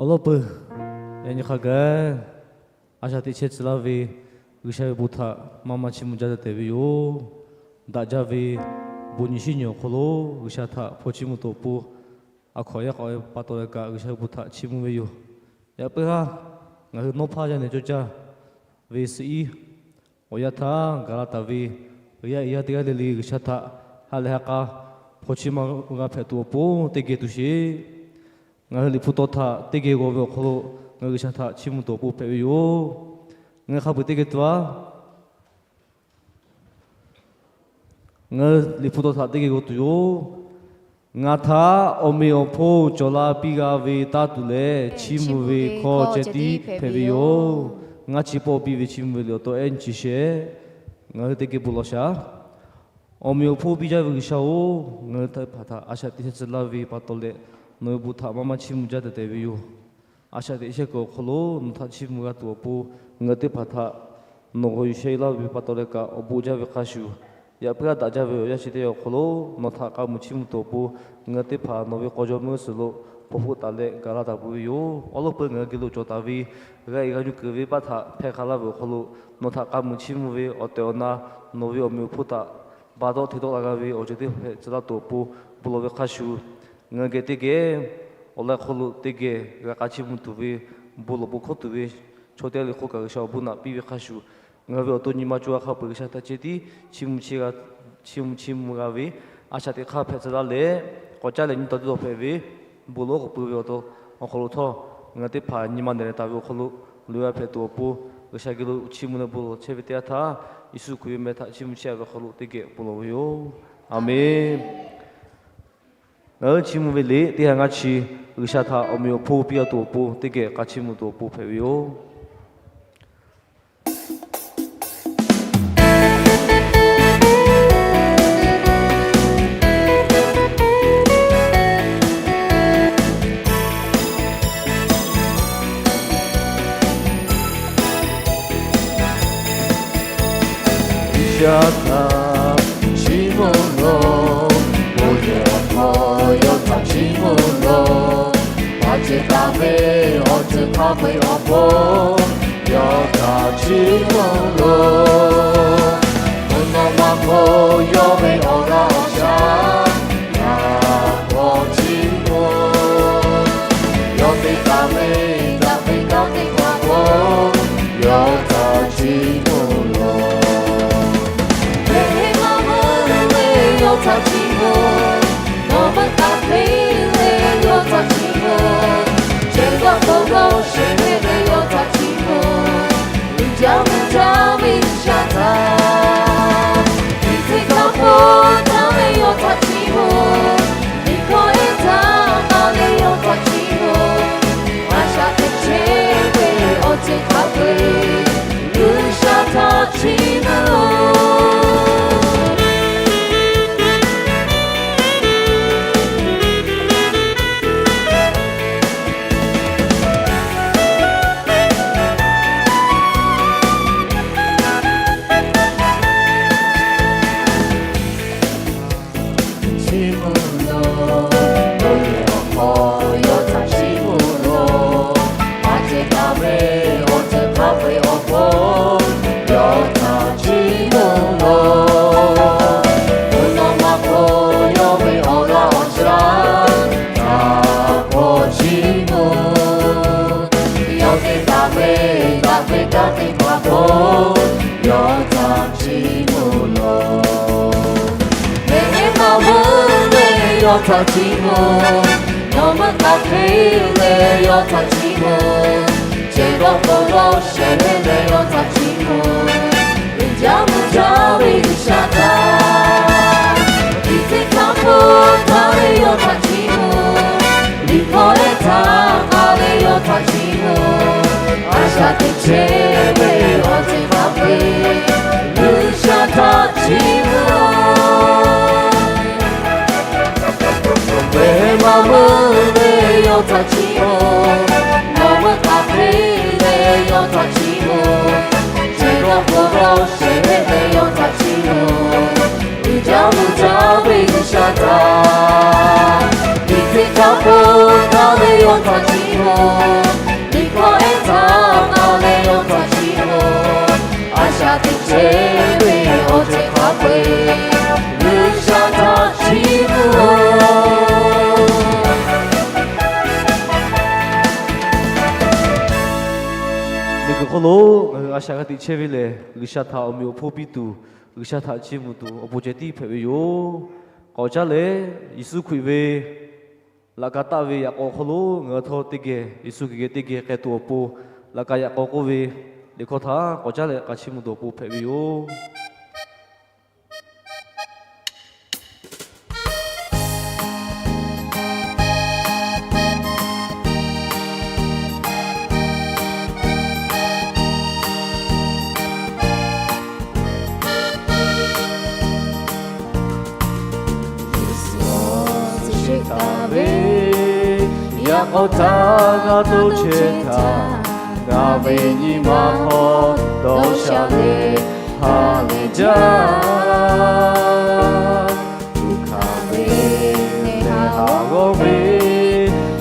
Awˬ lawn peuˬ, yaꞈ nyi hk'a gaˬ a shaꞈ teꞈ chehˇ tcuh laˇ ve G'uiˬsha ve bon htaꞈ maˇ maˇ chiˇ mvuh jaˇ tehꞈ te ve yoˬ. Daꞈ jaˇ ve bon nyi shinˉ nyi awˬ hk'aw lo G'uiˬsha htaꞈ hpaw chiˇ mvuh tuˬ awˬ pon, a hkaw yaˇ k'awꞈ ve pa taw leh kaꞈ G'uiˬsha ve bon htaꞈ chiˇ mvuh ve yoˬ. Yaꞈ puiˉ haˉ, ngaˬ hui nawˉ hpaˇ yaˇ nehˬ cawˇ caˇ ve suh iˉ awˬ yanˇ htaˇ, gaˬ la taˍ ve yaˇ ehˉ yaˇ teˇ g'aˇ le le G'uiˬsha htaꞈ ha lehˬ ha k'a hpaw chiˇ mvuh g'a hpehꞈ tuˬ awˬ pon teˇ geh tuˬ sheˍ. Ngaˬ hui Liꞈ hpu taw htaꞈ teˇ geh g'aw ve awˬ hk'aw lo ngaˬ hui G'uiˬsha htaꞈ chiˇ mvuh tuˬ awˬ pon hpehꞈ ve yoˬ. Ngaˬ hui hk'a peu-eˬ teˇ geh tuˬ a, ngaˬ hui Liꞈ hpu taw htaꞈ teˇ geh g'aw tuˬ yoˬ. Ngaˬ htaꞈ awˬ meꞈ awˬ hponˇ cawˬ la piˇ g'a ve taˇ tuˬ lehˬ, chiˇ mvuh ve hkawˇ ceh tiˉ hpehꞈ ve yoˬ. Ngaˇ chi pawˆ piˇ ve chiˇ mvuh ve liꞈ awˬ taw ehˉ nyi chi shehˍ, ngaˬ hui teˇ geh bon lawˬ shaˍ. Awˬ meꞈ awˬ hponˇ piˇ jaˇ ve G'uiˬsha-oˬ, ngaˬ hui teˇ hpaˍ htaꞈ a shaꞈ teꞈ chehˇ tcuh laˇ ve pa taw leh, nawˬ ve bon htaꞈ maˇ maˇ chiˇ mvuh jaˇ tehꞈ te ve yoˬ. A shaꞈ teꞈ chehˇ kuiˬ awˬ hk'aw lo nawˬ htaꞈ chiˇ mvuh g'a tuˬ awˬ pon, ngaˬ hui teˇ hpaˍ htaꞈ nawˬ g'aw yuˬ sheh laˇ ve pa taw leh kaꞈ awˬ bon jaˇ ve hk'a shuˍ, yaꞈ puiˉ haˉ daꞈ jaˇ ve awˬ yanˇ chi teˇ yanˇ awˬ hk'aw lo nawˬ htaꞈ k'a muiˬ chiˇ mvuh tuˬ awˬ pon, ngaˬ hui teˇ hpaˍ nawˬ ve k'aw jawˇmawˇ suhˍ lo hpawnˬ hpfuhˆ taˍ leh gaˬ la taˍ peuˬ ve yoˬ. Awˬ lawn peuˬ ngaˬ hui geh lo cawˬ taˍ ve g'a e g'a nyi kuiˬ ve baˆ htaꞈ hpehˇ hk'a laˇ ve awˬ hk'aw lo, nawˬ htaꞈ k'a muiˬ chiˇ mvuh ve awˬ tehˬ awˬ na, nawˬ ve awˬ meꞈ awˬ hponˇ htaꞈ ba dawˆ hteˇ dawˆ la g'a ve awˬ ceuˬ teˇ hpaˍ hpehꞈ tcuh laˇ tuˬ awˬ pon bon lawˬ ve hk'a shuˍ, ngaˬ hui geh teˇ geh awˬ lawn hk'aw lo teˇ geh g'a k'a chiˇ mvuh tuˬ ve, bon lawˬ bon hkawˇ tuˬ ve chaw teˇ g'aˇ le hk'oˆ kaꞈ G'uiˬsha awˬ bon naꞈ piˇ ve hk'a shuˍ, ngaˬ hui ve awˬ to nyi ma co g'a hk'a peu-eˬ G'uiˬsha htaꞈ ceh tiˉ chiˇ mvuh chiˇ mvuh g'a ve, a shaꞈ teꞈ hk'aˇ hpehꞈ tcuh laˇ leh, k'awꞈ caˇ leh nyi taw teˇ taw hpehꞈ ve, bon lawˬ k'oˍ pui ve awˬ to awˬ hk'aw lo htawˇ, ngaˬ hui teˇ hpaˍ nyi ma nehˬ leh taˍ ve awˬ hk'aw lo loꞈ e g'a hpehꞈ tuˬ awˬ pon, G'uiˬsha geh lo chiˇ mvuh leh bon lawˬ chehˇ ve teˇ yanˇ htaˇ, Yeˍsuˆ Hkriꞈ ve meh htaꞈ chiˇ mvuh chehˇ ve awˬ hk'aw lo teˇ geh bon lawˬ ve yoˬ. Aˬmenˍ. Ngaˬ hui chiˇ mvuh ve liꞈ teˇ ha ngaˇ chi, G'uiˬsha htaꞈ awˬ meꞈ awˬ hponˇ piˇ a tuˬ awˬ pon teˇ geh k'a chiˇ mvuh tuˬ awˬ pon hpehꞈ ve yoˬ. G'uiˬsha htaꞈ chiˇ mvuh lawˬ, bon yehˬ awˬ hk'aw yawˇ htaꞈ chiˇ mvuh lawˬ. Maˇ ceh taˍ ve awˬ ceuˬ hk'a peu-eˬ awˬ pon, yawˇ htaꞈ chiˇ mvuh lawˬ. Mvuhˇ naw ma hk'oˆ yawˇ ve awˬ g'aˇ awˬ shaˉ htaꞈ k'awꞈ chiˇ mvuh. Yawˇ te taˍ ve daꞈ ve kanˉ teˇ hpaˍ k'o, yawˇ htaꞈ chiˇ mvuh lawˬ. Ve maˇ meuˇ ve yawˇ htaꞈ chiˇ mvuh. Nawˬ meuˇ taˍ ve le yawˇ htaꞈ chiˇ mvuh. Chehˇ g'awˇ k'oˍ g'awˇ shehˍ hpehꞈ ve yawˇ htaꞈ chiˇ mvuh. Uiˍ jaˇ mvuh jaˇ ve G'uiˬsha htaꞈ, liꞈ hk'aˇ hk'oˆ taˍ ve yawˇ htaꞈ chiˇ mvuh. Liꞈ hkawˇ ehˉ htaˇ taˍ ve yawˇ htaꞈ chiˇ mvuh. A shaꞈ teꞈ chehˇ ve awˬ ceuˬ hk'a peu-eˬ G'uiˬsha htaꞈ chiˇ mvuh. Chiˇ mvuh lawˬ, bon yehˬ awˬ hk'aw yawˇ htaꞈ chiˇ mvuh lawˬ. Maˇ ceh taˍ ve awˬ ceuˬ hk'a peu-eˬ awˬ pon, yawˇ htaꞈ chiˇ mvuh lawˬ. Mvuhˇ naw ma hk'oˆ yawˇ ve awˬ g'aˇ awˬ shaˉ htaꞈ k'awꞈ chiˇ mvuh. Yawˇ te taˍ ve daꞈ ve kanˉ teˇ hpaˍ k'o, yawˇ htaꞈ chiˇ mvuh lawˬ. Ve maˇ meuˇ ve yawˇ htaꞈ chiˇ mvuh. Nawˬ meuˇ taˍ ve le yawˇ htaꞈ chiˇ mvuh. Chehˇ g'awˇ k'oˍ g'awˇ shehˍ hpehꞈ ve yawˇ htaꞈ chiˇ mvuh. Uiˍ jaˇ mvuh jaˇ ve G'uiˬsha htaꞈ, liꞈ hk'aˇ hk'oˆ taˍ ve yawˇ htaꞈ chiˇ mvuh. Liꞈ hkawˇ ehˉ htaˇ taˍ ve yawˇ htaꞈ chiˇ mvuh. A shaꞈ teꞈ chehˇ ve awˬ ceuˬ hk'a peu-eˬ G'uiˬsha htaꞈ chiˇ mvuh. Ve maˇ meuˇ ve yawˇ htaꞈ chiˇ mvuh. Nawˬ meuˇ taˍ ve le yawˇ htaꞈ chiˇ mvuh. Chehˇ g'awˇ k'oˍ g'awˇ shehˍ hpehꞈ ve yawˇ htaꞈ chiˇ mvuh. Uiˍ jaˇ mvuh jaˇ ve G'uiˬsha htaꞈ, liꞈ hk'aˇ hk'oˆ taˍ ve yawˇ htaꞈ chiˇ mvuh. Liꞈ hkawˇ ehˉ htaꞈ k'a leh yawˇ htaꞈ chiˇ mvuh, a shaꞈ teꞈ chehˇ ve awˬ ceuˬ hk'a peu-eˬ G'uiˬsha htaꞈ chiˇ mvuh-oˬ. Miˬguiˬ hk'oˆ lo ngaˬ hui a shaꞈ g'a teꞈ chehˇ ve lehˬ, G'uiˬsha htaꞈ awˬ meꞈ awˬ hponˇ piˇ tuˬ, G'uiˬsha htaꞈ chiˇ mvuh tuˬ awˬ pon ceh tiˉ hpehꞈ ve yoˬ. K'awꞈ caˉ leh, Yeˍsuˆ Hkriꞈ ve laꞈ ka taˆ ve yaꞈ k'aw hk'aw lo ngaˬ hui htawˇ teˇ geh, Yeˍsuˆ Hkriꞈ geh teˇ geh k'ai tuˬ awˬ pon, laꞈ ka yaꞈ k'aw k'oˆ ve liꞈ hkawˇ htaꞈ k'awꞈ caˉ leh k'a chiˇ mvuh tuˬ awˬ pon hpehꞈ ve yoˬ. Yeˍsuˆ tcuh sheˍ taˍ ve yaꞈ k'aw htaˇ g'a to chehˇ htaˇ, ngaˬ ve nyi ma hk'aw dawˇ sha leh ha lehˬ jaˇ. Tuꞈ hkanˍ ve neˇ haiˬ g'awˇ ve,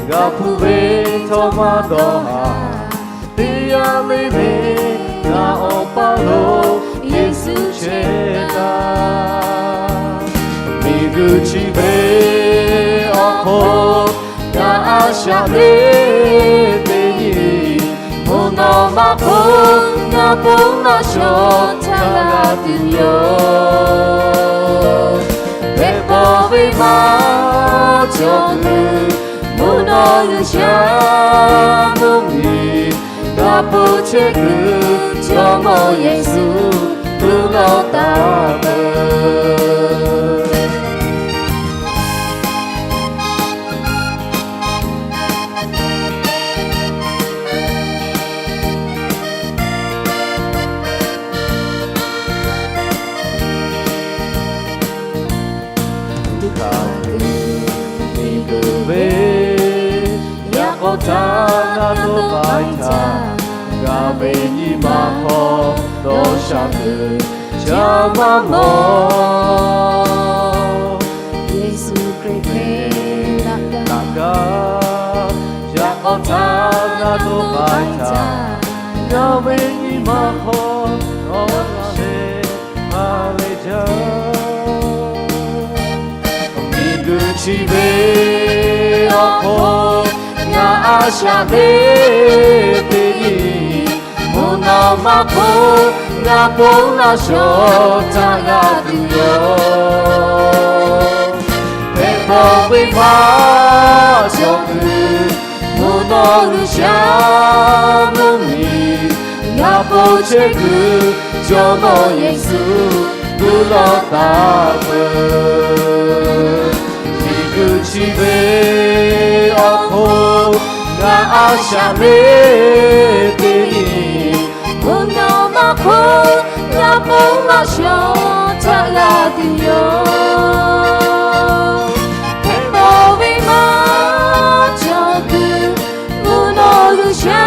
g'a hpuˇ ve htawˇ maˇ dawˇ haˍ. Teˇ yanˇ le le ngaˬ awˬ paˇ lo Yeˍsuˆ chehˇ taˍ. Miˬguiˬ chi ve awˬ hk'oˆ ngaˬ a shaꞈ le teˇ nyi, mvuhˇ naw ma hk'oˆ ngaˬ ponˬ laˇ shawˍ htaˇ g'a tuˬ yoˬ. Hpehꞈ pawˆ ve maˇ cawˬ tuˬ, mvuhˇ naw G'uiˬsha mvuhˇmiˬ g'a hpu chehˇ kuiˬ, Jawˇmawˇ Yeˍsuˆ tuˉ lawˇ taˍ peuˬ. Tuꞈ hkanˍ tuˬ miˬguiˬ ve yaꞈ k'aw htaˇ g'a dawˇ k'ai htaˇ, ngaˬ ve nyi ma hk'aw dawˇ sha kuiˬ, ca maˇ mawˬ. Yeˍsuˆ Hkriꞈ ve laꞈ ka yaꞈ k'aw htaˇ g'a dawˇ k'ai htaˇ, ngaˬ ve nyi ma hk'aw dawˇ sha leh ha lehˬ jaˇ. Miˬguiˬ chi ve awˬ hk'oˆ ngaˬ a shaꞈ le teˇ nyi, mvuhˇ naw ma hk'oˆ ngaˬ ponˬ laˇ shawˍ htaˇ g'a tuˬ yoˬ. Hpehꞈ pawˆ ve maˇ cawˬ tuˬ, mvuhˇ naw G'uiˬsha mvuhˇmiˬ g'a hpu chehˇ kuiˬ, Jawˇmawˇ Yeˍsuˆ tuˉ lawˇ taˍ peuˬ. Miˬguiˬ chi ve awˬ hk'oˆ ngaˬ a shaꞈ le teˇ nyi, mvuhˇ naw ma hk'oˆ ngaˬ ponˬ laˇ shawˍ htaˇ g'a tuˬ yoˬ. Hpehꞈ pawˆ ve maˇ cawˬ kuiˬ, mvuhˇ naw G'uiˬsha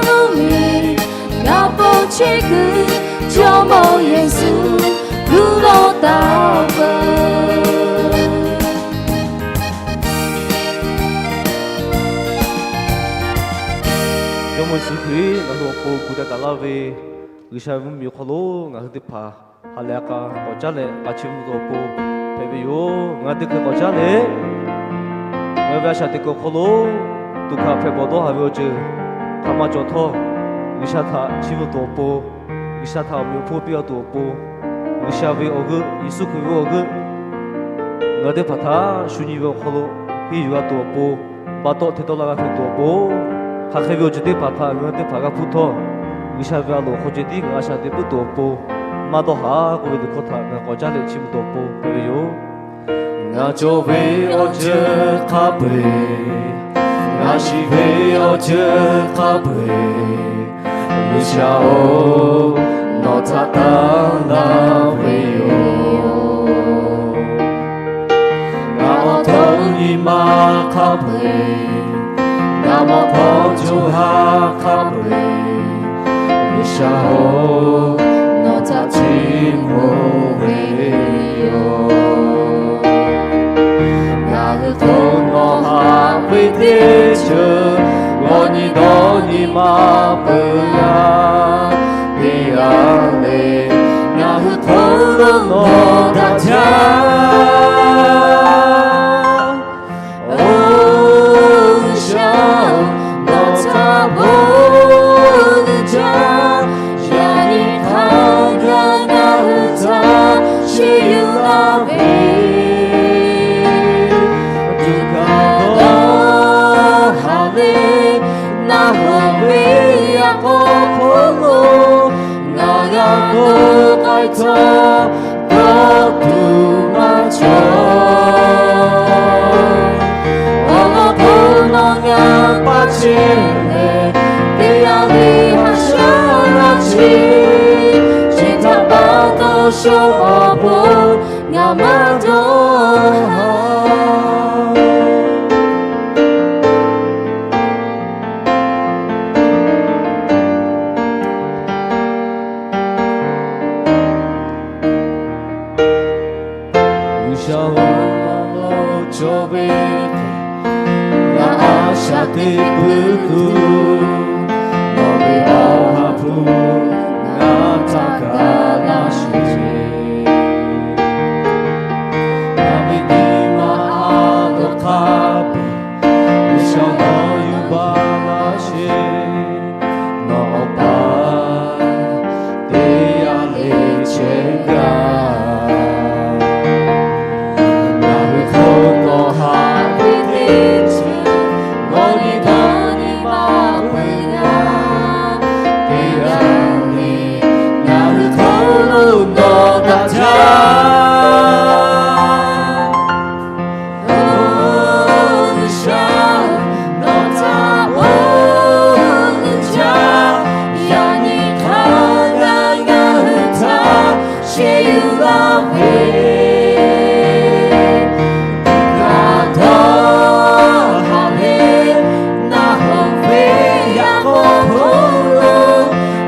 mvuhˇmiˬ g'a hpu chehˇ kuiˬ, Jawˇmawˇ Yeˍsuˆ tuˉ lawˇ taˍ peuˬ. Jawˇmawˇ Yeˍsuˆ Hkriꞈ ngaˬ hui awˬ pon gu teh taˍ laˇ ve G'uiˬsha ve mvuhˇmiˬ awˬ hk'aw lo ngaˬ hui teˇ hpaˍ ha lehˬ a k'a k'awꞈ caˉ leh k'a chiˇ mvuh tuˬ awˬ pon hpehꞈ ve yoˬ. Ngaˬ hui teˇ hkui k'awꞈ caˉ leh, ngaˬ hui ve a shaꞈ teꞈ kuiˬ awˬ hk'aw lo tuꞈ hkanˍ hpehꞈ bawˬ dawˇ haˍ ve awˬ ceuˬ hk'a maˇ cawˬ htawˇ, G'uiˬsha htaꞈ chiˇ mvuh tuˬ awˬ pon, G'uiˬsha htaꞈ awˬ meꞈ awˬ hponˇ piˇ a tuˬ awˬ pon, G'uiˬsha ve awˬ g'euˆ, Yeˍsuˆ Hkriꞈ ve awˬ g'euˆ ngaˬ hui teˇ hpaˍ htaꞈ shu nyi ve awˬ hk'aw lo henˇ yuˬ g'a tuˬ awˬ pon, ba tawˆ hteˇ tawˆ la g'a hpehꞈ tuˬ awˬ pon, hk'aˬ hk'e ve awˬ ceuˬ teˇ hpaˍ htaꞈ ngaˬ hui teˇ hpaˍ g'a hpuˇ htawˇ, G'uiˬsha ve a loˍ hk'aw ceh tiˉ ngaˬ a shaꞈ teꞈ puiˉ tuˬ awˬ pon, maˇ dawˇ haˍ k'oˆ ve liꞈ hkawˇ htaꞈ ngaˬ k'awꞈ caˉ leh chiˇ mvuh tuˬ awˬ pon hpehꞈ ve yoˬ. Ngaˬ cawˬ ve awˬ ceuˬ hk'a peu-eˬ, ngaˬ shiˍ ve awˬ ceuˬ hk'a peu-eˬ, G'uiˬsha-oˬ, nawˬ htaꞈ tanˇ laˇ ve yoˬ. Ngaˬ awˬ htoꞈ nyi ma hk'a peu-eˬ, ngaˬ mawˬ hkawˇ co ha hk'a peu-eˬ, G'uiˬsha-oˬ, nawˬ htaꞈ chiˇ mvuh ve yoˬ. Ngaˬ hui hk'oˆ nawˬ haꞈ ve teˇ ceuˬ ve, tuꞈ kaꞈ dawˇ haˍ ve, naˬ hoꞈ ve yaꞈ k'aw hk'oˆ lo, ngaˬ g'a dawˇ k'ai htawˇ, dawˇ tuˬ maˇ cawˬ. Awˬ lawn k'o, nawˬ ngaˬ pa chehˇ leh, teˇ yanˇ le haꞈ shaˉ laˇ chehˇ. Chi htaꞈ pa taw, shaw awˬ pon ngaˬ maˇ dawˇ haˍ. G'uiˬsha-oˬ, nawˬ cawˬ ve hk'e, ngaˬ a shaꞈ teꞈ pui tuˬ, nawˬ ve Awˬ ha hpu ngaˬ htaꞈ ga laˇ sheˍ. Ngaˬ ve nyi ma a dawˇ hk'a peu-eˬ, G'uiˬsha nawˬ yuˬ baˬ laˇ sheˍ. Nawˬ Awˬ pa teˇ yanˇ le chehˇ gaˇ. Ngaˬ hui hk'oˆ nawˬ haꞈ ve teˇ ceuˬ, nawˬ nyi dawˇ nyi ma peuˬ g'a. Teˇ yanˇ le ngaˬ hui hk'oˆ lo nawˬ daꞈ jaˇ. G'uiˬsha, nawˬ htaꞈ oˇ jaˇ. Yaꞈ nyi hk'a gaˬ ngaˬ hui htaꞈ sheˍ yuˬ laˇ ve, kaꞈ dawˇ haˍ ve, naˬ hoꞈ ve yaꞈ k'aw hk'oˆ lo,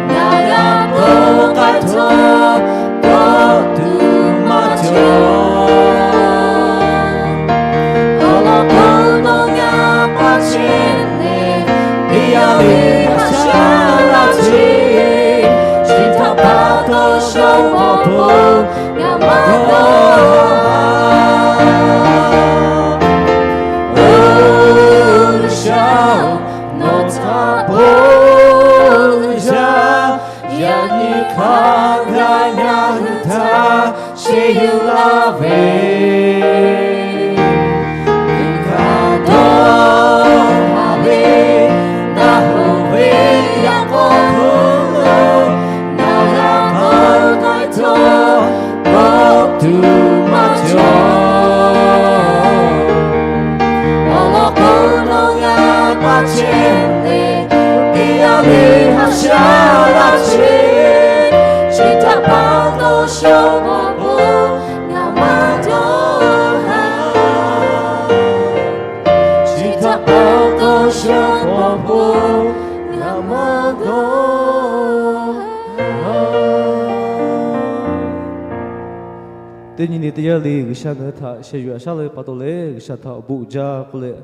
ngaˬ g'a dawˇ k'ai htawˇ, dawˇ tuˬ maˇ cawˬ. Awˬ lawn k'o, nawˬ ngaˬ pa chehˇ leh, teˇ yanˇ le haꞈ shaˉ laˇ chehˇ. Chi htaꞈ pa taw, shaw awˬ pon ngaˬ maˇ dawˇ haˍ. G'uiˬsha-oˬ, nawˬ htaꞈ bon jaˇ. Yaꞈ nyi hk'a gaˬ ngaˬ hui htaꞈ sheˍ yuˬ laˇ ve, kaꞈ dawˇ haˍ ve, naˬ hoꞈ ve yaꞈ k'aw hk'oˆ lo, ngaˬ g'a dawˇ k'ai htawˇ, dawˇ tuˬ maˇ cawˬ. Awˬ lawn k'o, nawˬ ngaˬ pa chehˇ leh, teˇ yanˇ le haꞈ shaˉ laˇ chehˇ. Chi htaꞈ pa taw, shaw awˬ pon ngaˬ maˇ dawˇ haˍ. Chi htaꞈ pa taw, shaw awˬ pon ngaˬ maˇ dawˇ haˍ. Teˇ nyi le teˇ yanˇ le G'uiˬsha ngaˬ hui htaꞈ sheh yuˬ haꞈ shaˉ la ve pa taw leh, G'uiˬsha htaꞈ awˬ bon uiˍ jaˇ k'oˆ leh,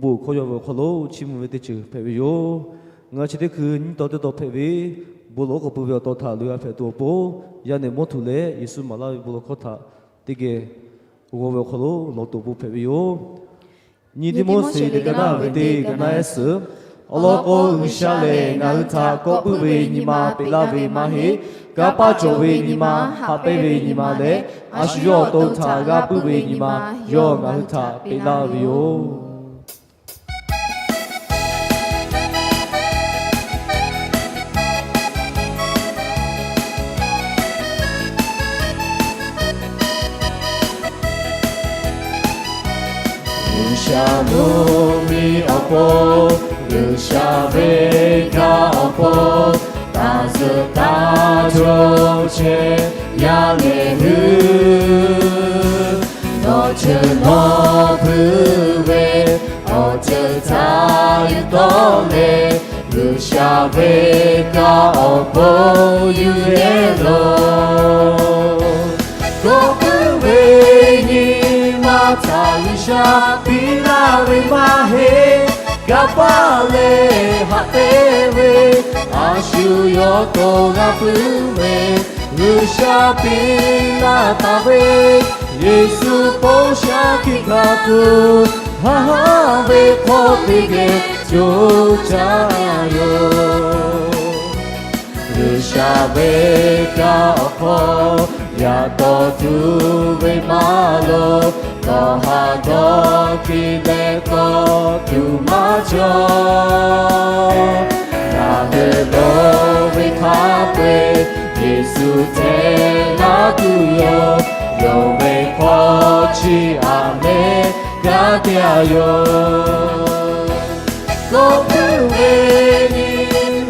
bon hkawˇ yaw ve awˬ hk'aw lo chiˇ mvuh ve teˇ ceuˬ hpehꞈ ve yoˬ. Ngaˬ hui chi teˇ hkui nyiˇ taw teˇ taw hpehꞈ ve, bon lawˬ oˉ k'oˍ pui ve awˬ taw htaꞈ loꞈ g'a hpehꞈ tuˬ awˬ pon, yaˇ nehˬ mawˇ htuꞈ leh Yeˍsuˆ maˍ laˇ ve bon lawˬ hkawˇ htaꞈ teˇ geh g'aw ve awˬ hk'aw lo lawˬ toꞈ bon hpehꞈ ve yoˬ. Nyi Tiˆmoˉseˍ teˇ ka naˆ ve teˇ ka naˆ ehˉ suhˍ. Awˬ lawn k'o, G'uiˬsha lehˬ ngaˬ hui htaꞈ kawˆ puiˉ ve nyi ma peꞈ laˇ ve maˇ heˆ. Kanˇ paˆ cawˬ ve nyi ma, haꞈ pehnˇ ve nyi ma leh, a shu yawˇ awˬ to htaꞈ g'a puiˉ ve nyi ma, yawˇ ngaˬ hui htaꞈ peꞈ laˇ ve yoˬ. G'uiˬsha mvuhˇmiˬ awˬ pon, G'uiˬsha ve kaꞈ awˬ pon, taˇ zuhꞈ taˇ cawˬ chehˇ yaˇ nehˬ hui, nawˬ ceuˬ nawˬ hpui ve awˬ ceuˬ htaꞈ yuˬ tawˆ leh, G'uiˬsha ve kaꞈ awˬ pon yuˬ yehˇ loˬ. Kawˆ puiˉ ve nyi ma htaꞈ G'uiˬsha piˇ laˇ ve maˇ heˆ. Kanˇ paˆ leh haꞈ pehnˇ ve, a shu yawˇ to g'a puiˉ ve, G'uiˬsha piˇ laˇ taˍ ve, Yeˍsuˆ hpoˇ shaˉ hkiˆ hkanˍ tuˬ, haˉ haˉ ve hk'awˇ teˇ geh co caˇ yoˬ. G'uiˬsha ve kaꞈ awˬ hk'aw yaꞈ taw tuˬ ve maˇ tuˬ hteˇ laˇ tuˬ yoˬ. Yonˍ ve hk'aw chi aꞈ leh gaˇ te a yoˬ. Kawˆ puiˉ ve nyi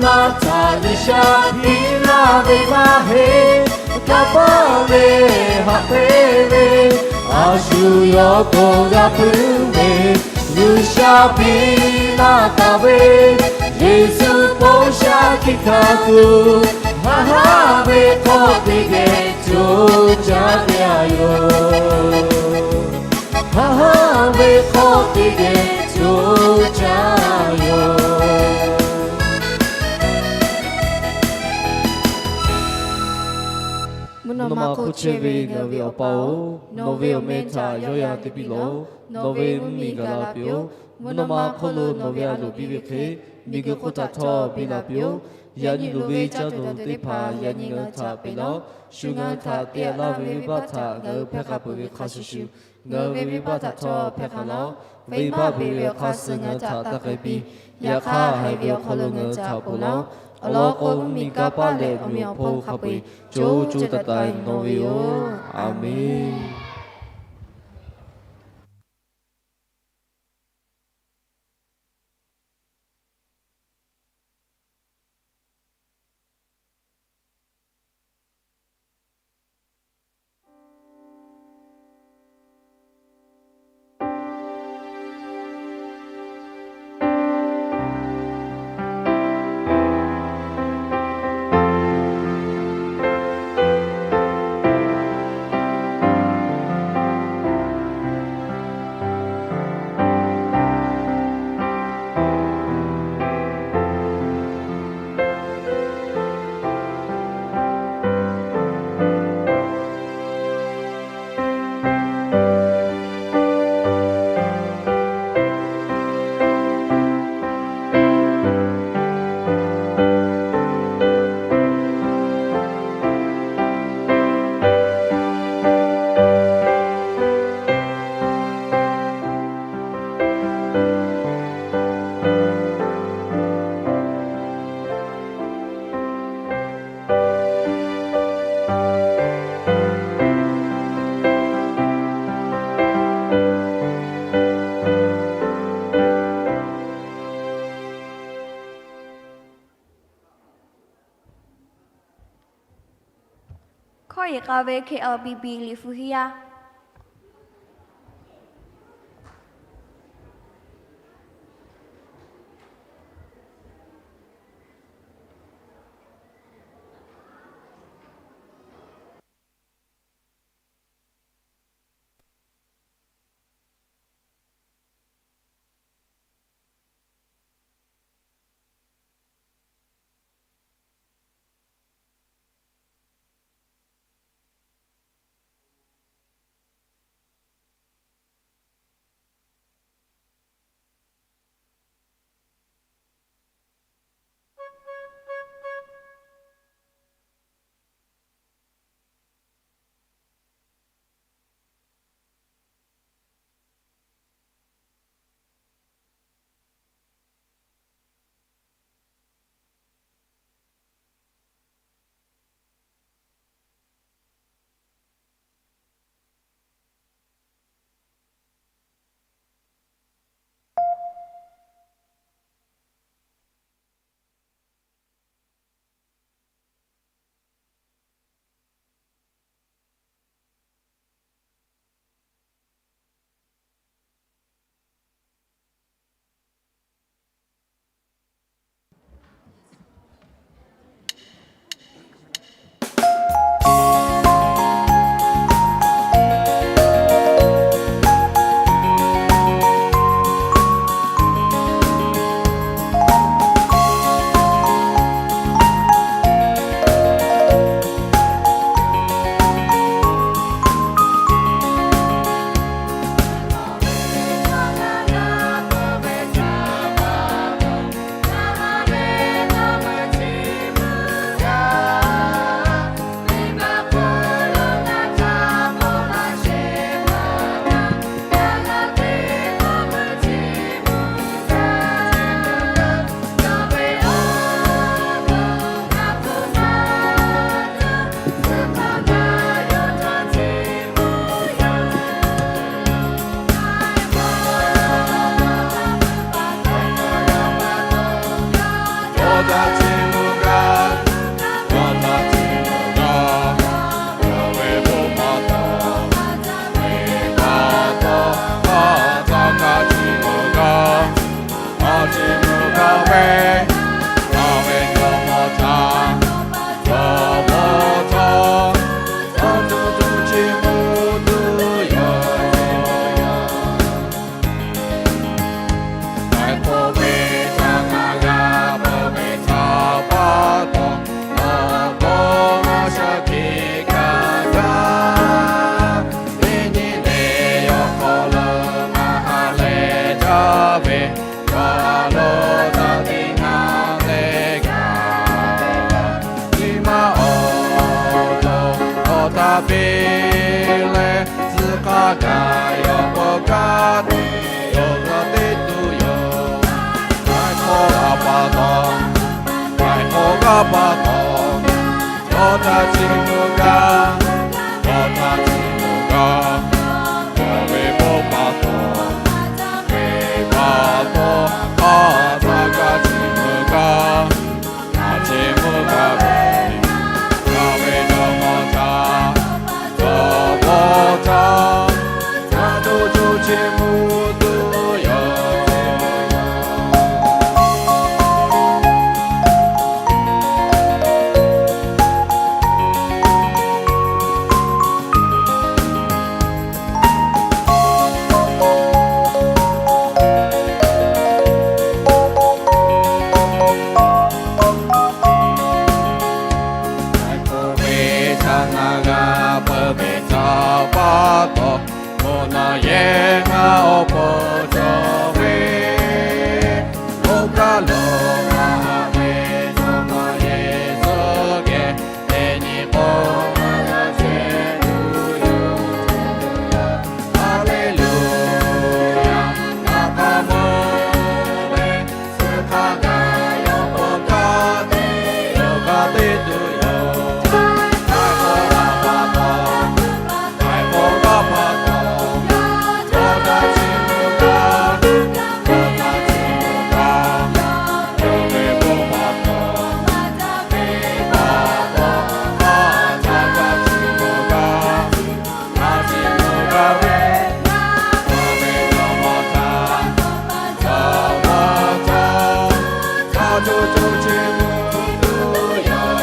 ma htaꞈ G'uiˬsha piˇ laˇ ve maˇ heˆ. Kanˇ paˆ ve haꞈ pehnˇ ve a shu yawˇ k'o g'a puiˉ ve, G'uiˬsha piˇ laˇ taˍ ve Yeˍsuˆ po shaˉ hkiˆ hkanˍ tuˬ, haˉ haˉ ve hk'awˇ teˇ geh co caˇ ve a yoˬ. Haˉ haˉ ve hk'awˇ teˇ geh co caˇ yoˬ. Mvuhˇ naw ma hk'oˆ chehˇ ve ngaˬ hui ve Awˬ pa-oˬ, nawˬ ve awˬ meh htaꞈ yawˇ yanˇ te piˇ lawˬ. Nawˬ ve mvuhˇmiˬ gaˬ la piˇ-oˆ. Mvuhˇ naw ma hk'oˆ lo nawˬ ve a loˍ biˇ ve hk'e, miˬguiˬ hk'oˆ htaꞈ htawˇ biˇ la piˇ-oˆ. Yaꞈ nyi loˍ ve caˇ tuˬ teˇ hpaˍ yaꞈ nyi ngaˬ hui htaꞈ peꞈ laˬ. Shu ngaˬ hui htaꞈ te laˇ ve venˇbaˆ htaꞈ ngaˬ hui hpehˇ k'a peuˬ ve hk'a shuˍ shuˍ, ngaˬ hui ve venˇbaˆ htaꞈ htawˇ hpehˇ k'a laˬ. Venˇbaˆ peꞈ ve awˬ hk'aˇ suh ngaˬ hui htaꞈ taˇ k'ai piˇ. Yaꞈ hk'aˇ, haiˬ ve awˬ hk'aw lo ngaˬ hui htaꞈ ponˬ laˇ. Awˬ lawn k'o, mvuhˇmiˬ kanˇ paˆ leh awˬ meꞈ awˬ hponˇ hk'a peu-eˬ co co taiˍ taiˍ nawˬ ve yoˬ. Aˬmenˍ. Hkawˇ iˍ k'a ve K L B B liꞈ hpu hiˉ yaˇ. pa taw, yawˇ htaꞈ chiˇ mvuh gaˇ, yawˇ htaꞈ chiˇ mvuh gaˇ, yawˇ ve bon pa taw, ve pa taw, a htaˇ kaꞈ chiˇ mvuh gaˇ, a chiˇ mvuh gaˇ ve, ngaˬ ve jawˇmawˇ htaꞈ, jawˇmawˇ htaꞈ, ngaˬ co co chiˇ mvuh tuˬ yoˬ. Hk'e k'oˆ ve, chaˇ na g'a peuˬ ve htaꞈ pa taw, mvuhˇ naw yehˬ ngaˬ awˬ pon cawˬ ve, oˇ kaˬ lo ngaˬ haꞈ ve Jawˇmawˇ Yeˍsuˆ geh teˇ nyi k'o, ngaˬ yaˇ chehˇ tuˬ yoˬ. Haˍleˍluˍyaˍ, ngaˬ hk'a mawˬ ve, suh hk'a gaˬ yawˇ k'awꞈ hk'a te, yawˇ hk'a te tuˬ yoˬ. Hk'a k'awꞈ la pa taw, hk'a k'awꞈ la pa taw, yawˇ htaꞈ chiˇ mvuh gaˇ, yawˇ htaꞈ chiˇ mvuh gaˇ, yawˇ ve bon pa taw, ve pa taw, a htaˇ kaꞈ chiˇ mvuh gaˇ, a chiˇ mvuh gaˇ ve, a ve jawˇmawˇ htaꞈ, jawˇmawˇ htaꞈ, a co co chiˇ mvuh tuˬ yoˬ.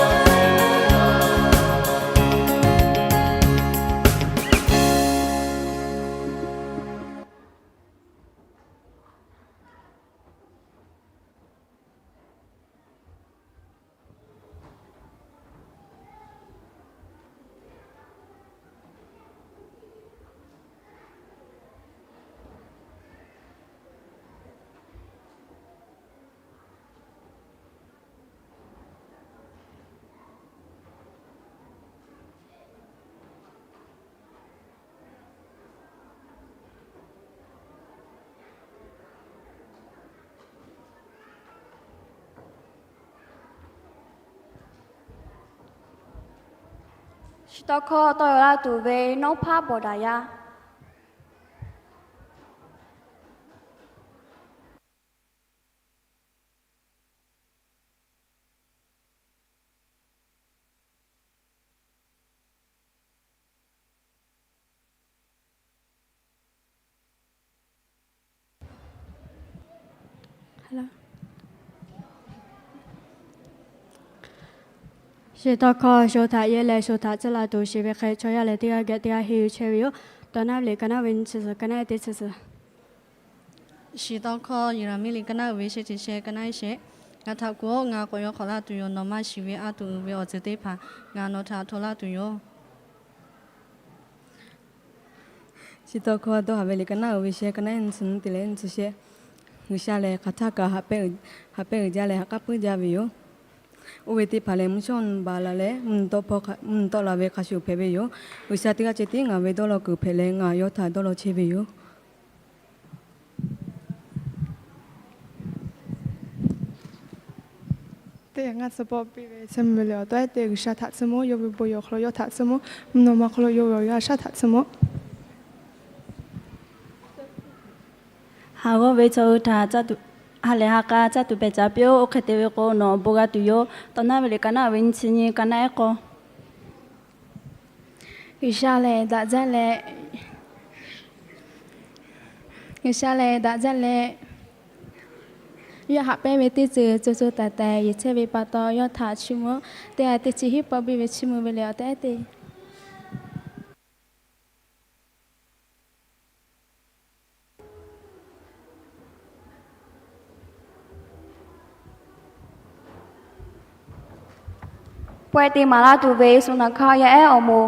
Shiˍ tawˇ hkawˇ tawˇ yaw laˇ tuˬ ve Nawˉ hpaˇ Bawˬ daꞈ yaˇ. Shiˍ tawˇ hkawˇ sho htaꞈ yehˇ leh sho htaꞈ tcuhˉ la tuˬ shiˍ ve hk'e, chaw yaˇ leh teˇ g'aˇ geh teˇ g'aˇ henˇ yuˬ chehˇ ve yoˬ. Tawˇ naˉ ve liꞈ ka naˉ ve nyi chi suhˍ, ka naˉ e teˇ chi suhˍ. Shiˍ tawˇ hkawˇ Yeˍraˍmiˆ liꞈ ka naˉ uiˍ ve shehˆ chi shehˆ, ka naˉ e shehˆ. Ngaˬ htaꞈ kuˬ-oˆ, ngaˬ k'awꞈ yaw hk'awꞈ laˇ tuˬ yoˬ. Nawˬ maˇ shiˍ ve a tuˬ uiˍ ve awˬ ceuˬ teˇ hpaˍ ngaˬ nawˬ htaꞈ hto laˇ tuˬ yoˬ. Shiˍ tawˇ hkawˇ Dawˇ haˍ ve liꞈ ka naˉ uiˍ ve shehˆ, ka naˉ e nyi chi nyi te leh nyi chi shehˆ. G'uiˬsha lehˬ hk'aˬ htaˇ kaꞈ haꞈ pehnˇ uiˍ jaˇ leh haꞈ k'aˉ puiˉ jaˇ ve yoˬ. Oˇ ve teˇ hpaˍ lehˬ, mvuhˇ shawˉ nyi baˬ la leh, mvuhˇ nyi tawˆ la ve hk'a shuˍ hpehꞈ ve yoˬ. G'uiˬsha teˇ g'aˇ ceh tiˉ ngaˬ ve dawˇ law kuiˬ hpehꞈ leh, ngaˬ yawˇ htaꞈ dawˇ law chehˇ ve yoˬ. Teˇ g'aˇ tcuh pawˆ piˇ ve tcuh mvuh ve le awˬ tawˉ ehˉ te G'uiˬsha htaꞈ tcuh mvuh, yawˇ ve bon yehˬ awˬ hk'aw lo yawˇ htaꞈ tcuh mvuh, mvuhˇ naw ma hk'aw lo yawˇ ve awˬ yanˇ shaˉ htaꞈ tcuh mvuh. Haˍ g'awˇ ve chaw hui htaꞈ ha lehˬ ha k'a caˇ tuˬ hpehꞈ caˍ piˇ-oˆ. Oˇ hk'e te ve k'o, nawˬ awˬ bon g'a tuˬ yoˬ. Tawˇ naˉ ve liꞈ ka naˉ uiˍ ve nyi chi nyi, ka naˉ ehˉ k'awˇ. G'uiˬsha lehˬ daꞈ jaˇ leh, G'uiˬsha lehˬ daꞈ jaˇ leh, yawˇ haꞈ pehnˇ ve teˇ ceuˬ co co taiˍ taiˍ yeˬ chehˇ ve pa taw, yawˇ htaꞈ chiˇ mvuh. Teˇ g'aˇ teˇ chi hiˉ pawˆ biˇ ve chiˇ mvuh ve le awˬ tawˉ ehˉ te Pawehˇ te maˍ laˇ tuˬ ve Yeˍsuˆ naˍ hk'aˇ yaˇ ehˉ awˬ moˍ.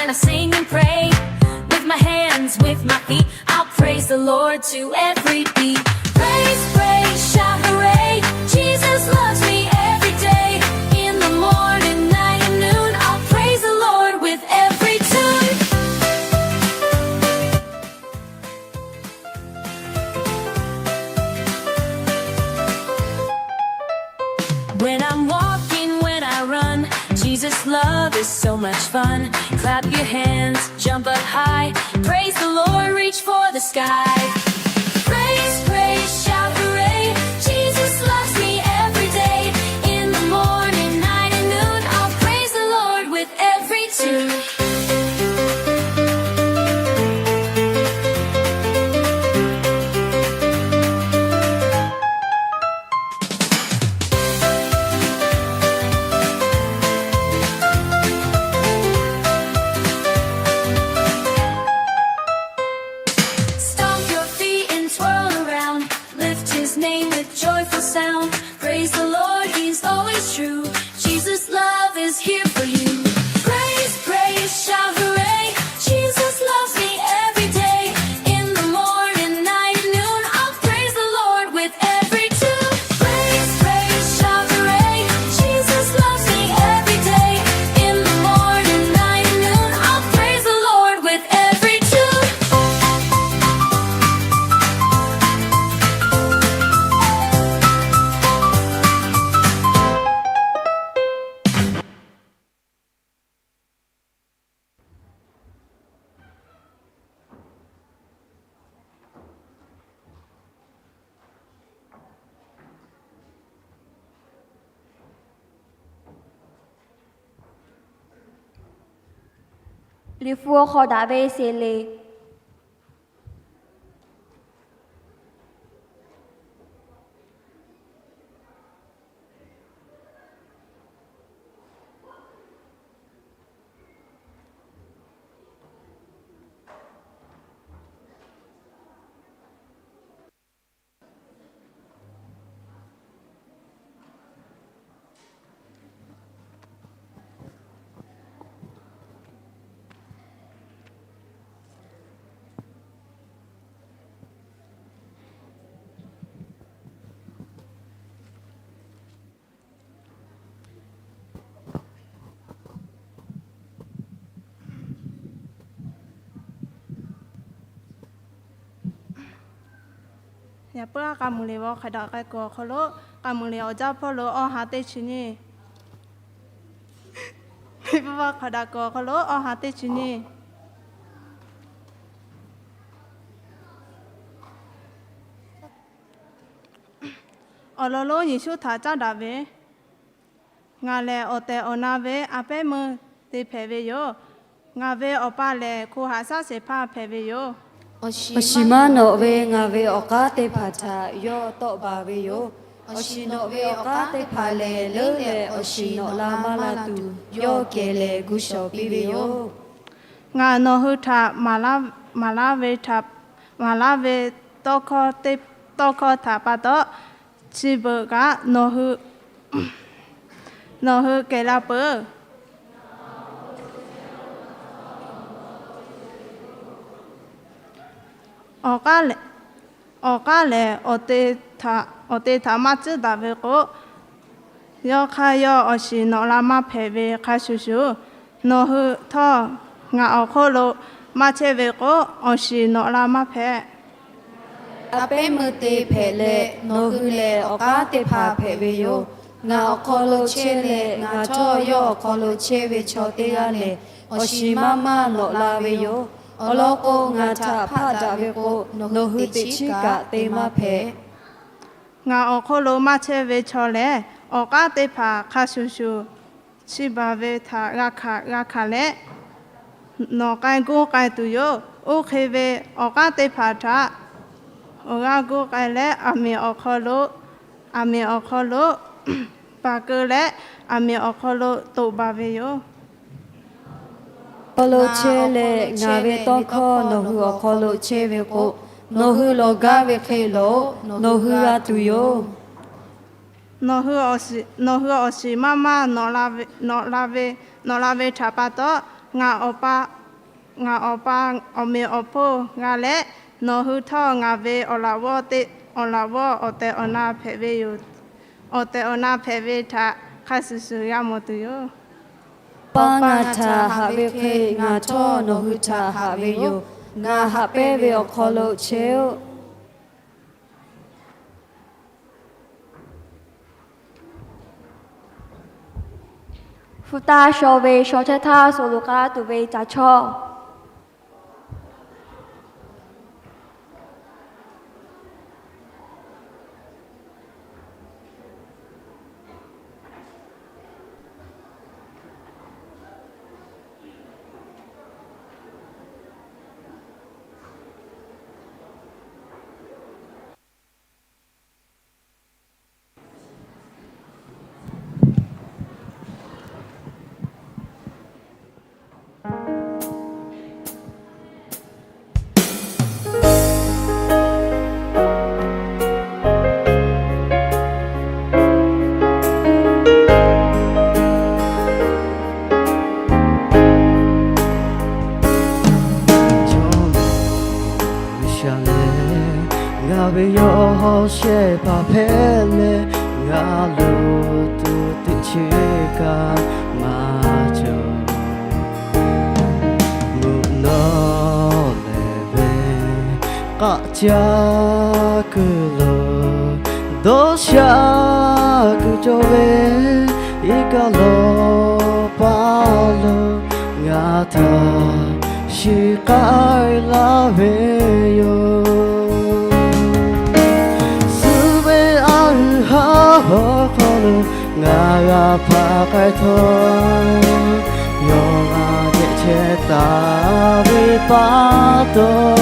I sing and pray with my hands, with my feet. I'll praise the Lord to every beat. Praise, praise, shout hooray. Jesus loves me every day. In the morning, night and noon, I'll praise the Lord with every tune. When I'm walking, when I run, Jesus' love is so much fun. Clap your hands, jump up high, praise the Lord, reach for the sky. Praise, praise, shout hooray, Jesus loves me every day. In the morning, night and noon, I'll praise the Lord with every tune. Stomp your feet and twirl around. Lift his name with joyful sound. Praise the Lord, he's always true. Jesus' love is here for you. Praise, praise, shout hooray. Jesus loves me every day. In the morning, night and noon, I'll praise the Lord with every tune. Praise, praise, shout hooray. Jesus loves me every day. In the morning, night and noon, I'll praise the Lord with every tune. Liꞈ hpu hk'aw daꞈ ve sheˍ le. Yaꞈ puiˉ k'a muiˬ liꞈ vaw hk'a daꞈ k'ai kuiˬ awˬ hk'aw lo, k'a muiˬ liꞈ awˬ jaˇ hpawˇ lo awˬ ha teˇ chi nyi. Liꞈ hpu vaw hk'a daꞈ kuiˬ awˬ hk'aw lo awˬ ha teˇ chi nyi. Awˬ lawn lonˉ Yeˍsuˆ htaꞈ caˉ daꞈ ve, Ngaˬ lehˬ awˬ tehˬ awˬ na ve a pehˉ meuˇ te hpehꞈ ve yoˬ. Ngaˬ ve Awˬ pa lehˬ, hko haꞈ shaˉ shehˍ hpaˇ hpehꞈ ve yoˬ. Awˬ shiˍ maˇ nawꞈ ve ngaˬ ve awˬ k'aˉ teˇ hpaˍ htaꞈ yawˇ tawˆ baˬ ve yoˬ. Awˬ shiˍ nawꞈ ve awˬ k'aˉ teˇ hpaˍ lehˬ, leuˉ leh awˬ shiˍ nawꞈ la maˇ la tuˬ, yawˇ kehˬ leh gu shawˍ piˇ ve yoˬ. Ngaˬ nawˬ hui htaꞈ maˍ laˇ ve htaꞈ, maˍ laˇ ve tawˇ hkawˇ htaꞈ pa taw, chi beuꞈ kaꞈ nawˬ hui kehˬ la peuˬ. Awˬ k'aˉ lehˬ, awˬ te htaꞈ maˇ tcuhˉ daꞈ ve k'o, yawˇ hk'aˇ yawˇ awˬ shiˍ nawꞈ la maˇ hpehꞈ ve hk'a shuˍ shuˍ, nawˬ hui htawˇ ngaˬ awˬ hk'oˆ lo maˇ chehˇ ve k'o, awˬ shiˍ nawꞈ la maˇ hpehꞈ. A pehˉ meuˇ te hpehꞈ leh, nawˬ hui lehˬ awˬ k'aˉ teˇ hpaˍ hpehꞈ ve yoˬ. Ngaˬ awˬ hk'aw lo chehˇ leh, ngaˬ htawˇ yawˇ awˬ hk'aw lo chehˇ ve chaw teˇ g'aˇ lehˬ, awˬ shiˍ maˇ maˇ nawꞈ la ve yoˬ. Awˬ lawn k'o, ngaˬ htaꞈ hpaˆ daꞈ ve k'o, nawˬ hui teꞈ chiˉ kaꞈ te maˇ hpehꞈ. Ngaˬ awˬ hk'oˆ lo maˇ chehˇ ve chaw lehˬ, awˬ k'aˉ teˇ hpaˍ hk'a shuˍ shuˍ chi baˬ ve htaꞈ g'a hkanˍ g'a hkanˍ leh, nawˬ k'ai guˇ k'ai tuˬ yoˬ. Oˇ hk'e ve awˬ k'aˉ teˇ hpaˍ htaꞈ awˬ g'aˇ guˇ k'ai leh, aˬ miˍ awˬ hk'aw lo, aˬ miˍ awˬ hk'aw lo paˍ keu leh, aˬ miˍ awˬ hk'aw lo toꞈ baˬ ve yoˬ. Awˬ hk'aw lo chehˇ leh, ngaˬ ve tawˇ hkawˇ nawˬ hui awˬ hk'aw lo chehˇ ve k'o, nawˬ hui lawˬ gaˇ ve hk'e lawˬ-oꞈ. Nawˬ hui g'a tuˬ yoˬ. Nawˬ hui awˬ shiˍ maˇ maˇ nawꞈ la ve htaꞈ pa taw, ngaˬ Awˬ pa ngaˬ awˬ pa awˬ meꞈ awˬ hponˇ g'a leh, nawˬ hui htawˇ ngaˬ ve awˬ laꞈ g'awˇ teˇ awˬ laꞈ g'awˇ awˬ tehˬ awˬ na hpehꞈ ve yoˬ. Awˬ tehˬ awˬ na hpehꞈ ve htaꞈ hk'a shuˍ shuˍ g'a mawˬ tuˬ yoˬ. Awˬ pa ngaˬ htaꞈ haꞈ ve hk'e, ngaˬ htawˇ nawˬ hui htaꞈ haꞈ ve yoˬ. Ngaˬ haꞈ pehnˇ ve awˬ hk'aw lo chehˇ-oˆ. Hpu taˇ shaw ve shaw chehˇ htaˇ suh lo k'aˉ tuˬ ve caˬ chawˇ. G'uiˬsha lehˬ, ngaˬ ve yawˇ shehˆ hpaˇ hpehꞈ leh, ngaˬ lo tuˬ teˇ chi kaꞈ maˇ cawˬ. Mvuhˇ naw lehˬ ve k'aˆ caˇ kuiˬ lo, dawˇ sha kuiˬ cawˬ ve iˉ kaˆ lawˬ paˇ lo ngaˬ htaꞈ shiˍ k'ai laˇ ve yoˬ. Suh ve a hui haˉ hawˉ hk'aw lo ngaˬ g'a hpaˇ k'ai htawˇ, yawˇ g'a geh chehˇ taˍ ve pa taw,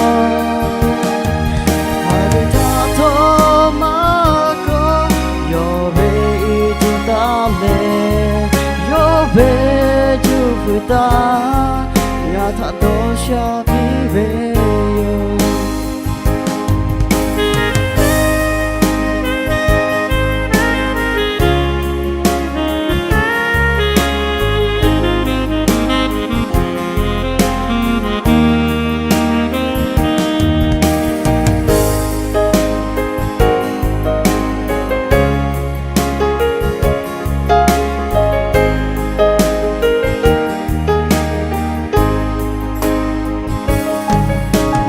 haiˬ ve htaꞈ htawˇ maˇ kawˆ, yawˇ ve iˉ tuˬ taˍ leh, yawˇ ve juˇ fuiˍ taˍ, ngaˬ htaꞈ dawˇ sha piˇ ve yoˬ.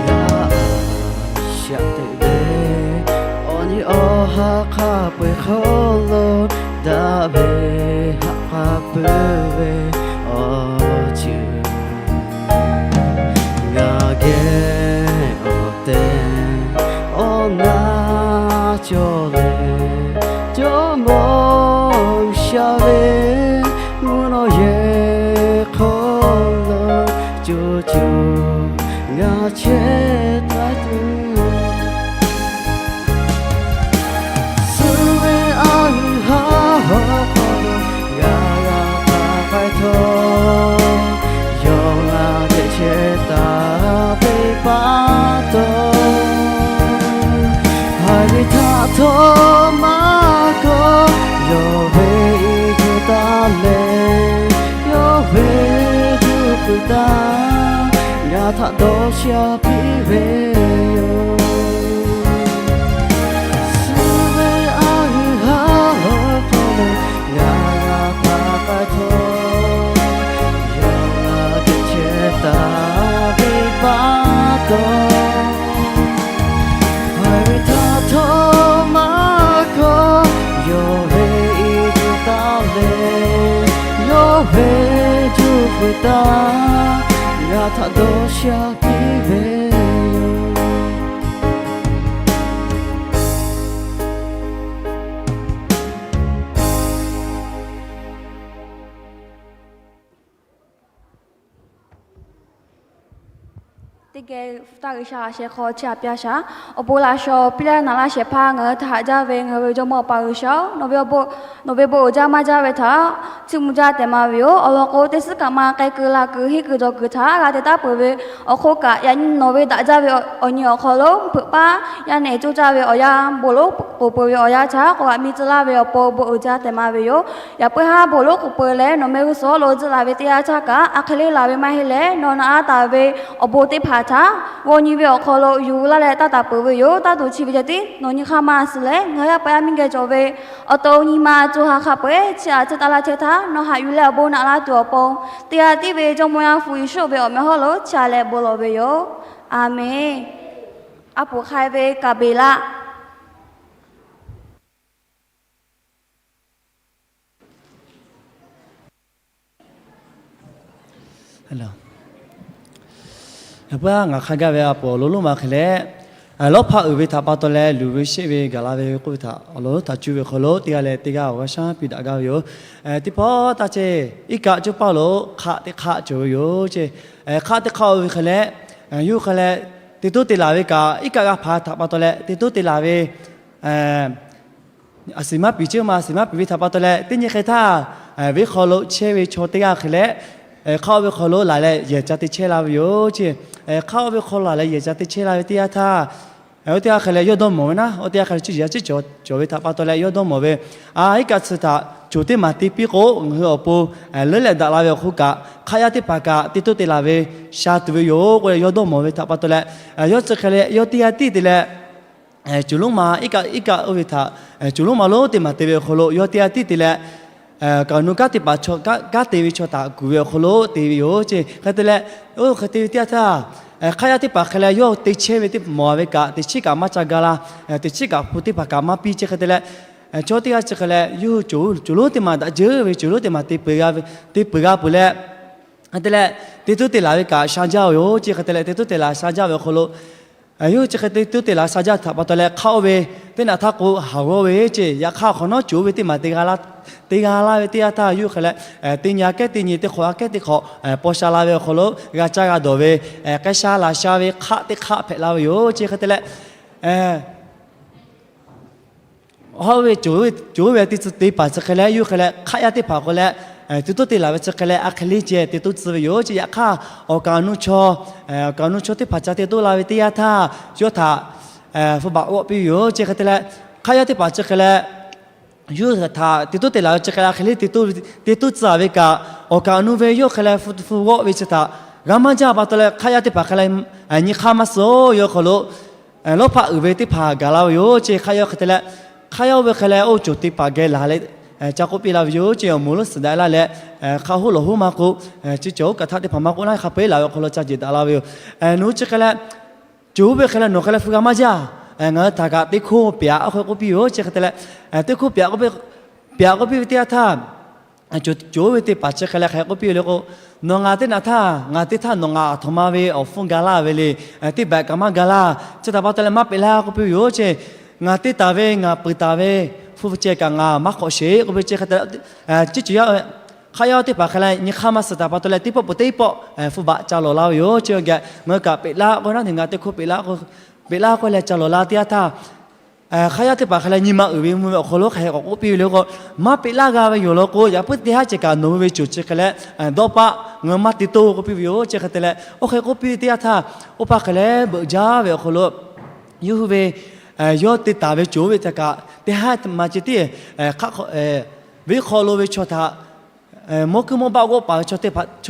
Yaꞈ shaꞈ teꞈ ve awˬ nyi awˬ ha hk'a peu-eˬ hk'aw lo, daꞈ ve haꞈ k'a puiˉ ve awˬ ceuˬ ngaˬ geh awˬ tehˬ awˬ na cawˬ leh, Jawˇmawˇ G'uiˬsha ve mvuhˇ naw yehˬ hk'aw lo, co co ngaˬ chehˇ taˍ tuˬ. Suh ve a hui haˉ hawˉ hk'aw lo ngaˬ g'a hpaˇ k'ai htawˇ, yawˇ g'a geh chehˇ taˍ ve pa taw, haiˬ ve htaꞈ htawˇ maˇ kawˆ, yawˇ ve iˉ tuˬ taˍ leh, yawˇ ve juˇ fuiˍ taˍ, ngaˬ htaꞈ dawˇ sha piˇ ve yoˬ. Suh ve a hui haˉ hawˉ hk'aw lo ngaˬ g'a hpaˇ k'ai htawˇ, yawˇ g'a geh chehˇ taˍ ve pa taw, haiˬ ve htaꞈ htawˇ maˇ kawˆ, yawˇ ve iˉ tuˬ taˍ leh, yawˇ ve juˇ fuiˍ taˍ, ngaˬ htaꞈ dawˇ sha piˇ ve yoˬ. Teˇ geh taˇ G'uiˬsha a sheh hk'aw chehˇ a piˇ a shaˍ. Awˬ bon laꞈ shawˍ piˇ leh naˍ laˇ shehˍ hpaˇ ngaˬ hui htaꞈ haꞈ jaˇ ve ngaˬ hui ve Jawˇmawˇ Awˬ pa G'uiˬsha-oˬ, nawˬ ve awˬ bon, nawˬ ve bon uiˍ jaˇ maˇ jaˇ ve htaꞈ chiˇ mvuh jaˇ tehꞈ ma ve yoˬ. Awˬ lawn k'o, teˇ suhˉ kaꞈ ma k'ai keu la kuiˬ henˇ kuiˬ dawˬ kuiˬ htaꞈ g'a te taˉ peuˬ ve awˬ hk'oˆ kaꞈ, yaꞈ nyi nawˬ ve daꞈ jaˇ ve awˬ nyi awˬ hk'aw lo hpeuꞈ paˇ yaˇ nehˬ coˇ caˇ ve awˬ yanˇ bon lonˉ k'oˍ peuˬ ve awˬ yanˇ htaꞈ k'awꞈ g'aꞈ mi tcuh laˇ ve awˬ pon bon uiˍ jaˇ tehꞈ ma ve yoˬ. Yaꞈ puiˉ haˉ bon lonˉ k'oˍ peuˬ leh nawˬ mehˆ g'uˇ suhˍ lo zuhˆ la ve teˇ yanˇ htaˇ kaꞈ, a hk'e le laˬ ve maˇ heˆ leh, nawˬ naꞈ laˇ taˍ ve awˬ bon teˇ hpaˍ htaꞈ g'aw nyi ve awˬ hk'aw lo yuˬ laˇ leh taˇ taˍ peuˬ ve yoˬ. Taˇ tuˬ chi ve ceh tiˉ nawˬ nyi hk'aˇ maˇ suh leh, ngaˬ hui yaˇ paˍ yaˇ miˇ geh cawˬ ve awˬ to nyi ma co ha hk'a peu-eˬ chiˇ aꞈ tcuhˇ taˍ laˇ chehˇ htaˇ, nawˬ haꞈ yuˬ leh awˬ bon naꞈ laˇ tuˬ awˬ pon, teˇ g'aˇ tiˉ ve Jawˇmawˇ Yaˇ hpu Yeˍsuˆ ve awˬ meh hawˉ lo chiˇ aꞈ leh bon lawˬ ve yoˬ. A menˬ. A poˍ hk'ai ve kaˍ beˍ laˆ. Yaꞈ puiˉ ngaˬ hk'a gaˇ ve a poˍ awˬ lawn lonˉ ma hk'e leh, lawˇ hpaˆ uiˍ ve htaꞈ pa taw leh luˬ ve sheˆ ve gaˬ la ve k'oˆ ve htaꞈ awˬ lawn lonˉ htaꞈ cuˇ ve hk'aw lo teˇ g'aˇ leh teˇ g'aˇ awˬ g'aˇ shaˉ piˇ daꞈ gaˇ ve yoˬ. Teˇ pawˆ taˇ chehˇ, iˉ kaˆ coˇ paˇ lo hk'aˆ teˇ hk'aˆ cawˬ ve yoˬ ce. Hk'aˆ teˇ hk'aˆ oˇ ve hk'e leh, yawˇ hui hk'e leh te toˉ te laˬ ve kaꞈ, iˉ kaˆ g'a hpaˍ htaꞈ pa taw leh te toˉ te laˬ ve a siˍ maˇ piˍ ceˇ ma, a siˍ maˇ piˍ ve htaꞈ pa taw leh teˇ nyi hk'e htaˇ, venˇ hk'aw lo chehˇ ve chaw teˇ g'aˇ hk'e leh, hk'aˆ oˇ ve hk'aw lo laˬ leh yehˬ ca te chehˇ la ve yoˬ ce. Hk'aˆ oˇ ve hk'aw lo laˬ leh yehˬ ca te chehˇ la ve teˇ yanˇ htaˇ, oˇ teˇ g'aˇ hk'e leh yawˇ dawˇ mawˬ ve naˉ, oˇ teˇ g'aˇ hk'e leh cuˇ yiˍ a ciˉ cawˬ ve htaꞈ pa taw leh yawˇ dawˇ mawˬ ve, a iˉ kaˆ tcuh htaꞈ coˬ teˇ maˬ te piˇ k'o, ngaˬ hui awˬ pon leuˉ leh daꞈ la ve awˬ hk'oˆ kaꞈ, hk'aˆ yaˇ teˇ hpaˍ kaꞈ te toˉ te laˬ ve sha tuˬ ve yoˬ k'oˆ leh yawˇ dawˇ mawˬ ve htaꞈ pa taw leh, yawˇ chi hk'e leh yawˇ teˇ g'aˇ tiˉ te leh, coˬ lonˉ ma iˉ kaˆ iˉ kaˆ oˇ ve htaꞈ coˬ lonˉ ma lonˉ teˇ maˬ te ve awˬ hk'aw lo yawˇ teˇ g'aˇ tiˉ te leh, kaꞈ nu kanˉ teˇ hpaˍ kanˉ te ve chaw htaꞈ kuˬ ve awˬ hk'aw lo te ve yoˬ ce. Hk'e te leh, oˇ hk'e te ve teˇ yanˇ htaˇ, hk'aˆ yaˇ teˇ hpaˍ hk'e leh yawˇ te chehˇ ve teˇ mawˬ ve kaꞈ, teꞈ chiˉ kaꞈ maˇ ca ga la, teꞈ chiˉ kaꞈ hpu teˇ hpaˍ kaꞈ maˇ piˇ ce. Hk'e te leh, chaw teˇ g'aˇ chi hk'e leh yawˇ hui coˬ lonˉ teˇ maˬ daꞈ jeuˬ ve coˬ lonˉ teˇ maˬ te peuˬ g'a peuˬ leh, hk'e te leh, te toˉ te laˬ ve kaꞈ sha jaˇ ve yoˬ ce. Hk'e te leh te toˉ te laˬ sha jaˇ ve awˬ hk'aw lo, yawˇ hui chi hk'e te toˉ te laˬ sha jaˇ htaꞈ pa taw leh hk'aˆ oˇ ve teˇ naꞈ htaˇ k'o haˍ g'awˇ ve ce. Yaꞈ hk'aˇ awˬ hk'awꞈ nawˉ coˬ ve teˇ maˬ te g'a la ve teˇ yanˇ htaˇ, yawˇ hui hk'e leh teˇ nyi aꞈ kehˉ teˇ nyi, teˇ hk'awꞈ aꞈ kehˉ teˇ hk'awꞈ paw sha la ve awˬ hk'aw lo g'a caˇ g'a dawˬ ve, k'ai sha laˬ sha ve hk'aˆ teˇ hk'aˆ hpehꞈ la ve yoˬ ce. Hk'e te leh, hawˉ ve coˬ ve teˇ tcuh teˇ hpaˍ chi hk'e leh yawˇ hui hk'e leh hk'aˆ yaˇ teˇ hpaˍ k'o leh, te toˉ te laˬ ve chi hk'e leh a hk'e le ceh te toˉ tcuh ve yoˬ ce. Yaꞈ hk'aˇ awˬ kaˍ awˬ nu chaw, awˬ kaˍ awˬ nu chaw teˇ hpaˍ ca te toˉ la ve teˇ yanˇ htaˇ, yawˇ htaꞈ hpu baꞈ g'awˆ piˇ ve yoˬ ce. Hk'e te leh, hk'aˆ yaˇ teˇ hpaˍ chi hk'e leh yawˇ hui htaꞈ te toˉ te laˬ ve chi hk'e leh a hk'e le te toˉ tcuh ve kaꞈ, awˬ kaˍ awˬ nu ve yawˇ hk'e leh hpu hpu g'awˆ ve chi htaꞈ g'a maˇ jaˇ pa taw leh, hk'aˆ yaˇ teˇ hpaˍ hk'e leh nyi hk'aˇ maˇ suh-oˬ ve awˬ hk'aw lo lawˇ hpaˆ uiˍ ve teˇ hpaˍ gaˬ la ve yoˬ ce. Hk'aˆ yaˇ hk'e te leh, hk'aˆ yaˇ oˇ ve hk'e leh oˇ coˬ te paˍ geh laˬ leh ca k'oˆ piˇ la ve yoˬ ce. Awˬ moˍ lonˉ suhˍ daꞈ laˇ leh, hk'a hoˉ lawˬ hoˉ maˇ k'oˆ, chi cawˬ oˇ kaꞈ htaˇ teˇ hpaˍ maˇ k'oˆ naˉ hk'a peu-eˬ laˬ ve awˬ hk'aw lo ca jeˬ daꞈ la ve yoˬ. Nawˬ hui chi hk'e leh, coˬ oˇ ve hk'e leh nawˬ hk'e leh hpu g'a maˇ jaˇ. Ngaˬ hui htaꞈ kaꞈ teˇ hkoˇ piˍ-aꞈ oˇ hk'e k'oˆ piˇ yoˬ ce. Hk'e te leh, teˇ hkoˇ piˍ-aꞈ k'oˆ piˇ ve teˇ yanˇ htaˇ, coˬ oˇ ve teˇ hpaˍ chi hk'e leh hk'aˬ hk'e k'oˆ piˇ ve le k'o, nawˬ ngaˬ teˇ naꞈ htaˇ ngaˬ teˇ htaˇ nawˬ ngaˬ aˬ htoꞈ ma ve awˬ hpfuhˇ ga laˇ ve le. Teˇ baꞈ kaꞈ maˇ ga laˇ. Chi htaꞈ pa taw leh maˇ peꞈ laˇ k'oˆ piˇ ve yoˬ ce. Ngaˬ te taˍ ve ngaˬ peuˬ taˍ ve hpu ceh kaꞈ ngaˬ maˇ hk'awꞈ sheˍ k'oˆ ve ce. Hk'e te leh, ciˉ ceuˬ yaˇ hk'aˆ yaˇ teˇ hpaˍ hk'e leh nyi hk'aˇ maˇ suh taˍ pa taw leh teˇ pawˆ peuˬ teˇ pawˆ hpu baꞈ ca lawˬ la ve yoˬ ce. Geh ngaˬ hui kaꞈ peꞈ laˇ k'o naˉ, ngaˬ teˇ hkoˇ peꞈ laˇ k'o, peꞈ laˇ k'oˆ leh ca lawˬ la teˇ yanˇ htaˇ, hk'aˆ yaˇ teˇ hpaˍ hk'e leh nyi ma uiˍ ve mvuh ve awˬ hk'aw lo hk'aˬ hk'e k'awꞈ k'oˆ piˇ ve le k'o, maˇ peꞈ laˇ g'a ve yoˬ law k'o, yaꞈ puiˉ teˇ haˉ ceh kaꞈ nawˬ hui ve coˬ chi hk'e leh dawˇ paˆ ngaˬ hui maˇ te toˇ k'oˆ piˇ ve yoˬ ce. Hk'e te leh, oˇ hk'e k'oˆ piˇ ve teˇ yanˇ htaˇ, oˇ paˆ hk'e leh beuꞈ jaˇ ve awˬ hk'aw lo yawˇ hui ve yawˇ te taˍ ve coˬ oˇ ve htaꞈ kaꞈ teˇ haˉ maˇ ceh tiˉ, venˇ hk'aw lo ve chaw htaꞈ mawˇ kuiˉ mawˇ baˆ g'awˆ paˍ ve chaw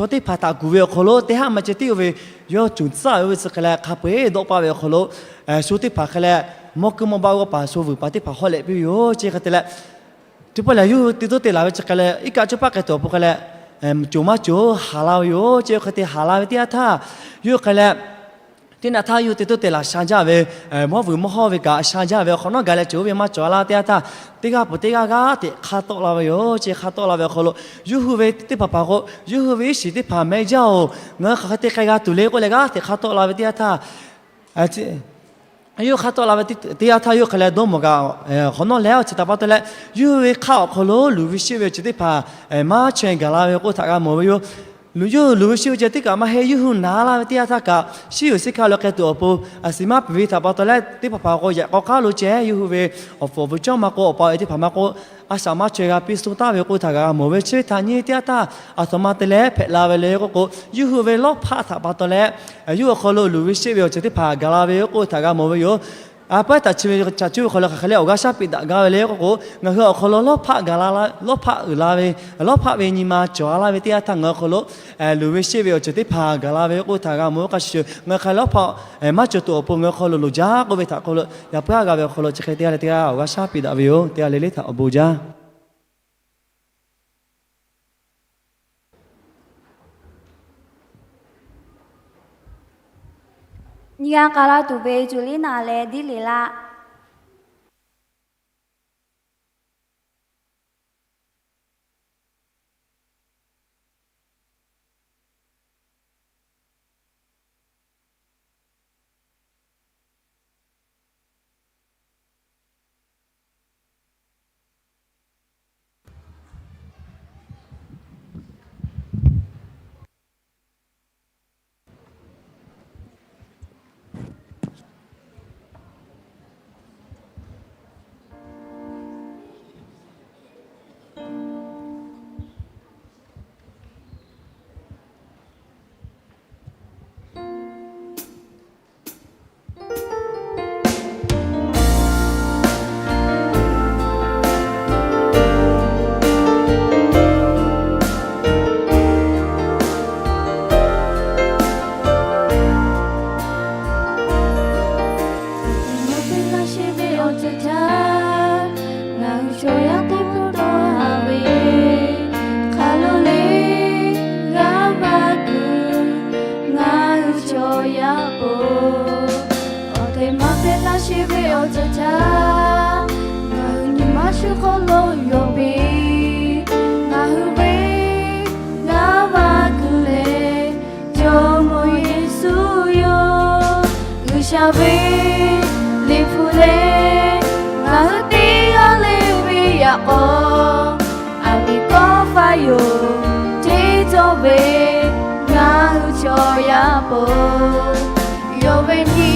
teˇ hpaˍ htaꞈ kuˬ ve awˬ hk'aw lo teˇ haˉ maˇ ceh tiˉ oˇ ve yawˇ coˬ tcuhˉ ve chi hk'e leh hk'a peu-eˬ dawˇ paˆ ve awˬ hk'aw lo, shu teˇ hpaˍ hk'e leh mawˇ kuiˉ mawˇ baˆ g'awˆ paˍ shu vuiˬ paˍ teˇ hpaˍ hawˉ lehꞈ piˇ ve yoˬ ce. Hk'e te leh, teˇ pawˆ lehˬ yawˇ hui te toˉ te laˬ ve chi hk'e leh iˉ kaˆ coˇ paˆ k'ai tuˬ awˬ pon hk'e leh, coˬ maˇ coˬ haˍ la ve yoˬ ce. Hk'e te haˍ la ve teˇ yanˇ htaˇ, yawˇ hui hk'e leh teˇ naꞈ htaˇ yawˇ hui te toˉ te laˬ sha jaˇ ve, mawˇ vuiˬ mawˇ hawˇ ve kaꞈ sha jaˇ ve awˬ hk'awꞈ nawˉ gaˬ leh coˬ oˇ ve maˇ cawˬ la teˇ yanˇ htaˇ, teˇ g'aˇ peuˬ teˇ g'aˇ g'aˇ teꞈ hk'a tawˆ la ve yoˬ ce. Hk'a tawˆ la ve awˬ hk'aw lo yawˇ hui ve teˇ hpaˍ hpaˍ k'o, yawˇ hui ve iˉ shiˍ teˇ hpaˍ meh jaˇ-oˬ, ngaˬ hui hk'aˬ hk'e te k'ai g'a tuˬ le k'oˆ leh g'aˇ teꞈ hk'a tawˆ la ve teˇ yanˇ htaˇ, yawˇ hk'a tawˆ la ve teˇ yanˇ htaˇ yawˇ hk'e leh dawˇ mawˬ kaꞈ hk'awꞈ nawˉ leh chi htaꞈ pa taw leh, yawˇ hui ve hk'aˆ awˬ hk'aw lo luˬ ve sheˆ ve awˬ ceuˬ teˇ hpaˍ maˇ chaweh gaˬ la ve k'oˆ htaꞈ g'a mawˬ ve yoˬ. Luˬ yawˇ hui luˬ ve sheˆ ve ceh teˇ kaꞈ maˇ heˆ. Yawˇ hui naˍ laˇ ve teˇ yanˇ htaˇ kaꞈ, shiˉ yuˬ shiˉ hkaˇ lo k'ai tuˬ awˬ pon a shu maˇ peuˬ ve htaꞈ pa taw leh, teˇ hpaˍ hpaˍ k'o yaꞈ k'aw k'aˉ lo ceh, yawˇ hui ve awˬ pfuhˍ awˬ pfuhˍ cawˇ maˇ k'o, awˬ pa awˬ e teˇ hpaˍ maˇ k'o, a shaꞈ maˇ chaweh g'a piˇ suh taˍ ve k'oˆ htaꞈ g'a mawˬ ve. Chi ve htaꞈ nyi teˇ yanˇ htaˇ, aˬ htoꞈ ma te leh hpehꞈ la ve le k'oˆ k'o, yawˇ hui ve lawˇ hpaˆ htaꞈ pa taw leh, yawˇ hui awˬ hk'aw lo luˬ ve sheˆ ve awˬ ceuˬ teˇ hpaˍ gaˬ la ve k'oˆ htaꞈ g'a mawˬ ve yoˬ. A pehˉ htaꞈ chi ve caꞈ cuˇ ve hk'aw lo hk'aˬ hk'e le awˬ g'aˇ shaˉ piˇ daꞈ gaˇ ve le k'oˆ k'o, ngaˬ hui awˬ hk'aw lo lawˇ hpaˆ gaˬ la, lawˇ hpaˆ uiˍ la ve, lawˇ hpaˆ ve nyi ma cawˬ a laˇ ve teˇ yanˇ htaˇ ngaˬ hui awˬ hk'aw lo luˬ ve sheˆ ve awˬ ceuˬ teˇ hpaˍ gaˬ la ve k'oˆ htaꞈ g'a mawˬ ve. Hk'a shuˍ shuˍ ngaˬ hui hk'a lawˇ hpaˆ maˇ cawˬ tuˬ awˬ pon ngaˬ hui awˬ hk'aw lo loˍ jaˇ k'oˆ ve htaꞈ hk'aw lo yaꞈ puiˉ aˇ g'a ve awˬ hk'aw lo chi hk'e teˇ g'aˇ leh teˇ g'aˇ awˬ g'aˇ shaˉ piˇ daꞈ ve yoˬ. Teˇ g'aˇ le le htaꞈ awˬ bon jaˇ. Nyi g'a k'ai la tuˬ ve Cuˬ liˉ naˍ leh Diˇ liꞈ laˆ. Ngaˬ hui chaw yaˇ teˇ hpaˍ dawˇ haˍ ve, hk'a lo le g'a va kuˬ ngaˬ hui chaw yaˇ po. Awˬ tehˬ maˇ hpehꞈ la sheˍ ve awˬ ceuˬ htaꞈ ngaˬ hui nyi ma shu hk'aw lo yonˍ ve, ngaˬ hui ve g'a va kuˬ leh Jawˇmawˇ Yeˍsuˆ yoˬ. G'uiˬsha ve liꞈ hpu leh ngaˬ hui teˇ g'aˇ le ve yaꞈ k'aw, aˬ miˍ kawˆ faˇ yoˬ. Hteˇ cawˇ ve ngaˬ hui chaw yaˇ po, yonˍ ve nyi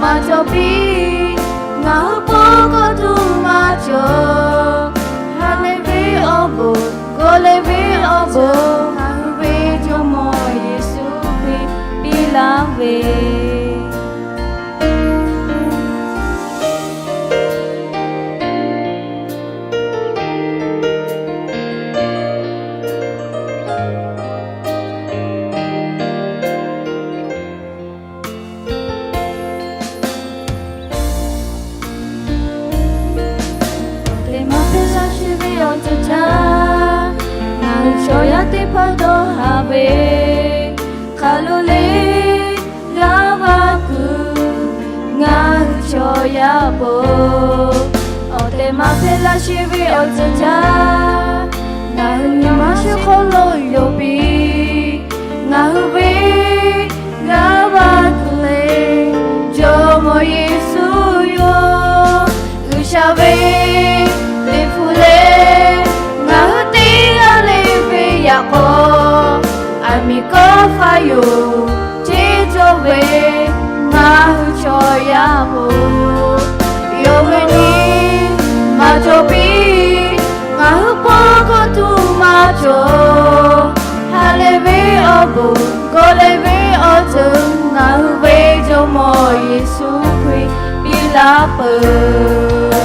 maˇ cawˬ piˇ, ngaˬ hui po kawˆ tuˬ maˇ cawˬ. Ha lehˬ ve awˬ bon, gawˬ lehˬ ve awˬ bon, ngaˬ hui ve Jawˇmawˇ Yeˍsuˆ Hkriꞈ piˇ laˇ ve Awˬ tehˬ maˇ hpehꞈ la sheˍ ve awˬ ceuˬ htaꞈ ngaˬ hui chaw yaˇ teˇ hpaˍ dawˇ haˍ ve, hk'a lo le g'a va kuˬ ngaˬ hui chaw yaˇ po. Awˬ tehˬ maˇ hpehꞈ la sheˍ ve awˬ ceuˬ htaꞈ ngaˬ hui nyi ma shu hk'aw lo yonˍ piˇ, ngaˬ hui ve g'a va kuˬ leh Jawˇmawˇ Yeˍsuˆ yoˬ. G'uiˬsha ve liꞈ hpu leh ngaˬ hui teˇ g'aˇ le ve yaꞈ k'aw, aˬ miˍ kawˆ faˇ yoˬ. Hteˇ cawˇ ve ngaˬ hui chaw yaˇ po, yonˍ ve nyi maˇ cawˬ piˇ, ngaˬ hui po kawˆ tuˬ maˇ cawˬ. Ha lehˬ ve awˬ bon, gawˬ lehˬ ve awˬ ceuˬ, ngaˬ hui ve Jawˇmawˇ Yeˍsuˆ Hkriꞈ piˇ laˇ peuˬ.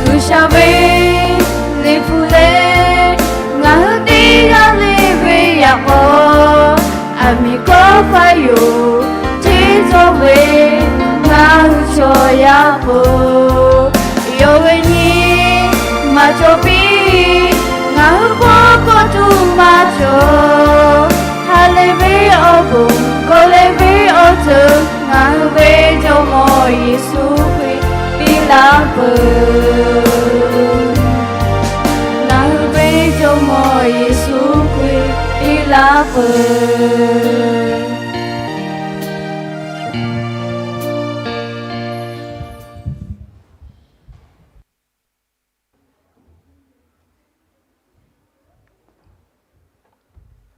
G'uiˬsha ve liꞈ hpu leh ngaˬ hui teˇ g'aˇ le ve yaꞈ k'aw, aˬ miˍ kawˆ faˇ yoˬ. Hteˇ cawˇ ve ngaˬ hui chaw yaˇ po, yonˍ ve nyi maˇ cawˬ piˇ, ngaˬ hui po kawˆ tuˬ maˇ cawˬ. Ha lehˬ ve awˬ bon, gawˬ lehˬ ve awˬ ceuˬ, ngaˬ hui ve Jawˇmawˇ Yeˍsuˆ Hkriꞈ piˇ laˇ peuˬ. Ngaˬ hui ve Jawˇmawˇ Yeˍsuˆ Hkriꞈ piˇ laˇ peuˬ.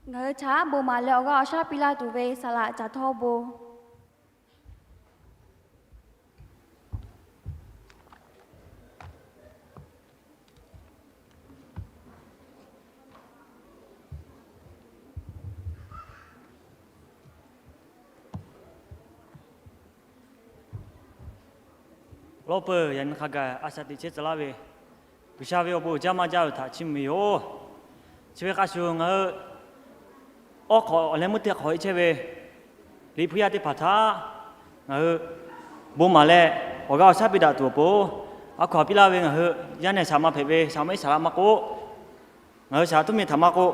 Ngaˬ hui htaꞈ bon maˍ leh awˬ g'aˇ awˬ shaˉ piˇ laˇ tuˬ ve saˍ laꞈ caˬ htawˇ bon. Awˬ lawn peuˬ yaꞈ nyi hk'a gaˬ a shaꞈ teꞈ chehˇ tcuh laˇ ve G'uiˬsha ve awˬ bon uiˍ jaˇ maˇ jaˇ ve htaꞈ chiˇ mvuh ve yoˬ. Chi ve hk'a shuˍ ngaˬ hui awˬ hk'awꞈ awˬ leh meuˇ teˇ hk'awꞈ e chehˇ ve Liꞈ hpu yaˇ teˇ hpaˍ htaꞈ ngaˬ hui bon maˍ leh awˬ g'aˇ awˬ shaˉ piˇ daꞈ tuˬ awˬ pon, a hkaw-anˬ piˇ laˇ ve ngaˬ hui yaˇ nehˬ shaˍ ma hpehꞈ ve shaˍ ma iˉ shaˍ laꞈ maˇ k'oˆ, ngaˬ hui shaˍ laꞈ tuˉ miˬ htaꞈ maˇ k'oˆ,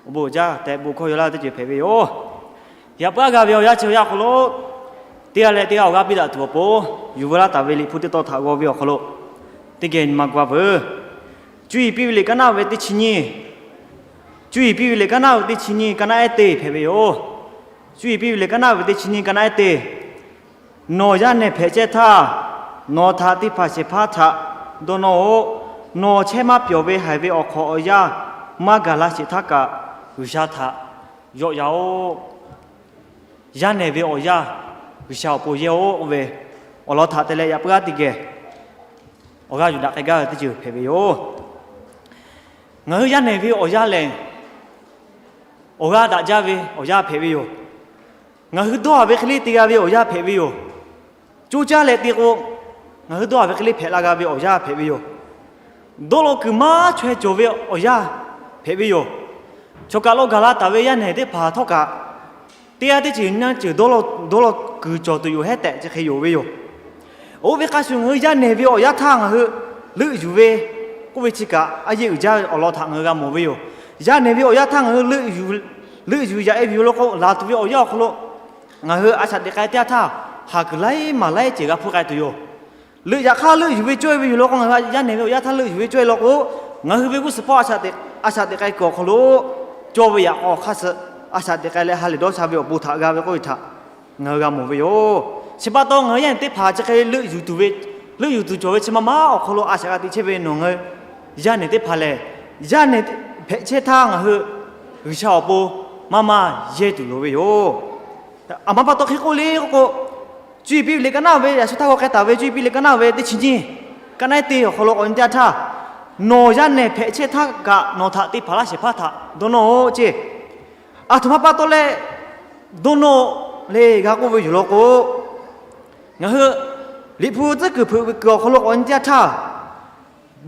awˬ bon uiˍ jaˇ tehꞈ bon hkawˇ yaw laˇ ve teˇ ceuˬ hpehꞈ ve yoˬ. Yaꞈ puiˉ a g'a ve awˬ yanˇ chi awˬ yanˇ awˬ hk'aw lo teˇ g'aˇ leh teˇ g'aˇ awˬ g'aˇ piˇ daꞈ tuˬ awˬ pon, yuˬ veu laˇ taˍ ve Liꞈ hpu teˇ tawn htaꞈ g'aw ve awˬ hk'aw lo teˇ geh nyi ma gu-a veuˬ. Cuˇ yiˍ piˇ ve liꞈ kaˉ naˉ ve teˇ chi nyiˇ, cuˇ yiˍ piˇ ve liꞈ kaˉ naˉ ve teˇ chi nyiˇ kaˉ naˉ ehˉ teˇ hpehꞈ ve yoˬ. Cuˇ yiˍ piˇ ve liꞈ kaˉ naˉ ve teˇ chi nyiˇ kaˉ naˉ ehˉ teˇ. Nawˬ yaˇ nehˬ hpehꞈ chehˇ htaˇ, nawˬ htaꞈ teˇ hpaˍ shehˍ hpaˇ htaꞈ dawˇ nawˇ-oˆ. Nawˬ chehˇ maˇ pyawˬ ve haiˬ ve awˬ hk'awꞈ awˬ yanˇ maˇ gaˬ la sheˍ htaˇ kaꞈ, G'uiˬsha htaꞈ yawˆ yan-oˆ. Yaˇ nehˬ ve awˬ yanˇ G'uiˬsha awˬ pon yehˇ-oˆ k'oˆ ve, awˬ lawn htaꞈ te leh yaꞈ puiˉ g'aˇ teˇ geh awˬ g'aˇ yuˬ daꞈ k'ai gaˇ ve teˇ ceuˬ hpehꞈ ve yoˬ. Ngaˬ hui yaˇ nehˬ ve awˬ yanˇ lehˬ, awˬ g'aˇ daꞈ jaˇ ve awˬ yanˇ hpehꞈ ve yoˬ. Ngaˬ hui dawˇ-a ve hk'e le te g'a ve awˬ yanˇ hpehꞈ ve yoˬ. Coˇ caˇ leh te k'o, ngaˬ hui dawˇ-a ve hk'e le hpehꞈ la g'a ve awˬ yanˇ hpehꞈ ve yoˬ. Dawˇ law kuiˬ maˇ chaweh cawˬ ve awˬ yanˇ hpehꞈ ve yoˬ. Chawˬ kaˬ lo gaˬ la taˍ ve yaˇ nehˬ teˇ hpaˍ htawˇ kaꞈ, teˇ g'aˇ teˇ ceuˬ nyiˇ ceuˬ dawˇ law, dawˇ law kuiˬ cawˬ tuˬ yoˬ hehˉ tehꞈ chi hk'e yonˍ ve yoˬ. Oˇ ve hk'a shuˍ ngaˬ hui yaˇ nehˬ ve awˬ yanˇ htaˇ ngaˬ hui leuˆ yuˬ ve k'oˆ ve chi kaꞈ a yeˇ uiˍ jaˇ ve awˬ lawn htaꞈ ngaˬ hui g'a mawˬ ve yoˬ. Yaˇ nehˬ ve awˬ yanˇ htaˇ ngaˬ hui leuˆ yuˬ, leuˆ yuˬ yaꞈ e ve yoˬ law k'o, laˬ tuˬ ve awˬ yanˇ awˬ hk'aw lo ngaˬ hui a shaꞈ teꞈ k'ai teˇ yanˇ htaˇ, haˍ kuiˬ laiˉ maˬ laiˉ ceuˬ g'a hpuˇ k'ai tuˬ yoˬ. Leuˆ yaꞈ hk'aˇ leuˆ yuˬ ve cawˇ e ve yoˬ law k'o, ngaˬ hui yaˇ nehˬ ve awˬ yanˇ htaˇ leuˆ yuˬ ve cawˇ e law k'o, ngaˬ hui ve g'uˇ suhˍ hpawˇ a shaꞈ teꞈ k'ai kuiˬ awˬ hk'aw lo cawˇ ve yaꞈ k'aw hk'aˇ suh a shaꞈ teꞈ k'ai leh ha lehˬ dawˇ sha ve awˬ bon htaꞈ g'a ve k'oˆ ve htaꞈ ngaˬ hui g'a mawˬ ve yoˬ. Chi pa taw ngaˬ hui yaˇ nehˬ teˇ hpaˍ chi hk'e leuˆ yuˬ tuˬ ve, leuˆ yuˬ tuˬ cawˬ ve chi ma ma awˬ hk'aw lo a shaꞈ g'a teꞈ chehˇ ve nawˬ ngaˬ hui yaˇ nehˬ teˇ hpaˍ lehˬ, yaˇ nehˬ hpehꞈ chehˇ htaˇ ngaˬ hui G'uiˬsha awˬ pon maˇ maˇ yehˇ tuˬ loˍ ve yoˬ. Aˬ ma pa taw hk'e k'oˆ le k'oˆ k'o, cuˇ yiˍ piˇ ve liꞈ kaˉ naˉ ve yaꞈ shu htaˇ g'aw k'ai taˍ ve cuˇ yiˍ piˇ liꞈ kaˉ naˉ ve teˇ chi nyiˇ kaˉ naˉ ehˉ teˇ awˬ hk'aw lo k'awꞈ nyi teˇ yanˇ htaˇ, nawˬ yaˇ nehˬ hpehꞈ chehˇ htaˇ kaꞈ nawˬ htaꞈ teˇ hpaˍ laˇ shehˍ hpaˇ htaꞈ dawˇ nawˇ-oˆ ceˇ. Aˬ htoꞈ ma pa taw leh dawˇ nawˇ le g'a k'oˆ ve yoˬ law k'o, ngaˬ hui Liꞈ hpu tcuhˉ kuiˬ hpeuꞈ ve kuiˬ awˬ hk'aw lo k'awꞈ nyi teˇ yanˇ htaˇ,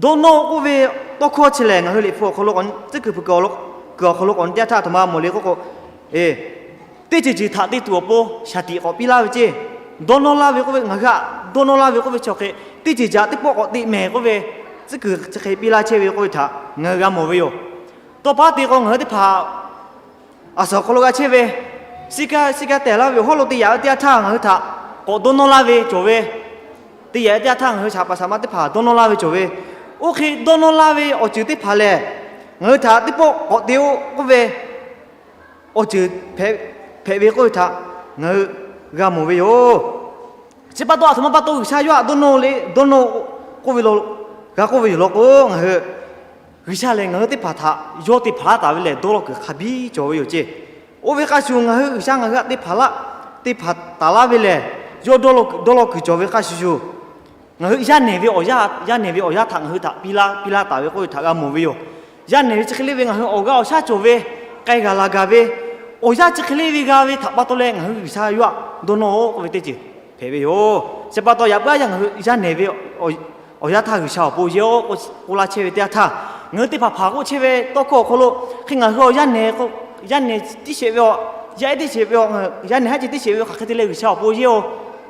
dawˇ nawˇ k'oˆ ve tawˇ hkawˇ chi lehˬ, ngaˬ hui Liꞈ hpu awˬ hk'aw lo k'awꞈ tcuhˉ kuiˬ hpeuꞈ kuiˬ awˬ hk'aw lo k'awꞈ nyi teˇ yanˇ htaˇ aˬ htoꞈ ma mawˬ le k'oˆ k'o, teˇ ceuˬ ceuˬ htaꞈ te tuˬ awˬ pon shaˍ tiꞈ k'awꞈ piˇ laˇ ve ceˇ. Dawˇ nawˇ laˇ ve k'oˆ ve ngaˬ hui htaꞈ dawˇ nawˇ laˇ ve k'oˆ ve chi hk'e, teˇ ceuˬ ceuˬ teˇ pawˆ k'awꞈ te mehˍ k'oˆ ve tcuhˉ kuiˬ chi hk'e piˇ laˇ chehˇ ve k'oˆ ve htaꞈ ngaˬ hui g'a mawˬ ve yoˬ. Tawˇ pa te k'o ngaˬ hui teˇ hpaˍ aˬ suhˍ awˬ hk'aw lo g'a chehˇ ve, siˉ kaˆ siˉ kaˆ tehˬ laˇ ve awˬ hawˉ lo te yaꞈ ve teˇ yanˇ htaˇ ngaˬ hui htaꞈ k'awꞈ dawˇ nawˇ laˇ ve cawˬ ve, te yaꞈ ve teˇ yanˇ htaˇ ngaˬ hui shaˍ paˍ shaˍ ma teˇ hpaˍ dawˇ nawˇ laˇ ve cawˬ ve, oˇ hk'e dawˇ nawˇ laˇ ve awˬ ceuˬ teˇ hpaˍ lehˬ, ngaˬ hui htaꞈ teˇ pawˆ k'awꞈ te-o k'oˆ ve awˬ ceuˬ hpehꞈ ve k'oˆ ve htaꞈ ngaˬ hui g'a mawˬ ve yoˬ. Chi pa taw aˬ htoꞈ ma pa taw G'uiˬsha yawˇ htaꞈ dawˇ nawˇ le, dawˇ nawˇ k'oˆ ve, g'a k'oˆ ve yoˬ law k'o, ngaˬ hui G'uiˬsha lehˬ ngaˬ hui teˇ hpaˍ htaꞈ yawˇ te hpaˍ laˇ taˍ ve lehˬ dawˇ law kuiˬ hk'a biˇ cawˬ ve yoˬ ceˇ. Oˇ ve hk'a shuˍ ngaˬ hui G'uiˬsha ngaˬ hui htaꞈ te hpaˍ laˇ, te hpaˍ taˍ laˇ ve lehˬ, yawˇ dawˇ law kuiˬ cawˬ ve hk'a shuˍ shuˍ, ngaˬ hui yaˇ nehˬ ve awˬ yaˇ, yaˇ nehˬ ve awˬ yaˇ htaꞈ ngaˬ hui htaꞈ piˇ laˇ, piˇ laˇ taˍ ve k'oˆ ve htaꞈ g'a mawˬ ve yoˬ. Yaˇ nehˬ ve chi hk'e le ve ngaˬ hui awˬ g'aˇ awˬ shaˉ cawˬ ve, k'ai g'a la gaˬ ve, awˬ yaˇ chi hk'e le ve g'a ve htaꞈ pa taw leh ngaˬ hui G'uiˬsha yawˇ htaꞈ dawˇ nawˇ-oˆ k'oˆ ve teˇ ceuˬ hpehꞈ ve yoˬ. Chi pa taw yaꞈ puiˉ a yanˇ ngaˬ hui yaˇ nehˬ ve awˬ yaˇ htaˇ G'uiˬsha awˬ pon yehˇ-oˆ k'oˆ laˇ chehˇ ve teˇ yanˇ htaˇ, ngaˬ hui teˇ hpaˍ hpaˍ k'oˆ chehˇ ve tawˇ hkawˇ awˬ hk'aw lo hk'e ngaˬ hui awˬ yaˇ nehˬ, yaˇ nehˬ tiˉ sheˍ ve, yaˇ ehˉ tiˉ sheˍ ve, yaˇ nehˬ haˉ ceh tiˉ sheˍ ve hk'aˬ hk'e te leh G'uiˬsha awˬ pon yehˇ-oˆ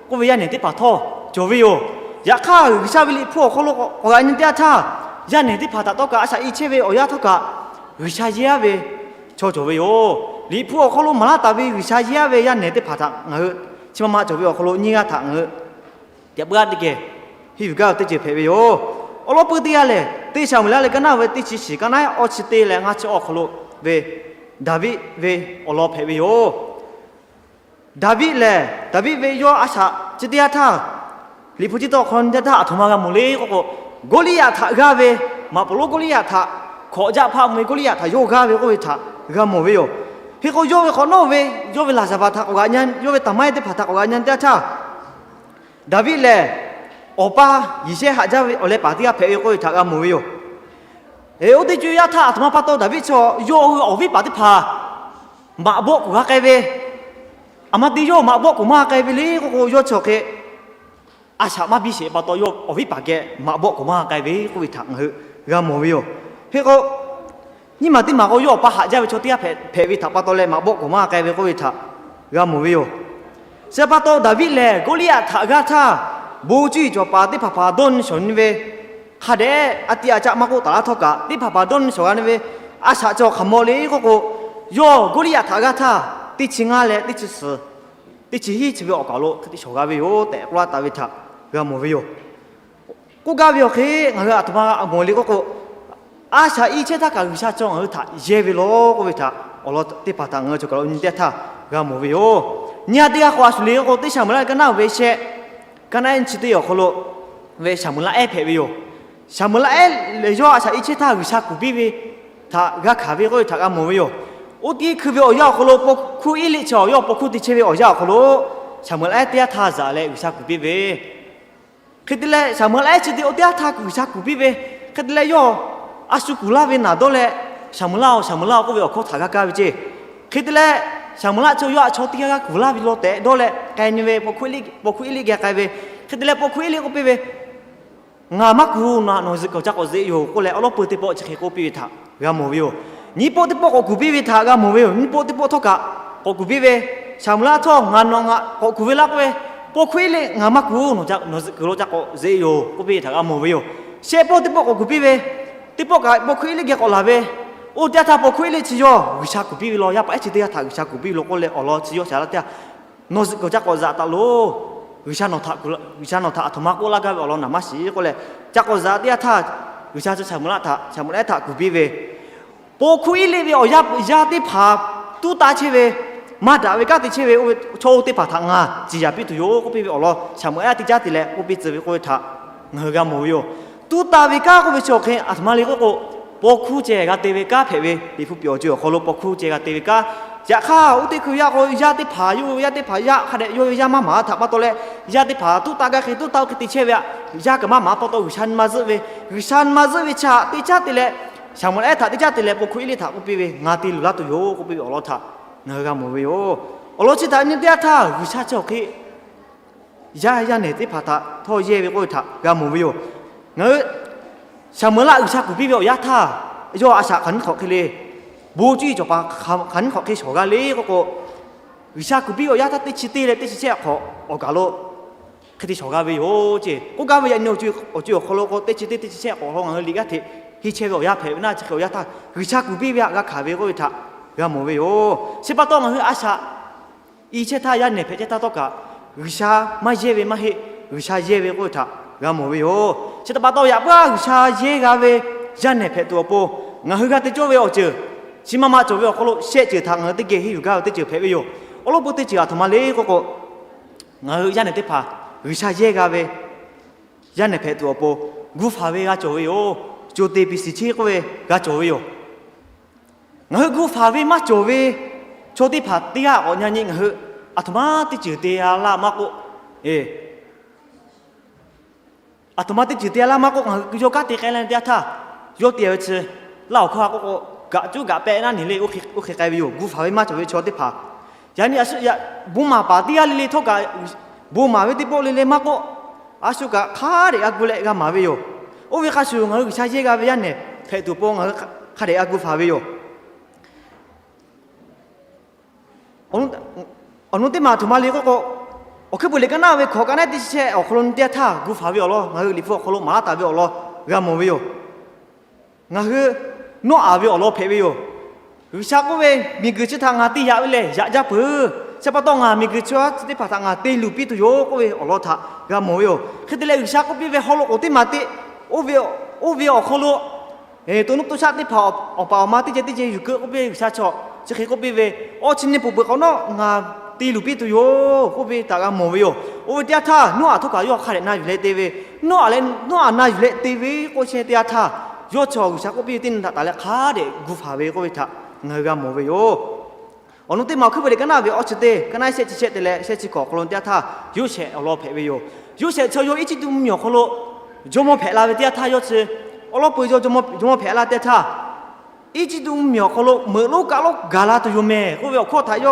k'oˆ ve yaˇ nehˬ teˇ hpaˍ htawˇ cawˬ ve yoˬ. Yaꞈ hk'aˇ G'uiˬsha ve Liꞈ hpu awˬ hk'aw lo k'awꞈ g'a nyi teˇ yanˇ htaˇ, yaˇ nehˬ teˇ hpaˍ htaꞈ tawˇ kaꞈ a shaꞈ i chehˇ ve awˬ yaˇ htawˇ kaꞈ G'uiˬsha yehˇ-aˉ ve chaw cawˬ ve yoˬ. Liꞈ hpu awˬ hk'aw lo maˍ laˇ taˍ ve G'uiˬsha yehˇ-aˉ ve yaˇ nehˬ teˇ hpaˍ htaꞈ ngaˬ hui chi ma ma cawˬ ve awˬ hk'aw lo nyiˇ g'aˇ htaꞈ ngaˬ hui teꞈ puiˉ g'aˇ teˇ geh henˇ yuˬ gaˇ ve teˇ ceuˬ hpehꞈ ve yoˬ. Awˬ lawn pui teˇ g'aˇ lehˬ, teˇ Saˍmo-eˍlaˆ liꞈ kaˉ naˉ ve teˇ chi shiˍ kaˉ naˉ awˇ chi te leh ngaˇ chi awˇ awˬ hk'aw lo ve Daˍviˆ ve awˬ lawn hpehꞈ ve yoˬ. Daˍviˆ lehˬ, Daˍviˆ ve yawˇ a shaꞈ chi teˇ yanˇ htaˇ, Liꞈ hpu chi taw hk'aw nyi teˇ htaˇ aˬ htoꞈ ma g'a mawˬ le k'oˆ k'o, Goˇliˇyaꞈ htaꞈ g'aˇ ve, maꞈ poˍ lonˉ Goˇliˇyaꞈ htaꞈ, hkawꞈ jaˆ hpaˆ mvuh ve Goˇliˇyaꞈ htaꞈ yawˇ g'aˇ ve k'oˆ ve htaꞈ g'a mawˬ ve yoˬ. Hk'e k'o, yawˇ ve hk'awꞈ nawˉ ve, yawˇ ve laˍzaˍvaˍ htaꞈ k'awꞈ g'aꞈ nyi, yawˇ ve taˍ maˇ heˆ teˇ hpaˍ htaꞈ k'awꞈ g'aꞈ nyi teˇ yanˇ htaˇ, Daˍviˆ lehˬ awˬ pa Yeˍsehˇ haꞈ jaˇ ve awˬ leh paˍ teˇ g'aˇ hpehꞈ ve k'oˆ ve htaꞈ g'a mawˬ ve yoˬ. Eˬ, oˇ teˇ co yaˇ htaˇ aˬ htoꞈ ma pa taw Daˍviˆ chaw yawˇ hui awˬ viˉ paˍ teˇ hpaˍ maꞈ bawˆ k'oˍ g'a k'ai ve, aˬ ma te yawˇ maꞈ bawˆ k'oˍ maˇ g'a k'ai ve le k'oˆ k'o, yawˇ chi awˬ hk'e a shaꞈ maˇ biˇ sheˍ pa taw, yawˇ awˬ viˉ paˍ geh maꞈ bawˆ k'oˍ maˇ g'a k'ai ve k'oˆ ve htaꞈ ngaˬ hui g'a mawˬ ve yoˬ. Hk'e k'o, nyiˇ maˬ teˇ maˬ k'o, yawˇ awˬ pa haꞈ jaˇ ve chaw teˇ g'aˇ hpehꞈ ve htaꞈ pa taw leh maꞈ bawˆ k'oˍ maˇ g'a k'ai ve k'oˆ ve htaꞈ g'a mawˬ ve yoˬ. Chi pa taw, Daˍviˆ lehˬ Goˇliˇyaꞈ htaꞈ g'aˇ htaˇ, bon cuˇ yiˍ cawˬ paˍ teˇ hpaˍ hpaˍ dawˇ nyi shawˍ nyi ve hk'a dehꞈ a tiꞈ a caˆ maˇ k'oˆ taˍ laˇ htawˇ kaꞈ, teˇ hpaˍ hpaˍ dawˇ nyi shawˍ g'a nyi ve a shaꞈ cawˬ hk'aˬ mawˬ le k'oˆ k'o, yawˇ Goˇliˇyaꞈ htaꞈ g'aˇ htaˇ teˇ chi ngaˇ leh teˇ chi suhˍ, teˇ chi hiˉ chi ve awˬ kaˬ lo hk'e te shawˍ g'a ve yoˬ tehꞈ k'oˆ laˇ taˍ ve htaꞈ g'a mawˬ ve yoˬ. K'oˆ gaˇ ve awˬ hk'e ngaˬ hui aˬ htoꞈ ma mawˬ le k'oˆ k'o, a shaꞈ i chehˇ htaˇ kaꞈ G'uiˬsha chaw ngaˬ hui htaꞈ yehˇ ve lawˬ k'oˆ ve htaꞈ awˬ lawn teˇ hpaˍ htaꞈ ngaˬ hui cawˬ kaˬ lo nyi teˇ yanˇ htaˇ g'a mawˬ ve yoˬ. Nyi ha teˇ g'aˇ k'o, a shuˍ le k'o, teˇ Saˍmo-eˍlaˆ ka naˆ ve shehˆ, ka naˆ ehˉ nyiˇ chi teˇ awˬ hk'aw lo ve Saˍmo-eˍlaˆ ehˉ hpehꞈ ve yoˬ. Saˍmo-eˍlaˆ ehˉ lehˬ, yawˇ a shaꞈ i chehˇ htaˇ G'uiˬsha kuˬ piˇ ve htaꞈ g'a hkanˍ ve k'oˆ ve htaꞈ g'a mawˬ ve yoˬ. Oˇ tiˉ hkui ve awˬ yanˇ awˬ hk'aw lo, paw hkuˇ Eˇliˆ chi awˬ yawˇ paw hkuˇ te chehˇ ve awˬ yanˇ awˬ hk'aw lo, Saˍmo-eˍlaˆ ehˉ teˇ yanˇ htaˇ zaꞈ leh G'uiˬsha kuˬ piˇ ve Hk'e te leh, Saˍmo-eˍlaˆ ehˉ chi te oˇ teˇ yanˇ htaˇ G'uiˬsha kuˬ piˇ ve, hk'e te leh yawˇ a shu kuˬ laˇ ve naˬ dawˇ leh, Saˍmo-eˍlaˆ-oˬ, Saˍmo-eˍlaˆ-oˬ k'oˆ ve awˬ hkawˇ htaꞈ g'a kaˇ ve ceˇ. Hk'e te leh, Saˍmo-eˍlaˆ chi yawˇ htaꞈ chaw teˇ g'aˇ g'aˇ kuˬ laˇ ve law tehꞈ dawˇ leh k'ai nyi ve, paw hkuˇ Eˇliˆ geh k'ai ve. Hk'e te leh, paw hkuˇ Eˇliˆ k'oˆ piˇ ve, Ngaˬ maˇ kuˬ, nawˬ htaꞈ nawˬ zuhꞈ kuiˬ awˬ ca k'awꞈ zeꞈ yoˬ k'oˆ leh, awˉ lawˉ peu teˇ pawˆ chi hk'e k'oˆ piˇ ve htaꞈ g'a mawˬ ve yoˬ. Nyiˇ pawˆ teˇ pawˆ k'awꞈ kuˬ piˇ ve htaꞈ g'a mawˬ ve yoˬ. Nyiˇ pawˆ teˇ pawˆ htawˇ kaꞈ k'awꞈ kuˬ piˇ ve, Saˍmo-eˍlaˆ htawˇ, Ngaˬ nawˬ ngaˬ k'awꞈ kuˬ ve laˇ k'oˆ ve, paw hkuˇ Eˇliˆ ngaˬ maˇ kuˬ, nawˬ zuhꞈ kuiˬ lo ca k'awꞈ zeꞈ yoˬ k'oˆ piˇ ve htaꞈ g'a mawˬ ve yoˬ. Shehˆ pawˆ teˇ pawˆ k'awꞈ kuˬ piˇ ve, teˇ pawˆ kaꞈ paw hkuˇ Eˇliˆ geh k'awꞈ laˬ ve, oˇ teˇ yanˇ htaˇ paw hkuˇ Eˇliˆ chi yawˇ G'uiˬsha kuˬ piˇ ve law, yaˇ paˍ ehˉ chi teˇ g'aˇ htaꞈ G'uiˬsha kuˬ piˇ ve law k'oˆ leh awˬ lawn chi yawˇ shaˍ laˇ teˇ yanˇ, Nawˬ zuhꞈ kuiˬ ca k'awꞈ zaꞈ taˍ loˬ. G'uiˬsha nawˬ htaꞈ aˬ htoꞈ ma k'oˆ laˇ gaˇ ve awˬ lawn naˍ maˇ shiˍ k'oˆ leh, ca k'awꞈ zaꞈ teˇ yanˇ htaˇ, G'uiˬsha chi Saˍmo-eˍlaˆ htaꞈ, Saˍmo-eˍlaˆ htaꞈ kuˬ piˇ ve, paw hkuˇ Eˇliˆ ve awˬ yaˇ teˇ hpaˍ tuˉ taˇ chehˇ ve, maˇ daꞈ ve kanˉ te chehˇ ve, oˇ ve chaw oˇ teˇ hpaˍ htaꞈ ngaˬ ciˍ yanˍ piˇ tuˬ yoˬ k'oˆ piˇ ve awˬ lawn Saˍmo-eˍlaˆ teˇ caˉ te leh k'oˆ piˇ tcuh ve k'oˆ ve htaꞈ ngaˬ hui g'a mawˬ ve yoˬ. Tuˉ taˇ ve kanˉ k'oˆ ve chi awˬ hk'e aˬ htoꞈ ma le k'oˆ k'o, paw hkuˇ ceh g'a te ve kanˉ hpehꞈ ve, Liꞈ hpu piˍ awˬ co awˬ hk'aw lo paw hkuˇ ceh g'a te ve kanˉ. Yaꞈ hk'aˇ, oˇ teˇ hkui yaˇ k'o, yaˇ teˇ hpaˍ yawˇ ve yaˇ teˇ hpaˍ yaˇ hk'a dehꞈ yawˇ ve yaˇ maˇ maˍ htaꞈ pa taw leh, yaˇ teˇ hpaˍ tuˉ taˇ gaˇ hk'e tuˉ taˇ oˇ hk'e te chehˇ ve htaꞈ, yaˇ kaꞈ maˇ maˍ pa taw G'uiˬsha nyi ma zuhˆ ve, G'uiˬsha nyi ma zuhˆ ve chi htaꞈ teˇ caˉ te leh, Saˍmo-eˍlaˆ htaꞈ teˇ caˉ te leh paw hkuˇ Eˇliˆ htaꞈ k'oˆ piˇ ve, Ngaˬ te luˬ laˇ tuˬ yoˬ k'oˆ piˇ ve awˬ lawn htaꞈ ngaˬ hui g'a mawˬ ve yoˬ. Awˬ lawn chi htaꞈ nyi teˇ yanˇ htaˇ G'uiˬsha chi awˬ hk'e yaˇ yaˇ nehˬ teˇ hpaˍ htaꞈ htawˇ yehˇ ve k'oˆ ve htaꞈ g'a mawˬ ve yoˬ. Ngaˬ hui Saˍmo-eˍlaˆ G'uiˬsha kuˬ piˇ ve awˬ yanˇ htaˇ, yawˇ a shaꞈ hk'aˬ nyiˇ hk'awꞈ hk'e le, bon cuˇ yiˍ cawˬ paˍ hk'aˬ nyiˇ hk'awꞈ hk'e shawˍ g'a le k'oˆ k'o, G'uiˬsha kuˬ piˇ ve awˬ yanˇ htaˇ teˇ chi teˇ leh teˇ chi shehˆ hk'awꞈ awˬ kaˬ lo hk'e te shawˍ g'a ve yoˬ ceˇ. K'oˆ gaˇ ve yaꞈ nyi awˬ co awˬ hk'aw lo k'o, teˇ chi teˇ teˇ chi shehˆ hk'awꞈ awˬ hk'aw lo ngaˬ hui liꞈ g'aˇ hteꞈ henˇ chehˇ ve awˬ yanˇ hpehꞈ ve naˇ, chi hk'e awˬ yanˇ htaˇ G'uiˬsha kuˬ piˇ ve htaꞈ g'a hkanˍ ve k'oˆ ve htaꞈ g'a mawˬ ve yoˬ. Chi pa taw ngaˬ hui a shaꞈ i chehˇ htaˇ yaˇ nehˬ hpehꞈ chehˇ htaˇ htawˇ kaꞈ, G'uiˬsha maˇ yehˇ ve maˇ heˆ, G'uiˬsha yehˇ ve k'oˆ ve htaꞈ g'a mawˬ ve yoˬ. Chi htaꞈ pa taw yaꞈ puiˉ G'uiˬsha yehˇ g'a ve yaˇ nehˬ hpehꞈ tuˬ awˬ pon, ngaˬ hui g'a te cawˇ ve awˬ ceuˬ chi ma ma cawˬ ve awˬ hk'aw lo shehˆ ceuˬ htaꞈ ngaˬ hui teˇ geh henˇ yuˬ gaˇ ve teˇ ceuˬ hpehꞈ ve yoˬ. Awˬ lawn peu teˇ ceuˬ aˬ htoꞈ ma le k'oˆ k'o, ngaˬ hui yaˇ nehˬ teˇ hpaˍ G'uiˬsha yehˇ g'a ve yaˇ nehˬ hpehꞈ tuˬ awˬ pon gu faˍ ve g'a cawˬ ve yoˬ. Co te piˍ shiˍ cheˇ k'oˆ ve g'a cawˬ ve yoˬ. Ngaˬ hui gu faˍ ve maˇ cawˬ ve chaw teˇ hpaˍ teˇ g'aˇ k'awꞈ nyi nyi ngaˬ hui aˬ htoꞈ ma teˇ ceuˬ te a laˇ maˇ k'oˆ, e, aˬ htoꞈ ma teˇ ceuˬ te a laˇ maˇ k'oˆ, ngaˬ hui yawˇ kanˉ te k'ai la teˇ yanˇ htaˇ, yawˇ te ve chi laˇ awˬ hkawˇ a k'oˆ k'o, gaꞈ cuˉ gaꞈ pehˆ naˉ neˬ le, oˇ hk'e k'ai ve yoˬ. Gu faˍ ve maˇ cawˬ ve chaw teˇ hpaˍ, yaꞈ nyi a shu bon maˍ paˍ teˇ g'aˇ le le htawˇ kaꞈ, bon maˍ ve teˇ pawˆ le le maˇ k'oˆ, a shu kaꞈ hk'a dehꞈ g'a gu leh g'a maˍ ve yoˬ. Oˇ ve hk'a shuˍ ngaˬ hui G'uiˬsha yehˇ g'a ve yaˇ nehˬ hpehꞈ tuˬ awˬ pon ngaˬ hui hk'a dehꞈ g'a gu faˍ ve yoˬ. Awˬ nu teˇ maˬ aˬ htoꞈ ma le k'oˆ k'o, Awˬ hkuiˉ peuˬ liꞈ ka naˆ ve hkawꞈ ka naˆ teˇ chi shehˆ awˬ hk'aw lo nyi teˇ yanˇ htaˇ gu faˍ ve awˬ lawn ngaˬ hui Liꞈ hpu awˬ hk'aw lo maˍ laˇ taˍ ve awˬ lawn g'a mawˬ ve yoˬ. Ngaˬ hui Noˉaꞈ ve awˬ lawn hpehꞈ ve yoˬ. G'uiˬsha k'oˆ ve, Miˬguiˬ chi htaꞈ ngaˬ te yaꞈ ve lehˬ yaꞈ jaˇ peuˬ. Chi pa taw ngaˬ miˬguiˬ chi teˇ hpaˍ htaꞈ ngaˬ te luˬ piˇ tuˬ yoˬ k'oˆ ve awˬ lawn htaꞈ g'a mawˬ ve yoˬ. Hk'e te leh G'uiˬsha k'oˆ piˇ ve, Haw loꞈ k'oˍ teˇ maˬ te, oˇ ve awˬ hk'aw lo to nuˇ to shaˆ teˇ hpaˍ awˬ paˍ awˬ ma teˇ ceh teˇ ceh yuˬ keu k'oˆ piˇ ve G'uiˬsha chaw chi hk'e k'oˆ piˇ ve, Awˇ chi neˇ puˬ peuˬ hk'awꞈ nawˉ ngaˬ te luˬ piˇ tuˬ yoˬ k'oˆ ve htaꞈ g'a mawˬ ve yoˬ. Oˇ ve teˇ yanˇ htaˇ Noˉaꞈ htawˇ kaꞈ yawˇ hk'a dehꞈ na yuˬ leh te ve, Noˉaꞈ leh Noˉaꞈ na yuˬ leh te ve k'oˆ chehˇ teˇ yanˇ htaˇ, yawˇ chaw G'uiˬsha k'oˆ piˇ ve teˇ nyi htaꞈ taˍ leh hk'a dehꞈ gu faˍ ve k'oˆ ve htaꞈ ngaˬ hui g'a mawˬ ve yoˬ. Awˬ nu teˇ maˬ awˬ hkuiˉ puiˍ liꞈ ka naˆ ve awˬ chi teˇ, ka naˆ shehˆ chi shehˆ te leh shehˆ chi hkawꞈ awˬ hk'aw lo teˇ yanˇ htaˇ, Yoˇsehꞈ awˬ lawn hpehꞈ ve yoˬ. Yoˇsehꞈ chi yawˇ Eˇjiˇtuꞈ mvuhˇmiˬ awˬ hk'aw lo jawˇmawˇ hpehꞈ la ve teˇ yanˇ htaˇ, yawˇ chi awˉ lawˉ peu yawˇ jawˇmawˇ hpehꞈ la teˇ yanˇ htaˇ, Eˇjiˇtuꞈ mvuhˇmiˬ awˬ hk'aw lo meuꞈ lonˉ kaˆ lonˉ gaˬ la tuˬ yoˬ mehˬ k'oˆ ve awˬ hkawˇ htaꞈ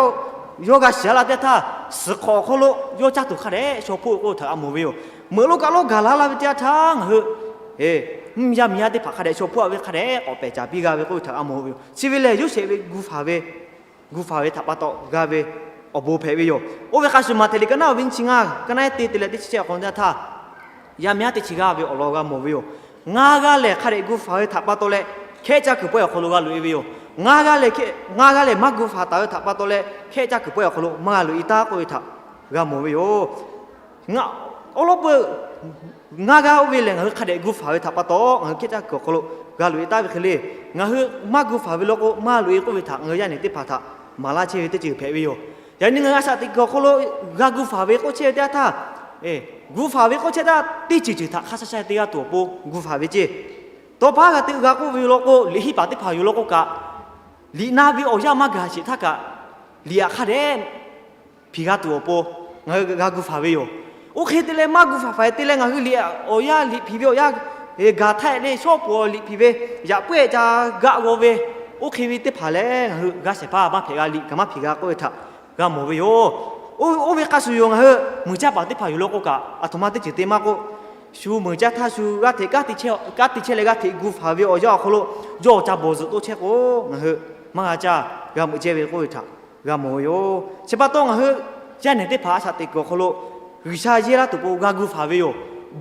yawˇ g'a shiˍ la teˇ yanˇ htaˇ, suhˍ hk'awꞈ awˬ hk'aw lo yawˇ caˇ tuˬ hk'a dehꞈ shaw hpoˆ k'oˆ ve htaꞈ g'a mawˬ ve yoˬ. Meuꞈ lonˉ kaˆ lonˉ gaˬ la la ve teˇ yanˇ htaˇ ngaˬ hui mvuhˇ yaˇ miˬ yaˇ teˇ hpaˍ hk'a dehꞈ shaw hpoˆ a ve hk'a dehꞈ k'awꞈ pehˬ caˍ piˇ g'a ve k'oˆ ve htaꞈ g'a mawˬ ve yoˬ. Chi ve lehˬ, Yoˇsehꞈ ve gu faˍ ve, gu faˍ ve htaꞈ pa taw g'a ve awˬ bon hpehꞈ ve yoˬ. Oˇ ve hk'a shuˍ, Maꞈhtehˍ liꞈ ka naˆ awˬ ve nyiˇ chi ngaˇ, ka naˆ ehˉ teˇ te leh teˇ chi shehˆ awˬ hk'aw lo teˇ yanˇ htaˇ, yaˇ miˇ haˉ teˇ chi g'aˇ ve awˬ lawn g'a mawˬ ve yoˬ. Ngaˇ g'aˇ lehˬ hk'a dehꞈ gu faˍ ve htaꞈ pa taw leh, hkehˉ caˇ kuiˬ pawehˇ awˬ hk'aw lo g'a loꞈ e ve yoˬ. Ngaˇ g'aˇ lehˬ, ngaˇ g'aˇ lehˬ maˇ gu faˍ taˍ ve htaꞈ pa taw leh, hkehˉ caˇ kuiˬ pawehˇ awˬ hk'aw lo maˇ g'a loꞈ e taˉ k'oˆ ve htaꞈ g'a mawˬ ve yoˬ. Awˉ lawˉ peu ngaˇ g'aˇ oˇ ve lehˬ, ngaˬ hui hk'a dehꞈ gu faˍ ve htaꞈ pa taw ngaˬ hui hkehˉ caˇ kuiˬ awˬ hk'aw lo g'a loꞈ e taˉ ve hk'e le, ngaˬ hui maˇ gu faˍ ve law k'o maˇ loꞈ e k'oˆ ve htaꞈ ngaˬ hui yaˇ nehˬ teˇ hpaˍ htaꞈ maˍ laˇ chehˇ ve teˇ ceuˬ hpehꞈ ve yoˬ. Yaꞈ nyi ngaˬ hui a shaꞈ teꞈ kuiˬ awˬ hk'aw lo g'a gu faˍ ve k'oˆ chehˇ ve teˇ yanˇ htaˇ, gu faˍ ve k'oˆ chehˇ htaˇ teˇ ceuˬ ceuˬ htaꞈ hk'a sha sha te g'a tuˬ awˬ pon gu faˍ ve ceˇ. Tawˇ paˉ g'a te g'a k'oˆ ve yoˬ law k'o, liꞈ henˇ paˍ teˇ hpaˍ yoˬ law k'o kaꞈ, liꞈ na ve awˬ yanˇ maˇ gaˬ sheˍ htaˇ kaꞈ, liꞈ htaꞈ hk'a dehꞈ hpiˍ g'a tuˬ awˬ pon ngaˬ hui g'a gu faˍ ve yoˬ. Oˇ hk'e te leh maˇ gu faˍ faˍ te leh ngaˬ hui liꞈ awˬ yanˇ, liꞈ hpiˍ ve awˬ yanˇ gaˬ htaˇ leh shawˉ pfuhˍ liꞈ hpiˍ ve, yaꞈ puiˉ ca gaˆ g'aw ve, oˇ hk'e ve teˇ hpaˍ lehˬ ngaˬ hui g'a shehˍ hpaˇ maˇ hpehꞈ g'a, liꞈ kaꞈ maˇ hpiˍ g'a k'oˆ ve htaꞈ g'a mawˬ ve yoˬ. Oˇ ve hk'a shuˍ yoˬ, ngaˬ hui muiˬ caˇ paˍ teˇ hpaˍ yoˬ law k'o kaꞈ, aˬ htoꞈ ma teˇ ceuˬ te maˇ k'oˆ, shu muiˬ caˇ htaˇ shu g'aˇ hteꞈ kanˉ te chehˇ leh g'aˇ hteꞈ gu faˍ ve awˬ yanˇ awˬ hk'aw lo yawˇ awˬ ca bawˬ zuhꞈ toˇ chehˇ k'o, ngaˬ hui maˇ g'a caˇ g'a meuꞈ ceh ve k'oˆ ve htaꞈ g'a mawˬ ve yoˬ. Chi pa taw ngaˬ hui yaˇ nehˬ teˇ hpaˍ a shaꞈ teꞈ kuiˬ awˬ hk'aw lo G'uiˬsha yehˇ laˇ tuˬ k'o g'a gu faˍ ve yoˬ.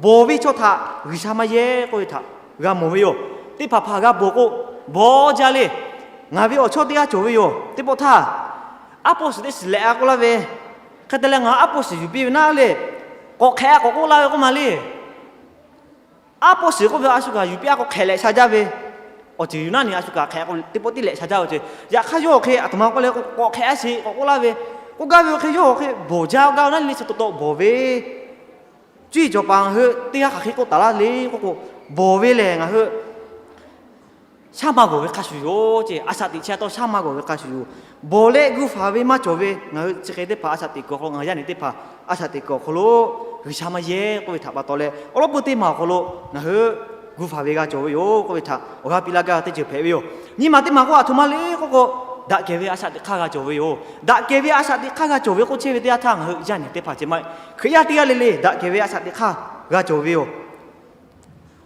Bawˬ ve chaw htaꞈ G'uiˬsha maˇ yehˇ k'oˆ ve htaꞈ g'a mawˬ ve yoˬ. Teˇ hpaˍ hpaˍ g'a bawˬ k'o, bawˬ jaˇ le. Ngaˬ ve awˬ chawˇ teˇ g'aˇ cawˬ ve yoˬ. Teˇ pawˆ htaˇ, aˉ pawˇ shiˍ teˇ shiˍ lehꞈ a k'oˆ laˇ ve, hk'e te leh ngaˬ aˉ pawˇ shiˍ yuˬ piˇ ve naˉ le, k'awꞈ hk'ehꞈ a k'awꞈ k'oˆ laˇ ve k'oˆ ma le. Aˉ pawˇ shiˍ k'oˆ ve a shu kaꞈ yuˬ piˇ a k'o hk'ehꞈ lehꞈ sha jaˇ ve, awˬ ceuˬ yuˬ naˉ ni a shu kaꞈ hk'ehꞈ k'o teˇ pawˆ tiˉ lehꞈ sha jaˇ ve awˬ ceuˬ. Yaꞈ hk'aˇ yawˇ awˬ hk'e aˬ htoꞈ ma k'oˆ leh k'awꞈ hk'ehꞈ a sheˍ k'awꞈ k'oˆ laˇ ve, k'oˆ gaˇ ve awˬ hk'e yawˇ awˬ hk'e bawˬ jaˇ gaˇ ve naˉ le, chi taw taw bawˬ ve, cuˇ yiˍ cawˬ paˍ ngaˬ hui teˇ g'aˇ hk'aˬ hk'e k'oˆ taˍ laˇ le k'oˆ k'o, bawˬ ve lehˬ ngaˬ hui shaˉ maˇ g'awˬ ve hk'a shuˍ yoˬ ceˇ. A shaꞈ teꞈ chi a taw shaˉ maˇ g'awˬ ve hk'a shuˍ yoˬ. Bawˬ leh gu faˍ ve maˇ cawˬ ve ngaˬ hui chi hk'e teˇ hpaˍ a shaꞈ teꞈ kuiˬ awˬ hk'aw lo, ngaˬ hui yaˇ nehˬ teˇ hpaˍ a shaꞈ teꞈ kuiˬ awˬ hk'aw lo G'uiˬsha maˇ yehˇ k'oˆ ve htaꞈ pa taw leh, awˉ lawˉ peu teˇ maˬ awˬ hk'aw lo ngaˬ hui gu faˍ ve g'a cawˬ ve yoˬ k'oˆ ve htaꞈ awˬ g'aˇ piˇ laˇ gaˇ teˇ ceuˬ hpehꞈ ve yoˬ. Nyi maˬ teˇ maˬ k'oˆ aˬ htoꞈ ma le k'oˆ k'o, daꞈ kehˬ ve a shaꞈ teꞈ hk'aˇ g'a cawˬ ve yoˬ. Daꞈ kehˬ ve a shaꞈ teꞈ hk'aˇ g'a cawˬ ve k'oˆ chehˇ ve teˇ yanˇ htaˇ ngaˬ hui yaˇ nehˬ teˇ hpaˍ ceh maˇ heˆ. Hkriꞈ yaˇ teˇ g'aˇ le le daꞈ kehˬ ve a shaꞈ teꞈ hk'aˇ g'a cawˬ ve yoˬ.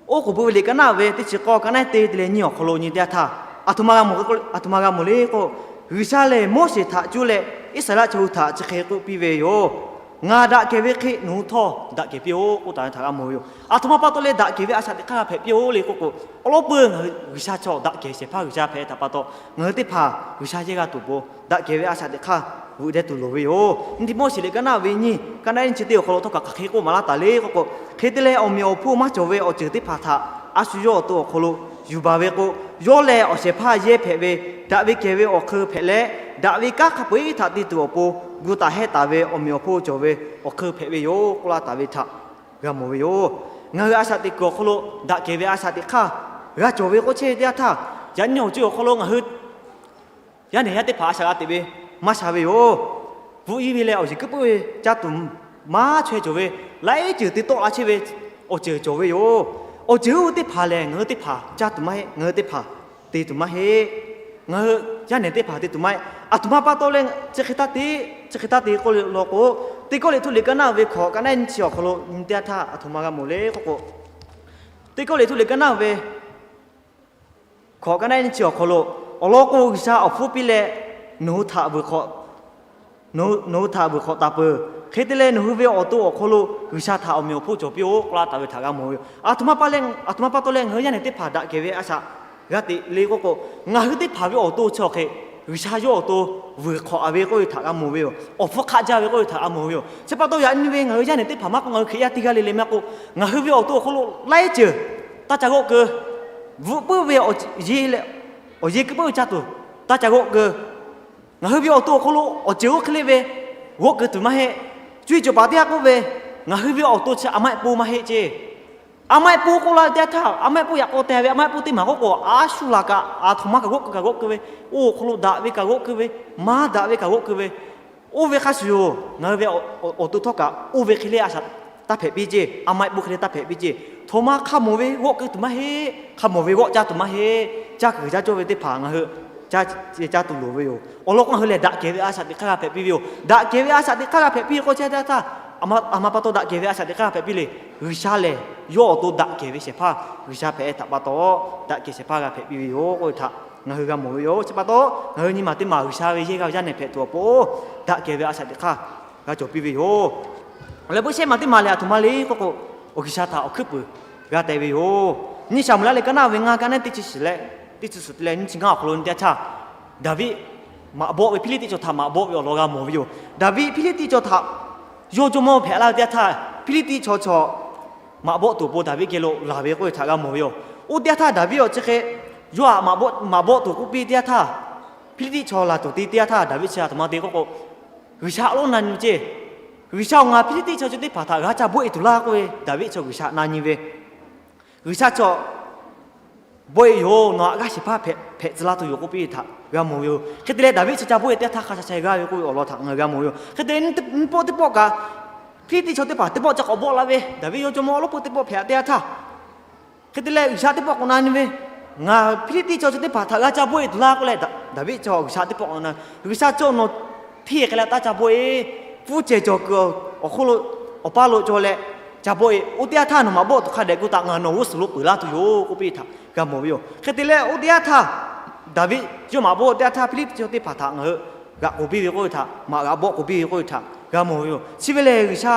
Oˉ k'oˍ pui ve liꞈ ka naˆ ve teˇ chi k'awˇ ka naˆ ehˉ teˇ te leh nyiˇ awˬ hk'aw lo nyi teˇ yanˇ htaˇ, aˬ htoꞈ ma g'a mawˬ, aˬ htoꞈ ma g'a mawˬ le k'o, G'uiˬsha lehˬ Moˉseˍ htaꞈ cuˇ leh Iˉsaˍreˍlaˆ chaw hui htaꞈ chi hk'e k'oˆ piˇ ve yoˬ. Ngaˬ daꞈ kehˬ ve hk'e nawˬ hui htawˇ daꞈ kehˬ piˇ-oˆ k'oˆ taˍ ve htaꞈ g'a mawˬ ve yoˬ. Aˬ htoꞈ ma pa taw leh daꞈ kehˬ ve a shaꞈ teꞈ hk'aˇ g'a hpehꞈ piˇ-oˆ le k'oˆ k'o, awˉ lawˉ peu ngaˬ hui G'uiˬsha chaw daꞈ kehˬ shehˍ hpaˇ G'uiˬsha hpehꞈ ve htaꞈ pa taw, ngaˬ hui teˇ hpaˍ G'uiˬsha yehˇ g'a tuˬ awˬ pon daꞈ kehˬ ve a shaꞈ teꞈ hk'aˇ veuꞈ deh tuˬ loˍ ve yoˬ. Nyi teˇ Moˉseˍ liꞈ ka naˆ ve nyiˇ, ka naˆ ehˉ nyiˇ chi teˇ awˬ hk'aw lo htawˇ kaꞈ hk'aˬ hk'e k'oˆ maˍ laˇ taˍ le k'oˆ k'o, hk'e te leh awˬ meꞈ awˬ hponˇ maˇ cawˬ ve awˬ ceuˬ teˇ hpaˍ htaꞈ a shu yawˇ awˬ to awˬ hk'aw lo yuˬ baˬ ve k'o, yawˇ lehˬ awˬ shehˍ hpaˇ yehˇ hpehꞈ ve, daꞈ ve kehˬ ve awˬ hk'eun hpehꞈ leh, daꞈ ve kanˉ hk'a peu-eˬ htaꞈ te tuˬ awˬ pon gu taˍ hehˇ taˍ ve awˬ meꞈ awˬ hponˇ cawˬ ve awˬ hk'eun hpehꞈ ve yoˬ k'oˆ laˇ taˍ ve htaꞈ g'a mawˬ ve yoˬ. Ngaˬ hui a shaꞈ teꞈ kuiˬ awˬ hk'aw lo daꞈ kehˬ ve a shaꞈ teꞈ hk'aˇ g'a cawˬ ve k'oˆ chehˇ ve teˇ yanˇ htaˇ, yaꞈ nyi awˬ ceuˬ awˬ hk'aw lo ngaˬ hui yaˇ nehˬ yaˇ teˇ hpaˍ a shaꞈ g'a teꞈ ve maˇ sha ve yoˬ. Bvuhꞈ yeˇ ve leh awˬ yeˬ kuiˬ puiˉ ve caˇ tuˬ maˇ chaweh cawˬ ve, laiˉ ceuˬ te tawˆ la chehˇ ve awˬ ceuˬ cawˬ ve yoˬ. Awˬ ceuˬ oˇ ve teˇ hpaˍ lehˬ ngaˬ hui teˇ hpaˍ caˇ tuˬ maˇ heˆ, ngaˬ hui teˇ hpaˍ te tuˬ maˇ heˆ. Ngaˬ hui yaˇ nehˬ teˇ hpaˍ te tuˬ maˇ heˆ. Aˬ htoꞈ ma pa taw leh chi hk'e taˇ te, chi hk'e taˇ te k'oˆ le law k'o, Teˇ Kawˇrenˍhtuˆ liꞈ ka naˆ ve hkawꞈ ka naˆ ehˉ nyiˇ chi awˬ hk'aw lo nyi teˇ yanˇ htaˇ aˬ htoꞈ ma g'a mawˬ le k'oˆ k'o, Teˇ Kawˇrenˍhtuˆ liꞈ ka naˆ ve hkawꞈ ka naˆ ehˉ nyiˇ chi awˬ hk'aw lo, awˬ lawn k'o G'uiˬsha awˬ hpfuhˇ piˇ leh nawˬ hui htaꞈ vuiˬ hk'awꞈ nawˬ hui htaꞈ vuiˬ hk'awꞈ taˍ peuˬ. Hk'e te leh nawˬ hui ve awˬ to awˬ hk'aw lo G'uiˬsha htaꞈ awˬ meꞈ awˬ hponˇ cawˬ piˇ-oˆ k'oˆ laˇ taˍ ve htaꞈ g'a mawˬ ve yoˬ. Aˬ htoꞈ ma pa taw leh ngaˬ hui yaˇ nehˬ teˇ hpaˍ daꞈ kehˬ ve a shaꞈ g'a teꞈ le k'oˆ k'o, ngaˬ hui teˇ hpaˍ ve awˬ to chi awˬ hk'e G'uiˬsha yawˇ awˬ to vuiˬ hk'awꞈ a ve k'oˆ ve htaꞈ g'a mawˬ ve yoˬ. Awˬ hpfuhˇ hk'aˆ jaˇ ve k'oˆ ve htaꞈ g'a mawˬ ve yoˬ. Chi pa taw yaꞈ nyi ve ngaˬ hui yaˇ nehˬ teˇ hpaˍ maˇ k'oˆ, ngaˬ hui Hkriꞈ yaˇ teˇ g'aˇ le le maˇ k'oˆ, ngaˬ hui ve awˬ to awˬ hk'aw lo laiˉ ceuˬ taˇ ca g'awˆ keu, bvuhꞈ puiˉ ve awˬ yeˬ leh awˬ yeˬ keu puiˉ ve caˇ tuˬ taˇ ca g'awˆ keu, ngaˬ hui ve awˬ to awˬ hk'aw lo awˬ ceuˬ oˇ hk'e le ve g'awˆ keu tuˬ maˇ heˆ. Cuˇ yiˍ cawˬ paˍ teˇ g'aˇ k'oˆ ve, ngaˬ hui ve awˬ to chi a maˆ po maˇ heˆ ceˇ. A maˇ eˆ poˆ k'oˆ laˇ ve teˇ yanˇ htaˇ, a maˇ eˆ poˆ yaꞈ k'aw te ve, a maˇ eˆ poˆ teˇ maˬ k'oˆ k'o, a shu laˬ kaꞈ a htoꞈ ma kaꞈ g'awˆ keu kaꞈ g'awˆ keu ve, oˇ awˬ hk'aw lo daꞈ ve kaꞈ g'awˆ keu ve, maˇ daꞈ ve kaꞈ g'awˆ keu ve, oˇ ve hk'a shuˍ yoˬ. Ngaˬ hui ve awˬ to htawˇ kaꞈ oˇ ve hk'e le a shaꞈ taˇ hpehꞈ piˇ ceˇ, a maˇ eˆ poˆ hk'e le taˇ hpehꞈ piˇ ceˇ. Htoꞈ ma hk'a mawˬ ve g'awˆ keu tuˬ maˇ heˆ, hk'a mawˬ ve g'awˆ caˇ tuˬ maˇ heˆ. Caˇ kuiˬ caˇ cawˇ ve teˇ hpaˍ ngaˬ hui caˇ tuˬ loˍ ve yoˬ. Awˬ lawn k'o, ngaˬ hui lehˬ daꞈ kehˬ ve a shaꞈ teꞈ hk'aˇ g'a hpehꞈ piˇ ve yoˬ. Daꞈ kehˬ ve a shaꞈ teꞈ hk'aˇ g'a hpehꞈ piˇ ve k'o, chi teˇ htaˇ, a ma pa taw daꞈ kehˬ ve a shaꞈ teꞈ hk'aˇ g'a hpehꞈ piˇ le. G'uiˬsha lehˬ yawˇ awˬ to daꞈ kehˬ ve shehˍ hpaˇ G'uiˬsha hpehꞈ htaꞈ pa taw, daꞈ kehˬ shehˍ hpaˇ g'a hpehꞈ piˇ ve yoˬ k'oˆ ve htaꞈ ngaˬ hui g'a mawˬ ve yoˬ. Chi pa taw, ngaˬ hui nyi ma teˇ maˬ G'uiˬsha ve yehˇ g'aˇ ve yaˇ nehˬ hpehꞈ tuˬ awˬ pon, daꞈ kehˬ ve a shaꞈ teꞈ hk'aˇ g'a cawˬ piˇ ve yoˬ. Awˬ leh bon shehˆ maˬ teˇ maˬ lehˬ, a htoꞈ ma le k'oˆ k'o, awˬ G'uiˬsha htaꞈ awˬ hkuiˉ puiˍ g'a teh ve yoˬ. Nyiˇ Saˍmo laˇ leh kaˇ naˆ ve ngaˇ, kaˇ naˆ teˇ chi shiˍ leh teˇ chi suhˍ te leh nyiˇ chi ngaˇ awˬ hk'aw lo teˇ yanˇ htaˇ, Daˍviˆ maꞈ bawˆ ve, Hpiˇliˇtiˆ chaw htaꞈ maꞈ bawˆ ve awˬ lawn g'a mawˬ ve yoˬ. Daˍviˆ Hpiˇliˇtiˆ chaw htaꞈ yawˇ jawˇmawˇ hpehꞈ laˇ ve teˇ yanˇ htaˇ, Hpiˇliˇtiˆ chaw chaw maꞈ bawˆ tuˬ awˬ pon Daˍviˆ geh lo laˬ ve k'oˆ ve htaꞈ g'a mawˬ ve yoˬ. Oˇ teˇ yanˇ htaˇ Daˍviˆ awˬ chi hk'e yawˇ htaꞈ maꞈ bawˆ tuˬ k'oˆ piˇ teˇ yanˇ htaˇ, Hpiˇliˇtiˆ chaw laˬ tuˬ te teˇ yanˇ htaˇ, Daˍviˆ chi a htoꞈ ma te k'oˆ k'o, G'uiˬsha awˬ lonˉ na nyi ceˇ. G'uiˬsha-oˬ, ngaˬ Hpiˇliˇtiˆ chaw chi teˇ hpaˍ htaꞈ g'a ca bawˆ e tuˬ laˇ k'oˆ ve Daˍviˆ chaw G'uiˬsha na nyi ve, G'uiˬsha chaw bawˆ e yoˬ, nawˬ htaꞈ g'aˇ shehˍ hpaˇ hpehꞈ tcuh laˇ tuˬ yoˬ k'oˆ piˇ ve htaꞈ g'a mawˬ ve yoˬ. Hk'e te leh, Daˍviˆ chi ca bawˆ e teˇ yanˇ htaˇ hk'a sha sha g'aˇ ve k'oˆ ve awˬ lawn htaꞈ ngaˬ hui g'a mawˬ ve yoˬ. Hk'e te leh, nyiˇ pawˆ teˇ pawˆ kaꞈ, Hpiˇliˇtiˆ chaw teˇ hpaˍ teˇ pawˆ ca k'awꞈ bawˆ la ve, Daˍviˆ yawˇ jawˇmawˇ awˉ lawˉ pui teˇ pawˆ hpehꞈ teˇ yanˇ htaˇ, hk'e te leh G'uiˬsha teˇ pawˆ k'awꞈ na nyi ve, Ngaˬ Hpiˇliˇtiˆ chaw chi teˇ hpaˍ htaꞈ g'a ca bawˆ e tuˬ laˇ k'oˆ leh, Daˍviˆ chaw G'uiˬsha teˇ pawˆ k'awꞈ na, G'uiˬsha chaw nawˬ hteˇ k'ai leh taˇ ca bawˆ e, pfuhˇ cehˬ cawˬ kuiˬ awˬ hk'oˆ lo awˬ paˇ lo cawˬ leh ca bawˆ e. Oˇ teˇ yanˇ htaˇ nawˬ maꞈ bawˆ tuˬ hk'a dehꞈ k'oˆ htaꞈ ngaˬ nawˬ g'uˇ suhˍ lo peuˬ laˇ tuˬ yoˬ k'oˆ piˇ htaꞈ g'a mawˬ ve yoˬ. Hk'e te leh, oˇ teˇ yanˇ htaˇ Daˍviˆ yawˇ maꞈ bawˆ teˇ yanˇ htaˇ, Hpiˇliˇtiˆ chaw teˇ hpaˍ htaꞈ ngaˬ hui g'aꞈ k'oˍ piˇ ve k'oˆ ve htaꞈ, maꞈ g'aꞈ bawˆ k'oˍ piˇ ve k'oˆ ve htaꞈ g'a mawˬ ve yoˬ. Chi ve lehˬ, G'uiˬsha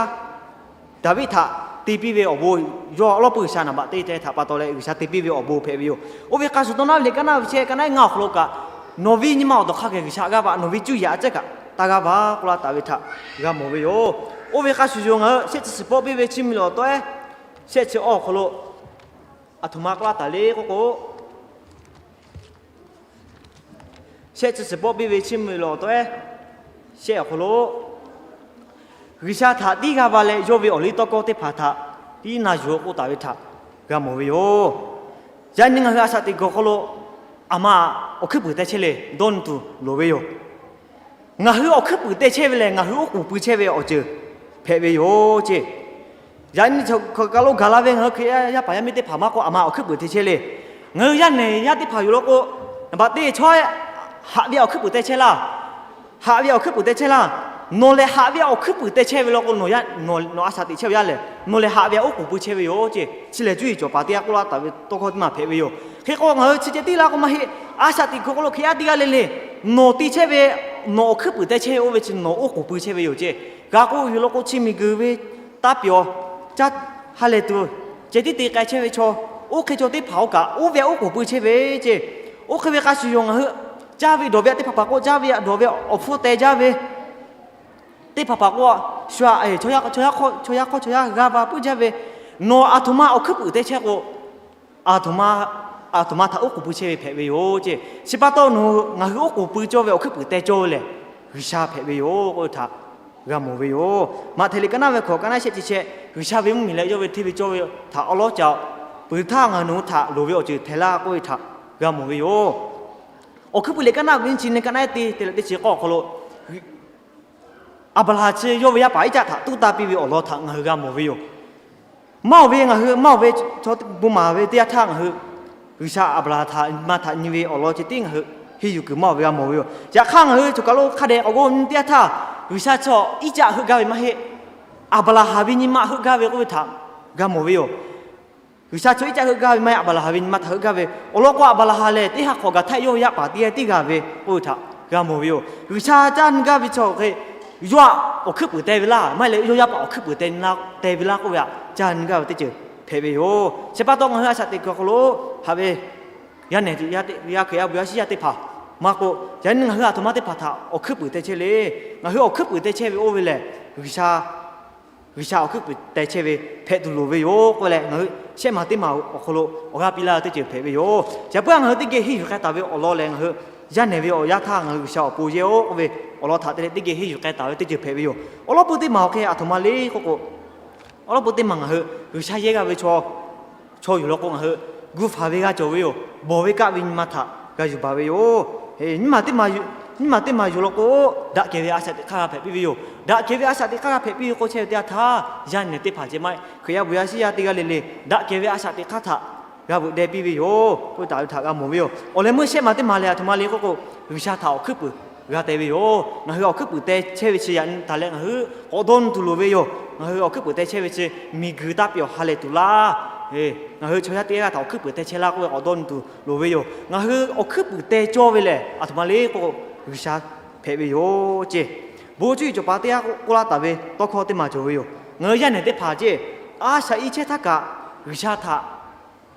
Daˍviˆ htaꞈ te piˇ ve awˬ bon, yawˇ awˉ lawˉ pui G'uiˬsha naˍ baꞈ teˇ ceuˬ htaꞈ pa taw leh G'uiˬsha te piˇ ve awˬ bon hpehꞈ ve yoˬ. Oˇ ve hk'a shuˍ, Tawˇ naˉ ve liꞈ kaˇ naˉ ve shehˆ, kaˇ naˉ ngaˇ awˬ hk'aw lo kaꞈ, Nawˬ ve nyi ma awˬ dawˬ hk'aˇ geh G'uiˬsha g'aˇ va, nawˬ ve cuˇ yiˍ a ciˉ kaꞈ taˇ g'aˇ va k'oˆ laˇ taˍ ve htaꞈ g'a mawˬ ve yoˬ. Oˇ ve hk'a shuˍ yoˬ, ngaˬ hui shehˆ chi suhˍ pawˆ piˇ ve Chiˇ mvuh liꞈ awˬ tawˆ ehˉ shehˆ chi awˇ awˬ hk'aw lo a htoꞈ ma k'oˆ laˇ taˍ le k'oˆ k'o, shehˆ chi suhˍ pawˆ piˇ ve Chiˇ mvuh liꞈ awˬ tawˆ ehˉ shehˆ awˬ hk'aw lo, G'uiˬsha htaꞈ tiˉ g'aˇ va leh yawˇ ve awˬliˇtawˇhkawˇ teˇ hpaˍ htaꞈ tiˉ na yuˬ-oˬ k'oˆ taˍ ve htaꞈ g'a mawˬ ve yoˬ. Yaꞈ nyi ngaˬ hui a shaꞈ teꞈ kuiˬ awˬ hk'aw lo a ma awˬ hkuiˉ puiˍ te chehˇ le dawˇ nyi tuˬ loˍ ve yoˬ. Ngaˬ hui awˬ hkuiˉ puiˍ te chehˇ ve lehˬ, ngaˬ hui oˉ k'oˍ pui chehˇ ve awˬ ceuˬ hpehꞈ ve yoˬ ceˇ. Yaꞈ nyi kaˬ lo gaˬ la ve ngaˬ hui Hkriꞈ yaˇ yaˇ paˍ yaˇ miˇ teˇ hpaˍ maˇ k'oˆ, a ma awˬ hkuiˉ puiˍ te chehˇ le. Ngaˬ hui yaˇ nehˬ yaˇ teˇ hpaˍ yoˬ law k'o, naˍ baꞈ teˇ chaw haꞈ ve awˬ hkuiˉ puiˍ te chehˇ laˇ. Haꞈ ve awˬ hkuiˉ puiˍ te chehˇ laˇ. Nawˬ lehˬ haꞈ ve awˬ hkuiˉ puiˍ te chehˇ ve law k'o, nawˬ a shaꞈ teꞈ chehˇ ve yaˇ lehˬ, nawˬ lehˬ haꞈ ve awˉ k'oˍ pui chehˇ ve yoˬ ceˇ. Chi lehˬ cuˇ yiˍ cawˬ paˍ teˇ g'aˇ k'oˆ laˇ taˍ ve tawˇ hkawˇ teˇ maˬ hpehꞈ ve yoˬ. Hk'e k'o, ngaˬ hui chi ceh tiˉ la k'o maˇ heˆ. A shaꞈ teꞈ kuiˬ hk'aw lo Hkriꞈ yaˇ teˇ g'aˇ le le, nawˬ te chehˇ ve, nawˬ awˬ hkuiˉ puiˍ te chehˇ ve oˇ ve chi nawˬ oˉ k'oˍ pui chehˇ ve yoˬ ceˇ. G'a k'oˆ yoˬ law k'o, chi miˬguiˬ ve taˇ pyawˬ caˇ ha lehˬ tuˬ ceh tiˉ te k'ai chehˇ ve chaw, oˇ hk'e chaw teˇ hpaˍ oˇ kaꞈ oˇ ve awˉ k'oˍ pui chehˇ ve ceˇ. Oˇ hk'e ve hk'a shuˍ yoˬ, ngaˬ hui caˇ ve dawˬ ve aꞈ teˇ hpaˍ hpaˍ k'o, caˇ ve aꞈ dawˬ ve awˬ hpfuhˇ teh jaˇ ve teˇ hpaˍ hpaˍ k'o, shu aꞈ chaw yaˇ hk'aw chaw yaˇ hk'aw chaw yaˇ g'aˇ va puiˉ jaˇ ve, nawˬ a htoꞈ ma awˬ hkuiˉ puiˍ te chehˇ k'o, a htoꞈ ma, a htoꞈ ma htaꞈ oˉ k'oˍ pui chehˇ ve hpehꞈ ve yoˬ ceˇ. Chi pa taw nawˬ ngaˬ hui oˉ k'oˍ pui cawˇ ve awˬ hkuiˉ puiˍ te cawˇ ve lehˬ, G'uiˬsha hpehꞈ ve yoˬ k'oˆ ve htaꞈ g'a mawˬ ve yoˬ. Maꞈhtehˍ liꞈ kaˇ naˉ ve hkawꞈ kaˇ naˉ shehˆ chi shehˆ, G'uiˬsha ve mvuhˇmiˬ leh yawˇ ve hteˇ ve cawˇ ve htaꞈ awˉ lawˉ ca peuˬ htaˇ ngaˬ nawˬ hui htaꞈ loˍ ve awˬ ceuˬ htehꞈ laˇ k'oˆ ve htaꞈ g'a mawˬ ve yoˬ. Awˬ hkuiˉ puiˍ liꞈ kaˇ naˉ ve nyiˇ chi nyiˇ kaˇ naˉ teˇ te leh teˇ chi k'awˇ awˬ hk'aw lo, Aˍbraˍhanˍ chi yawˇ ve yaˇ paˍ Iˉcaˆ htaꞈ tuˉ taˇ piˇ ve awˬ lawn htaꞈ ngaˬ hui g'a mawˬ ve yoˬ. Maˇ oˬ ve ngaˬ hui maˇ oˬ ve chaw bon maˍ ve teˇ yanˇ htaˇ ngaˬ hui G'uiˬsha Aˍbraˍhanˍ htaꞈ nyi ma htaꞈ nyi ve awˬ lawn ceh tiˉ ngaˬ hui henˇ yuˬ kuiˬ maˇ oˬ ve g'a mawˬ ve yoˬ. Yaꞈ hk'aˇ ngaˬ hui choˬ kaˬ lo hk'a dehꞈ k'awꞈ g'aw nyi teˇ yanˇ htaˇ, G'uiˬsha chaw Iˉcaˆ heuˆ gaˇ ve maˇ heˆ, Aˍbraˍhanˍ ve nyi ma heuˆ gaˇ ve k'oˆ ve htaꞈ g'a mawˬ ve yoˬ. G'uiˬsha chaw Iˉcaˆ heuˆ gaˇ ve maˇ heˆ, Aˍbraˍhanˍ ve nyi ma htaꞈ heuˆ gaˇ ve. Awˬ lawn k'o, Aˍbraˍhanˍ lehˬ teˇ ha hk'awꞈ gaˬ htaˇ yawˇ ve yaˇ paˍ teˇ g'aˇ tiˉ g'a ve k'oˆ ve htaꞈ g'a mawˬ ve yoˬ. G'uiˬsha caˇ nyi gaˇ ve chaw hk'e, yawˇ htaꞈ awˬ hkuiˉ puiˍ te ve laˇ, maˇ heˆ leh yawˇ yaˇ paˍ awˬ hkuiˉ puiˍ te ve laˇ k'oˆ ve htaꞈ caˇ nyi gaˇ ve teˇ ceuˬ hpehꞈ ve yoˬ. Chi pa taw ngaˬ hui a shaꞈ teꞈ kuiˬ awˬ hk'aw lo haꞈ ve yaˇ nehˬ, yaˇ Hkriꞈ yaˇ bon yaˇ shiˉ yaˇ teˇ hpaˍ maˇ k'o, yaꞈ nyi ngaˬ hui a htoꞈ ma teˇ hpaˍ htaꞈ awˬ hkuiˉ puiˍ te chehˇ le. Ngaˬ hui awˬ hkuiˉ puiˍ te chehˇ ve oˇ ve lehˬ, G'uiˬsha G'uiˬsha awˬ hkuiˉ puiˍ te chehˇ ve hpehꞈ tuˬ loˍ ve yoˬ k'oˆ leh, ngaˬ hui shehˆ maˬ teˇ maˬ awˬ hk'aw lo awˬ g'aˇ piˇ laˇ ve teˇ ceuˬ hpehꞈ ve yoˬ. Yaꞈ puiˉ ngaˬ hui teˇ geh henˇ yuˬ k'ai taˍ ve awˬ lawn lehˬ, ngaˬ hui yaˇ nehˬ ve awˬ yanˇ htaˇ ngaˬ hui G'uiˬsha awˬ pon yehˇ-oˆ k'oˆ ve awˬ lawn htaꞈ te leh teˇ geh henˇ yuˬ k'ai taˍ ve teˇ ceuˬ hpehꞈ ve yoˬ. Awˬ lawn pui teˇ maˬ awˬ hk'e a htoꞈ ma le k'oˆ k'o, awˬ lawn pui teˇ maˬ ngaˬ hui G'uiˬsha yehˇ g'a ve chaw Chaw yuˬ law k'o, ngaˬ hui gu faˍ ve g'a cawˬ ve yoˬ. Bawˬ ve kaˆ ve nyi ma htaꞈ g'a yuˬ baˬ ve yoˬ. Nyiˇ maˬ teˇ maˬ yuˬ law k'o, daꞈ kehˬ ve a shaꞈ teꞈ hk'aˇ g'a hpehꞈ piˇ ve yoˬ. Daꞈ kehˬ ve a shaꞈ teꞈ hk'aˇ g'a hpehꞈ piˇ ve k'o, chehˇ ve teˇ yanˇ htaˇ, yaˇ nehˬ teˇ hpaˍ ceh maˇ heˆ, Hkriꞈ yaˇ bon yaˇ shiˉ yaˇ teˇ g'aˇ le le daꞈ kehˬ ve a shaꞈ teꞈ hk'aˇ htaꞈ g'a veuꞈ deh piˇ ve yoˬ k'oˆ taˍ ve htaꞈ g'a mawˬ ve yoˬ. Awˬ leh meuˇ shehˆ maˬ teˇ maˬ lehˬ, aˬ htoꞈ ma le k'oˆ k'o, G'uiˬsha htaꞈ awˬ hkuiˉ puiˍ g'a te ve yoˬ. Ngaˬ hui awˬ hkuiˉ puiˍ te chehˇ ve chi yaꞈ nyi taˍ leh ngaˬ hui k'awꞈ dawˇ nyi tuˬ loˍ ve yoˬ. Ngaˬ hui awˬ hkuiˉ puiˍ te chehˇ ve chi miˬguiˬ taˇ pehˬ awˬ ha lehˬ tuˬ laˇ. Ngaˬ hui chaw yaˇ teˇ g'aˇ htaꞈ awˬ hkuiˉ puiˍ te chehˇ laˇ k'oˆ ve k'awꞈ dawˇ nyi tuˬ loˍ ve yoˬ. Ngaˬ hui awˬ hkuiˉ puiˍ te cawˇ ve lehˬ, aˬ htoꞈ ma le k'oˆ k'o, G'uiˬsha hpehꞈ ve yoˬ ceˇ. Bon cuˇ yiˍ cawˬ paˍ teˇ g'aˇ k'oˆ laˇ taˍ ve tawˇ hkawˇ teˇ maˬ cawˬ ve yoˬ. Ngaˬ hui yaˇ nehˬ teˇ hpaˍ ceˇ, a shaꞈ i chehˇ htaˇ kaꞈ G'uiˬsha htaꞈ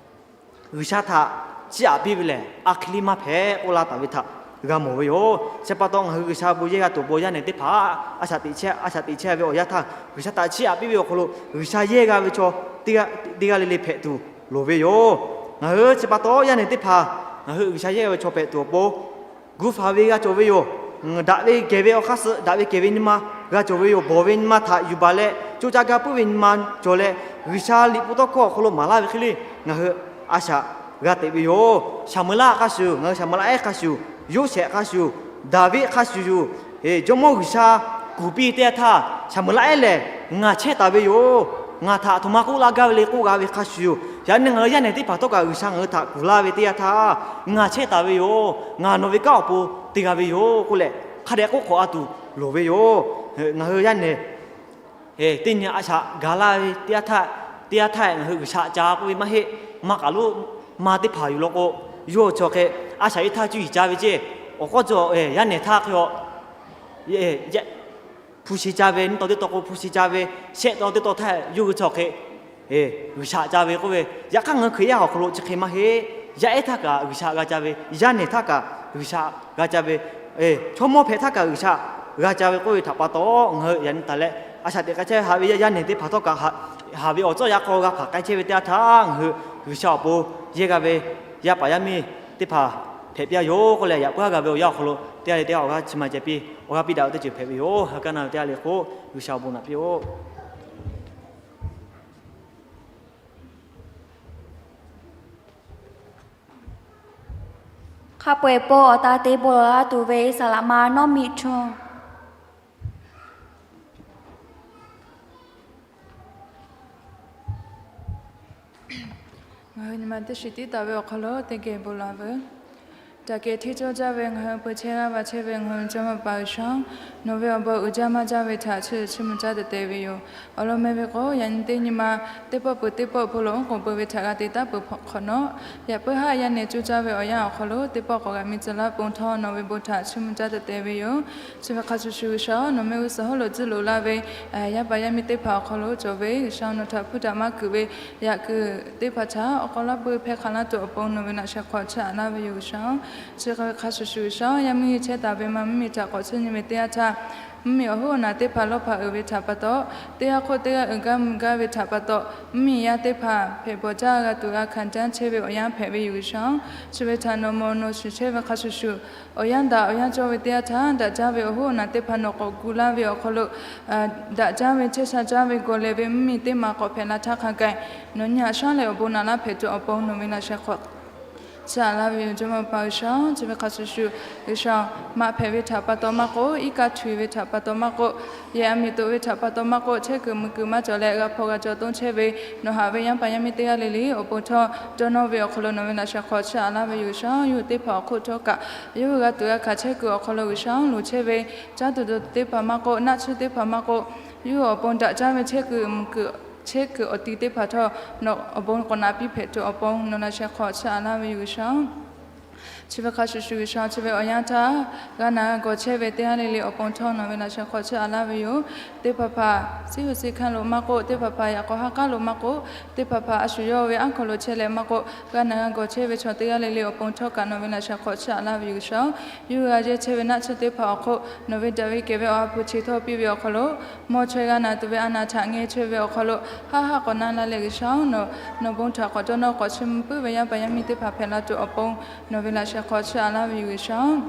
G'uiˬsha htaꞈ chiˇ aꞈ piˇ ve lehˬ, a hk'e liˇ maˇ hpehꞈ k'oˆ laˇ taˍ ve htaꞈ g'a mawˬ ve yoˬ. Chi pa taw ngaˬ hui G'uiˬsha bon yehˇ g'a tuˬ awˬ pon yaˇ nehˬ teˇ hpaˍ a shaꞈ teꞈ chehˇ, a shaꞈ teꞈ chehˇ ve awˬ yanˇ htaˇ, G'uiˬsha htaꞈ chiˇ aꞈ piˇ ve awˬ hk'aw lo G'uiˬsha yehˇ g'a ve chaw teˇ g'aˇ le le hpehꞈ tuˬ loˍ ve yoˬ. Ngaˬ hui chi pa taw yaˇ nehˬ teˇ hpaˍ ngaˬ hui G'uiˬsha yehˇ g'a ve chaw hpehꞈ tuˬ awˬ pon gu faˍ ve g'a cawˬ ve yoˬ. Daꞈ ve kehˬ ve awˬ hk'aˇ suh daꞈ ve kehˬ ve nyi ma g'a cawˬ ve yoˬ. Bawˬ ve nyi ma htaꞈ yuˬ baˬ leh coˇ caˇ gaˇ puiˉ ve nyi ma cawˬ leh, G'uiˬsha liꞈ hpu tawˇ hkawˇ awˬ hk'aw lo maˍ laˇ ve hk'e le ngaˬ hui a shaꞈ g'a teꞈ ve yoˬ. Shaˍmuˍlaˆ hk'a shuˍ, ngaˬ hui Shaˍmuˍlaˆ ehˉ hk'a shuˍ, Yoˇsehꞈ hk'a shuˍ, Daˍviˆ hk'a shuˍ yoˬ. Jawˇmawˇ G'uiˬsha kuˬ piˇ teˇ yanˇ htaˇ, Shaˍmuˍlaˆ ehˉ lehˬ ngaˬ chehˇ taˍ ve yoˬ. Ngaˬ htaꞈ aˬ htoꞈ ma k'oˆ laˇ gaˇ ve le k'oˆ g'a ve hk'a shuˍ yoˬ. Yaꞈ nyi ngaˬ hui yaˇ nehˬ teˇ hpaˍ htawˇ kaꞈ G'uiˬsha ngaˬ hui htaꞈ kuˬ laˇ ve teˇ yanˇ htaˇ, ngaˬ chehˇ taˍ ve yoˬ. Ngaˬ nawˬ ve kanˉ awˬ pon te g'a ve yoˬ k'oˆ leh, hk'a dehꞈ k'oˆ hk'awꞈ a tuˬ loˍ ve yoˬ. Ngaˬ hui yaˇ nehˬ teˇ nyi a shaꞈ gaˬ laˇ ve teˇ yanˇ htaˇ, teˇ yanˇ htaˇ ngaˬ hui G'uiˬsha ca k'oˆ ve maˇ heˆ. Maˇ k'aꞈ lonˉ maˇ teˇ hpaˍ yuˬ law k'o, yawˇ hui chi hk'e a shaꞈ e htaˇ cuˇ yiˍ ca ve ceˇ. Awˬ k'aw cawˬ yaˇ nehˬ htaˇ hk'e a hpu shi ca ve, nyiˇ taw teˇ taw k'o hpu shi ca ve, shehˆ taw teˇ taw htaˇ yawˇ hui chi hk'e G'uiˬsha ca ve k'oˆ ve, yaꞈ hk'aˇ ngaˬ hui Hkriꞈ yaˇ awˬ hk'aw lo chi hk'e maˇ heˆ. Yaˇ ehˉ htaˇ kaꞈ G'uiˬsha g'a ca ve, yaˇ nehˬ htaˇ kaꞈ G'uiˬsha g'a ca ve, chaw mawˇ hpehꞈ htaˇ kaꞈ G'uiˬsha g'a ca ve k'oˆ ve htaꞈ pa taw, ngaˬ hui yaꞈ nyi taˍ leh a shaꞈ teꞈ k'ai chehˇ haꞈ ve yaˇ nehˬ teˇ hpaˍ htawˇ kaꞈ haꞈ ve awˬ tcuhˉ yaꞈ k'aw g'a hpanˍ k'ai chehˇ ve teˇ yanˇ htaˇ, ngaˬ hui G'uiˬsha awˬ pon yehˇ g'a ve yaˇ paˍ yaˇ miˇ teˇ hpaˍ hpehꞈ piˇ a yoˬ k'oˆ leh, yaꞈ puiˉ haˉ g'a ve awˬ yanˇ awˬ hk'aw lo teˇ g'aˇ le teˇ g'aˇ awˬ g'aˇ chi ma ceh piˇ awˬ g'aˇ piˇ daꞈ ve teˇ ceuˬ hpehꞈ ve yoˬ. Hk'aˬ hk'e na ve teˇ g'aˇ le k'o, G'uiˬsha awˬ bon naꞈ piˇ-oˆ. Hk'a peu-eˬ pon awˬ ta te bon lawˬ la tuˬ ve saˍ laꞈ ma nawˉ miꞈ htu. Ngaˬ hui nyi ma teˇ shiˍ tiˉ taˍ ve awˬ hk'aw lo teˇ geh bon lawˬ veuˬ. Taꞈ kehˬ hteˇ cawˇ jaˇ ve ngaˬ hui peu chehˇ g'aˇ va chehˇ ve ngaˬ hui Jawˇmawˇ Paˍ G'uiˬsha-oˬ, nawˬ ve awˬ bon uiˍ jaˇ maˇ jaˇ ve htaꞈ chiˇ chiˇ mvuh caˉ te te ve yoˬ. Awˬ lawn meh ve k'o, yaꞈ nyi teˇ nyi ma teˇ pawˆ peuˬ teˇ pawˆ bon lawˬ oˉ k'oˍ peuˬ ve htaꞈ g'a te taˉ peuˬ hk'awꞈ nawˉ, yaꞈ puiˉ haˉ yaˇ nehˬ cuˇ caˇ ve awˬ yanˇ awˬ hk'aw lo teˇ pawˆ k'awꞈ g'aꞈ mi tcuh laˇ pon htawˇ nawˬ ve bon htaꞈ chiˇ mvuh caˉ te te ve yoˬ. Chi ve hk'a shuˍ shuˍ G'uiˬsha-oˬ, nawˬ mehˆ g'uˇ suhˍ hawˉ lo tcuhˉ loꞈ laˇ ve yaˇ paˍ yaˇ miˇ teˇ hpaˍ awˬ hk'aw lo cawˬ ve G'uiˬsha-oˬ, nawˬ htaꞈ hpuˇ daꞈ maˇ kuiˬ ve yaꞈ kuiˬ teˇ hpaˍ htaꞈ awˬ k'aw laˇ peuˬ hpehˇ hk'aˬ laˇ tuˬ awˬ pon nawˬ ve laꞈ sheh hk'aw chiˇ aꞈ laˇ ve yoˬ G'uiˬsha-oˬ. Chi hk'e ve hk'a shuˍ shuˍ G'uiˬsha-oˬ, yaˇ miˇ chehˇ taˍ ve ma mvuhˇmiˬ htaꞈ k'awꞈ chiˇ nyi ve teˇ yanˇ htaˇ, mvuhˇmiˬ awˬ hoˉ awˬ naˬ teˇ hpaˍ lawˇ hpaˍ uiˍ ve htaꞈ pa taw, teˇ g'aˇ hk'oˆ teˇ g'aˇ uiˍ gaˇ mvuh gaˇ ve htaꞈ pa taw, mvuhˇmiˬ yaˇ teˇ hpaˍ hpehꞈ bawˬ jaˇ g'a tuˬ g'a hkanˍ caˉ chehˇ ve awˬ yanˇ hpehꞈ ve yoˬ G'uiˬsha-oˬ. Chi ve htaꞈ nawˬ mawˬ nawˬ shiˍ chehˇ ve hk'a shuˍ shuˍ, awˬ yanˇ daꞈ awˬ yanˇ cawˇ ve teˇ yanˇ htaˇ, daꞈ jaˇ ve awˬ hoˉ awˬ naˬ teˇ hpaˍ nawˬ k'awꞈ gu laˇ ve awˬ hk'aw lo daꞈ jaˇ ve chehˇ sha jaˇ ve gawˬ lehˬ ve mvuhˇmiˬ teˇ maˬ k'awꞈ hpehꞈ la htaˇ hk'a gaˬ, nawˬ nyi haꞈ shaˉ leh awˬ bon naꞈ laˇ hpehꞈ tuˬ awˬ pon nawˬ ve laꞈ sheh hk'aw chiˇ aꞈ laˇ ve yoˬ Jawˇmawˇ Paˍ G'uiˬsha-oˬ. Chi ve hk'a shuˍ shuˍ G'uiˬsha-oˬ, maꞈ hpehꞈ ve htaꞈ pa taw maˇ k'oˆ, iˉ kaˆ htuiˍ ve htaꞈ pa taw maˇ k'oˆ, yehˬ aˬ miˍ toꞈ ve htaꞈ pa taw maˇ k'oˆ, chehˇ kuiˬ mui kuiˬ maˇ cawˬ leh g'a hpaw g'a cawˬ toˇ chehˇ ve nawˬ haꞈ ve yaˇ paˍ yaˇ miˇ teˇ g'aˇ le le awˬ pon htawˇ, dawˇ nawˇ ve awˬ hk'aw lo nawˬ ve laꞈ sheh hk'aw chiˇ aꞈ laˇ ve yoˬ G'uiˬsha-oˬ. Yawˇ hui teˇ hpaˍ awˬ hk'oˆ htawˇ kaꞈ, yawˇ hui g'a tuˬ g'a hkanˍ chehˇ kuiˬ awˬ hk'aw lo G'uiˬsha-oˬ, luˬ chehˇ ve caˉ tuˬ dawˬ tuˬ teˇ hpaˍ maˇ k'oˆ, naˆ tsuhˇ teˇ hpaˍ maˇ k'oˆ, yawˇ hui awˬ pon daꞈ jaˇ ve chehˇ kuiˬ mui kuiˬ chehˇ kuiˬ awˬ ti teˇ hpaˍ htawˇ, nawˬ awˬ bon k'awꞈ naꞈ piˇ hpehꞈ tuˬ awˬ pon nawˬ laꞈ sheh hk'aw chiˇ aꞈ laˇ ve yoˬ G'uiˬsha-oˬ. Chi ve hk'a shuˍ shuˍ G'uiˬsha, chi ve awˬ yanˇ htaˇ g'a naˬ g'a gawˬ chehˇ ve teˇ g'aˇ le le awˬ pon htawˇ nawˬ ve laꞈ sheh hk'aw chiˇ aꞈ laˇ ve yoˬ. Teˇ hpaˍ hpaˍ siˉ uiˍ siˉ hkanˇ lo maˇ k'oˆ, teˇ hpaˍ hpaˍ yaꞈ k'aw ha k'aˉ lo maˇ k'oˆ, teˇ hpaˍ hpaˍ a shu yawˇ ve aˉ hkaw lo chehˇ leh maˇ k'oˆ, g'a naˬ g'a gawˬ chehˇ ve chaw teˇ g'aˇ le le awˬ pon htawˇ kaꞈ nawˬ ve laꞈ sheh hk'aw chiˇ aꞈ laˇ ve yoˬ G'uiˬsha-oˬ. Yawˇ hui g'a yehˇ chehˇ ve naˆ tsuhˇ teˇ hpaˍ awˬ hk'oˆ nawˬ ve daꞈ ve kehˬ ve awˬ ha hpu chi htawˇ piˇ ve awˬ hk'aw lo, mawˇ chaweh g'a naˬ tuˬ ve a naˬ htaꞈ ngeh chaweh ve awˬ hk'aw lo, haˆ haˆ k'awꞈ na la leh G'uiˬsha-oˬ, nawˬ bon htaꞈ k'awꞈ dawˇ nawˇ k'awꞈ chiˇ mvuh puiˉ ve yaˇ paˍ yaˇ miˇ teˇ hpaˍ hpehꞈ la tuˬ awˬ pon nawˬ ve laꞈ sheh hk'aw chiˇ aꞈ laˇ ve yoˬ G'uiˬsha-oˬ.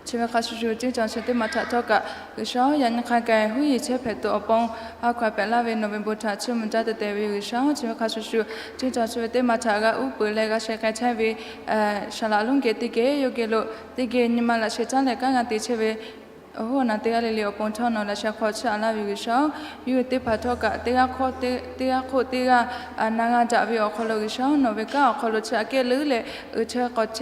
Chi ve hk'a shuˍ shuˍ, ceˇ cawˬ chi teˇ maˬ htaꞈ htawˇ kaꞈ G'uiˬsha yaꞈ nyi hk'a gaˬ huˉ yiˍ chehˇ hpehꞈ tuˬ awˬ pon, a hkaw-anˬ pehꞈ laˇ ve nawˬ ve bon htaꞈ chiˇ mvuh jaˇ teh teh ve yoˬ G'uiˬsha. Chi ve hk'a shuˍ shuˍ, ceˇ cawˬ chi ve teˇ maˬ htaꞈ g'a uˉ peunˍ leh g'a sheh k'ai chehˇ ve, shaˍ laꞈ lonˉ geh teˇ geh yawˇ geh lo teˇ geh nyi ma laꞈ sheh caˉ leh kanˉ g'a te chehˇ ve awˬ hoˉ awˬ naˬ teˇ g'aˇ le le awˬ pon htawˇ nawˬ laꞈ sheh hk'aw chiˇ a laˇ ve yoˬ G'uiˬsha. Yawˇ hui teˇ hpaˍ htawˇ kaꞈ teˇ g'aˇ hk'oˆ teˇ g'aˇ na g'a daꞈ ve awˬ hk'aw lo G'uiˬsha nawˬ ve kanˉ awˬ hk'aw lo chi aꞈ kehˉ leuˉ leh uiˍ chehˇ k'awꞈ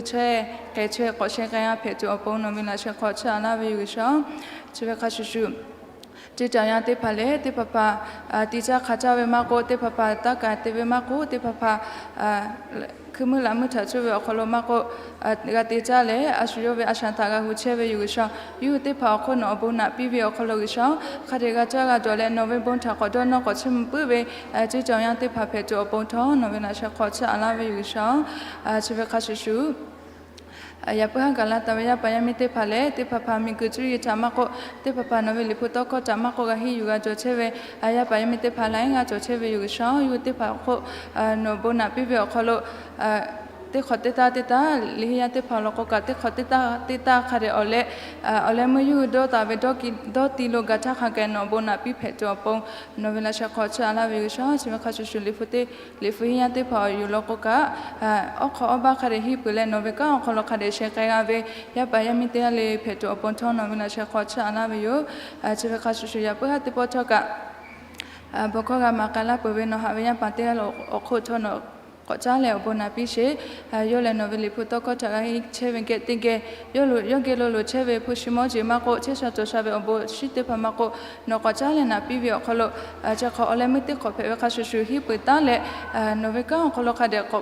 chehˇ k'awꞈ sheh k'ai g'a hpehꞈ tuˬ awˬ pon nawˬ ve laꞈ sheh hk'aw chiˇ a laˇ ve yoˬ G'uiˬsha. Chi ve hk'a shuˍ shuˍ, ceˇ cawˬ yaˇ teˇ hpaˍ lehˬ, teˇ hpaˍ hpaˍ ti caˇ hk'a caˇ ve maˇ k'oˆ, teˇ hpaˍ hpaˍ taˇ kaˍ te ve maˇ k'oˆ, teˇ hpaˍ hpaˍ hkui meuˇ laꞈ meuˇ htaꞈ cuˇ ve awˬ hk'aw lo maˇ k'oˆ, g'a te caˇ leh a shu yawˇ ve a shaꞈ htaꞈ g'a hu chehˇ ve yoˬ G'uiˬsha. Yawˇ hui teˇ hpaˍ awˬ hk'oˆ nawˬ awˬ bon naꞈ piˇ ve awˬ hk'aw lo G'uiˬsha, hk'a dehꞈ g'a caˇ g'a dawˬ leh nawˬ ve bon htaꞈ k'awꞈ dawˇ nawˇ k'awꞈ chiˇ mvuh puiˉ ve ceˇ cawˬ yaˇ teˇ hpaˍ hpehꞈ tuˬ awˬ pon htawˇ nawˬ ve laꞈ sheh hk'aw chiˇ a laˇ ve yoˬ G'uiˬsha. Chi ve hk'a shuˍ shuˍ, yaꞈ puiˉ haˉ gaˬ la taˍ ve yaˇ paˍ yaˇ miˇ teˇ hpaˍ lehˬ, teˇ hpaˍ hpaˍ miˬguiˬ cuˇ yiˍ htaꞈ maˇ k'oˆ, teˇ hpaˍ hpaˍ nawˬ ve liꞈ hpu tawˇ hkawˇ htaꞈ maˇ k'oˆ g'a henˇ yuˬ g'a cawˬ chehˇ ve yaˇ paˍ yaˇ miˇ teˇ hpaˍ laiˉ g'a cawˬ chehˇ ve yoˬ G'uiˬsha. Yawˇ hui teˇ hpaˍ awˬ hk'oˆ nawˬ bon naꞈ piˇ ve awˬ hk'aw lo teˇ hk'awꞈ teˇ taˇ teˇ taˇ, liꞈ henˇ yaˇ teˇ hpaˍ awˬ lawn k'o kaꞈ teˇ hk'awꞈ teˇ taˇ teˇ taˇ hk'a dehꞈ awˬ leh awˬ leh meuˇ yawˇ hui dawˇ taˍ ve dawˇ ti lo gaˬ htaˇ hk'a gaˬ nawˬ bon naꞈ piˇ hpehꞈ tuˬ awˬ pon nawˬ ve laꞈ sheh hk'aw chiˇ a laˇ ve yoˬ G'uiˬsha. Chi ve hk'a shuˍ shuˍ, liꞈ hpu henˇ yaˇ teˇ hpaˍ awˬ yuˬ lawn k'o kaꞈ, awˉ hk'aw awˉ baˆ hk'a dehꞈ henˇ peuˬ leh nawˬ ve kanˉ awˬ hk'aw lo hk'a dehꞈ sheh k'ai g'a ve yaˇ paˍ yaˇ miˇ teˇ g'aˇ le hpehꞈ tuˬ awˬ pon htawˇ nawˬ ve laꞈ sheh hk'aw chiˇ a laˇ ve yoˬ. Chi ve hk'a shuˍ shuˍ, yaꞈ puiˉ haˉ teˇ pawˆ htawˇ kaꞈ bon hkawˇ g'a maˍ k'ai laˇ peuˬ ve nawˬ haꞈ ve yaˇ paˍ teˇ g'aˇ le awˬ hk'oˆ htawˇ nawˬ k'awꞈ caˉ leh awˬ bon naꞈ piˇ sheˍ. Yawˇ lehˬ nawˬ ve liꞈ hpu tawˇ hkawˇ htaꞈ g'a henˇ chehˇ ve geh teˇ geh, yawˇ geh lo loˍ chehˇ ve hpu shi mawˇ jeˬ maˇ k'oˆ, chehˇ sha cawˬ sha ve awˬ bon shinˉ teˇ hpaˍ maˇ k'oˆ, nawˬ k'awꞈ caˉ leh naꞈ piˇ ve awˬ hk'aw lo chi hk'awꞈ awˬ leh meuˇ teˇ hk'awꞈ hpehꞈ ve hk'a shuˍ shuˍ, henˇ peuˬ taˉ leh nawˬ ve kanˉ awˬ hk'aw lo hk'a dehꞈ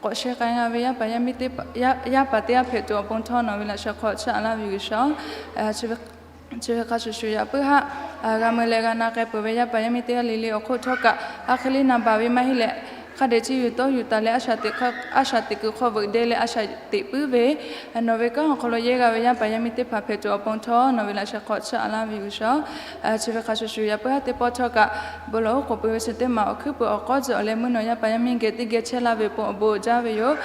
k'awꞈ sheh k'ai g'a ve yaˇ paˍ yaˇ miˇ teˇ hpaˍ, yaˇ paˍ teˇ g'aˇ hpehꞈ tuˬ awˬ pon htawˇ nawˬ ve laꞈ sheh hk'aw chiˇ a laˇ ve yoˬ G'uiˬsha. Chi ve hk'a shuˍ shuˍ, yaꞈ puiˉ haˉ g'a mui leh g'a na k'ai peuˬ ve yaˇ paˍ yaˇ miˇ teˇ g'aˇ le le awˬ hk'oˆ htawˇ kaꞈ, a hk'e le naˍ baˬ ve maˇ heˆ leh, hk'a dehꞈ chi yuˬ tawˇ yuˬ taˍ leh a shaꞈ teꞈ kuiˬ hk'aw veuꞈ deh leh a shaꞈ teꞈ puiˉ ve nawˬ ve kanˉ awˬ hk'aw lo yehˇ g'a ve yaˇ paˍ yaˇ miˇ teˇ hpaˍ hpehꞈ tuˬ awˬ pon htawˇ nawˬ ve laꞈ sheh hk'aw chiˇ a laˇ ve yoˬ G'uiˬsha. Chi ve hk'a shuˍ shuˍ, yaꞈ puiˉ haˉ teˇ pawˆ htawˇ kaꞈ bon lawˬ oˉ k'oˍ pui ve chi teˇ maˬ awˬ hkuiˉ puiˍ awˬ k'awˉ tcuh awˬ leh meuˇ nawˬ yaˇ paˍ yaˇ miˇ geh teˇ geh chehˇ laˇ ve awˬ pon awˬ bon jaˇ ve yoˬ.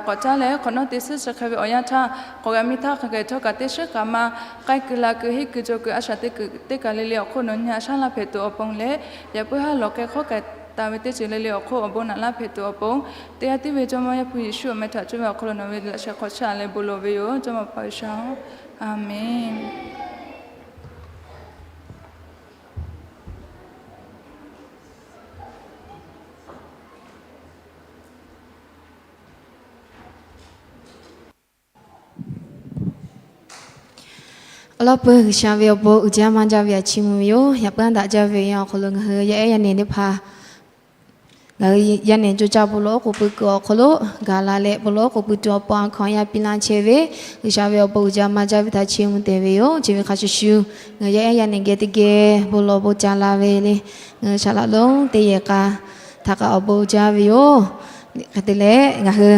K'awꞈ caˉ leh hk'awꞈ nawˉ te suhˉ chi hk'e ve awˬ yanˇ htaˇ, k'awꞈ g'a miˇ htaˇ hk'a gaˬ htawˇ kaꞈ teˇ shiˉ kaꞈ maˇ k'ai kuiˬ la kuiˬ henˇ kuiˬ cawˬ kuiˬ a shaꞈ teꞈ kuiˬ teˇ kaˬ le le awˬ hk'oˆ nawˬ nyi a shaˉ laˇ hpehꞈ tuˬ awˬ pon leh, yaꞈ puiˉ haˉ lawˬ k'ai hk'awˉ k'ai taˍ ve teˇ ceuˬ le le awˬ hk'oˆ awˬ bon naꞈ laˇ hpehꞈ tuˬ awˬ pon, teˇ g'aˇ tiˉ ve Jawˇmawˇ Yaˇ hpu Yeˍsuˆ awˬ meh htaꞈ cuˇ ve awˬ hk'aw lo nawˬ ve laꞈ sheh hk'aw chiˇ a leh bon lawˬ ve yoˬ. Jawˇmawˇ Hpaˍ G'uiˬsha-oˬ, Aˍmenˍ. Awˬ lawn peuˬ G'uiˬsha ve awˬ bon uiˍ jaˇ maˇ jaˇ ve htaꞈ chiˇ mvuh ve yoˬ. Yaꞈ puiˉ daꞈ jaˇ ve awˬ yanˇ awˬ hk'aw lo ngaˬ hui yaˇ ehˉ yaˇ nehˬ teˇ hpaˍ ngaˬ hui yaˇ nehˬ coˇ caˇ bon lawˬ oˉ k'oˍ pui kuiˬ awˬ hk'aw lo gaˬ la leh bon lawˬ oˉ k'oˍ pui tuˬ awˬ pon a hkaw anˬ yaˇ piˇ laˇ chehˇ ve G'uiˬsha ve awˬ bon uiˍ jaˇ maˇ jaˇ ve htaꞈ chiˇ mvuh tehꞈ ve yoˬ. Chi ve hk'a shuˍ shuˍ, ngaˬ hui yaˇ ehˉ yaˇ nehˬ geh teˇ geh bon lawˬ bon ca la ve le, ngaˬ hui shaˍ laꞈ lonˉ teˇ yehˬ k'a htaꞈ kaꞈ awˬ bon jaˇ ve yoˬ. Hk'e te leh ngaˬ hui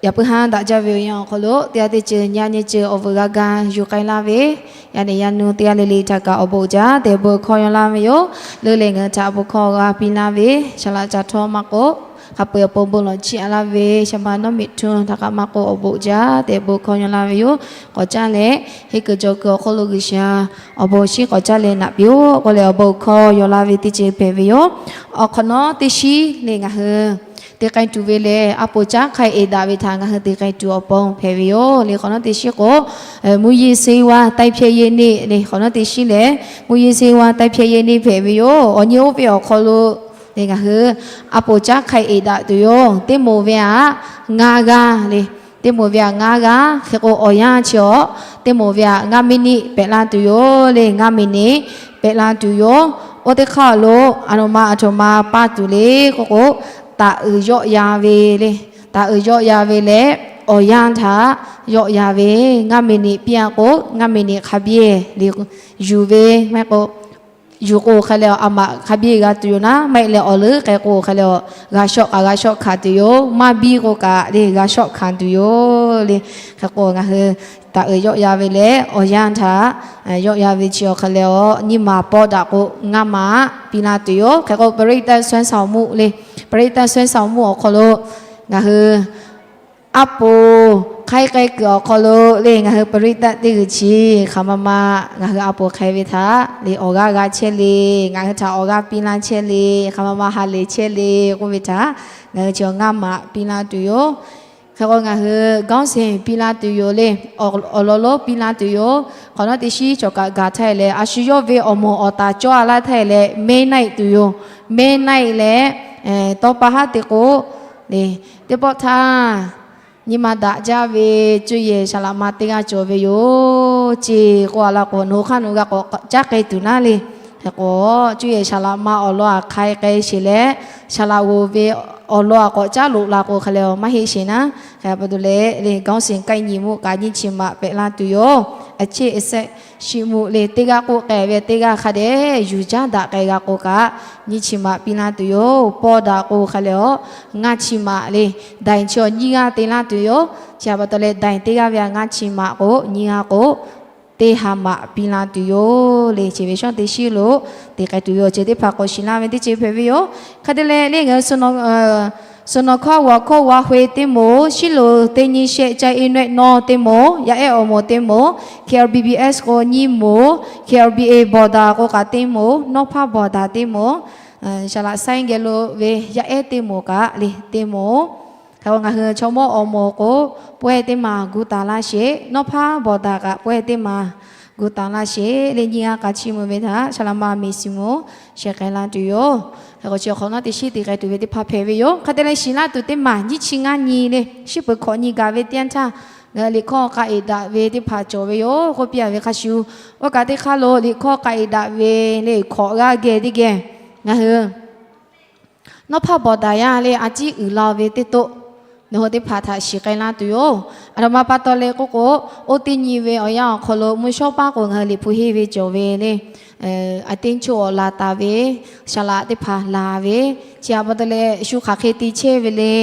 yaꞈ puiˉ haˉ daꞈ jaˇ ve awˬ yanˇ awˬ hk'aw lo teˇ g'aˇ teˇ ceuˬ nyi a nyi ceuˬ awˬ veuꞈ g'a ga yuˬ k'ai laˇ ve yaˇ nehˬ yaˇ nu teˇ g'aˇ le le htaꞈ kaꞈ awˬ bon uiˍ jaˇ tehꞈ bon hkawˇ yaw laˇ ve yoˬ. Leuˉ leh ngaˬ hui htaꞈ bon hkawˇ g'a piˇ laˇ ve shaˍ laꞈ ca htawˇ maˇ k'oˆ, hk'a peu-eˬ awˬ pon bon lawˬ chiˇ a laˇ ve shaˍ ma Nawˉmiꞈhtuˇ htaꞈ kaꞈ maˇ k'oˆ awˬ bon uiˍ jaˇ tehꞈ bon hkawˇ yaw laˇ ve yoˬ. K'awꞈ caˉ leh henˇ kuiˬ cawˬ kuiˬ awˬ hk'oˆ lo G'uiˬsha awˬ bon shinˉ k'awꞈ caˉ leh naꞈ piˇ-oˆ k'oˆ leh awˬ bon hkawˇ yaw laˇ ve teˇ ceuˬ hpehꞈ ve yoˬ. Awˬ hk'awꞈ nawˉ teˇ shiˉ le ngaˬ hui te k'ai tuˬ ve lehˬ, a poˍ caˉ hk'a eˍ daꞈ ve htaꞈ ngaˬ hui te k'ai tuˬ awˬ pon hpehꞈ ve yoˬ. Le hk'awꞈ nawˉ teˇ shiˉ k'o, မူးယစ်ဆေးဝါး တိုက်ဖျက်ရေးနေ့ le hk'awꞈ nawˉ teˇ shiˉ lehˬ မူးယစ်ဆေးဝါး တိုက်ဖျက်ရေးနေ့ hpehꞈ ve yoˬ. Awˬ nyi oˇ ve awˬ hk'aw lo le ngaˬ hui a poˍ caˉ hk'a eˍ daꞈ tuˬ yoˬ. Teˇ moˍ ve htaꞈ ngaˇ g'aˇ le, teˇ moˍ ve htaꞈ ngaˇ g'aˇ hk'e k'o awˬ yanˇ chi awˬ, teˇ moˍ ve htaꞈ ngaˇ miˇniˆ pehꞈ laˇ tuˬ yoˬ le, ngaˇ miˬniˆ pehꞈ laˇ tuˬ yoˬ. Oˇ teˇ hk'aˇ lo a loˍ ma a htoꞈ ma paˇ tuˬ le k'oˆ k'o, taˍ uiˍ yawˆ yan ve le, taˍ uiˍ yawˆ yan ve leh awˬ yanˇ htaꞈ yawˆ yan ve, ngaˇ miˬniˆ piˇ-a k'o ngaˇ miˬniˆ hk'a biˇ le yuˬ ve maˇ heˆ k'o, yuˬ k'o hk'e leh a maꞈ hk'a biˇ g'a tuˬ yoˬ naˉ, maˇ heˆ leh awˬ leuˉ k'ai k'o hk'e leh g'a shawˆ k'a g'a shawˆ hkanˍ tuˬ yoˬ. Maˇ biˇ k'o kaꞈ le g'a shawˆ hkanˍ tuˬ yoˬ le. Hk'e k'o ngaˬ hui taˍ uiˍ yawˆ yan ve leh awˬ yanˇ htaꞈ yawˆ yan ve chi awˬ hk'e leh awˬ nyi ma pawˆ daꞈ k'o ngaˇ maꞈ piˇ laˇ tuˬ yoˬ. Hk'e k'o ပရိသတ်ဆွမ်းဆောင်မှု le, ပရိသတ်ဆွမ်းဆောင်မှု awˬ hk'aw lo ngaˬ hui a poˍ Hk'aˬ hk'e k'ai kuiˬ awˬ hk'aw lo le, ngaˬ hui ပရိသတ် teˇ g'uiˬ chi hk'aˬ ma ma ngaˬ hui a poˍ hk'e ve htaꞈ le awˬ g'aˇ g'a chehˇ le, ngaˬ hui htaꞈ awˬ g'aˇ piˇ laˇ chehˇ le, hk'aˬ ma ma ha lehˬ chehˇ le k'oˆ ve htaꞈ ngaˬ hui chi awˬ ngaˇ maꞈ piˇ laˇ tuˬ yoˬ. Hk'e k'o ngaˬ hui ခေါင်းစဉ် piˇ laˇ tuˬ yoˬ le. Awˬ lawn lonˉ piˇ laˇ tuˬ yoˬ. Hk'awꞈ nawˉ teˇ shiˉ cawˬ kaꞈ gaˬ htaˇ e leh, a shu yawˇ ve awˬ moˍ awˬ taˍ cawˇ a laˇ htaˇ e leh, midnight tuˬ yoˬ. Midnight leh tawˇ pa haˉ te k'o, teˇ pawˆ htaˇ nyi ma daꞈ jaˇ ve cuˇ yehˬ saˍ laꞈ ma teˇ g'aˇ cawˬ ve yoˬ ceˇ k'oˆ a laˇ k'o, nawˬ hui hk'aˇ nawˬ g'a k'awꞈ caˉ k'ai tuˬ naˉ le. Hk'e k'o, cuˇ yehˬ saˍ laꞈ ma awˬ lawn aꞈ hk'aiˍ k'ai sheˍ leh, saˍ laꞈ g'oˍ ve awˬ lawn aꞈ k'awꞈ caˉ loꞈ la k'o hk'a leh maˇ heˆ sheˍ naˉ. Hk'e pa taw leh le ခေါင်းစဉ် k'ai nyi mvuhˇ kaꞈ nyiˇ chi maꞈ pehꞈ laˇ tuˬ yoˬ. အကျင့်၊ အဆက်၊ ရှိမှု le teˇ g'aˇ k'oˆ k'ai ve teˇ g'aˇ hk'a dehꞈ yuˬ jaˇ daꞈ k'ai g'a k'o kaꞈ, nyiˇ chi maꞈ piˇ laˇ tuˬ yoˬ. Pawˇ daꞈ k'o hk'a leh awˬ ngaˇ chi maꞈ le, daiˬ chi awˬ nyiˇ g'aˇ te laˇ tuˬ yoˬ. Chi htaꞈ pa taw leh daiˬ teˇ g'aˇ ve ngaˇ chi maꞈ k'o nyiˇ g'aˇ k'o teˇ ha maꞈ piˇ laˇ tuˬ yoˬ le. Chi ve shawˉ teˇ shiˉ lo te k'ai tuˬ yoˬ. Chi teˇ hpaˍ k'awꞈ shiˍ laˇ ve teˇ ceuˬ hpehꞈ ve yoˬ. Hk'e te leh le ngaˬ hui สนค.หัวข้อ วัดห้วย teˇ moˍ, ชิโล teˇ nyiˇ shehˆ ใจเอ็น แวดนอก teˇ moˍ, yaˇ ehˉ awˬ moˍ teˇ moˍ, K L B B S k'o nyiˇ moˍ, K L B A border k'o kaꞈ teˇ moˍ, North Park border teˇ moˍ, saˍ laꞈ saiˉ geh lo ve yaˇ ehˉ teˇ moˍ kaꞈ le teˇ moˍ. Hk'e k'o ngaˬ hui chaw mawˇ awˬ moˍ k'o pawehˇ teˇ maˬ gu taˍ laˇ sheˍ, North Park border kaꞈ pawehˇ teˇ maˬ gu taˍ laˇ sheˍ le. Nyiˇ g'aˇ k'a chiˇ mvuh ve htaꞈ saˍ laꞈ ma miˬ siˍ moˍ sheh k'ai laˇ tuˬ yoˬ. Hk'e k'o chi awˬ hk'awꞈ nawˉ teˇ shiˉ te k'ai tuˬ ve teˇ hpaˍ hpehꞈ ve yoˬ. Hk'e te leh shiˍ laˇ tuˬ teˇ maˬ nyiˇ chi ngaˇ nyi le, shiˉ peuˬ hkawꞈ nyi gaˬ ve teˇ yanˇ htaˇ, ngaˬ hui liꞈ hkawˇ k'a eˍ daꞈ ve teˇ hpaˍ cawˬ ve yoˬ k'oˆ piˇ a ve hk'a shuˍ, oˇ kaꞈ teˇ hk'aˇ lo liꞈ hkawˇ k'a eˍ daꞈ ve le hkawꞈ g'aˇ geh teˇ geh ngaˬ hui North Park border yaˇ le a ciˉ uiˍ la ve teˇ toˆ, nawˬ hui teˇ hpaˍ htaꞈ shiˍ k'ai laˇ tuˬ yoˬ. Aˬ htoꞈ ma pa taw leh k'oˆ k'o, oˇ teˇ nyi ve awˬ yanˇ awˬ hk'aw lo mvuhˇ shawˉ paˉ k'o ngaˬ hui liꞈ hpu henˇ ve cawˬ ve le, a teˇ choˇ awˬ laˬ taˍ ve, saˍ laꞈ teˇ hpaˍ laˬ ve, chi htaꞈ pa taw leh shu hk'aˬ hk'e te chehˇ ve le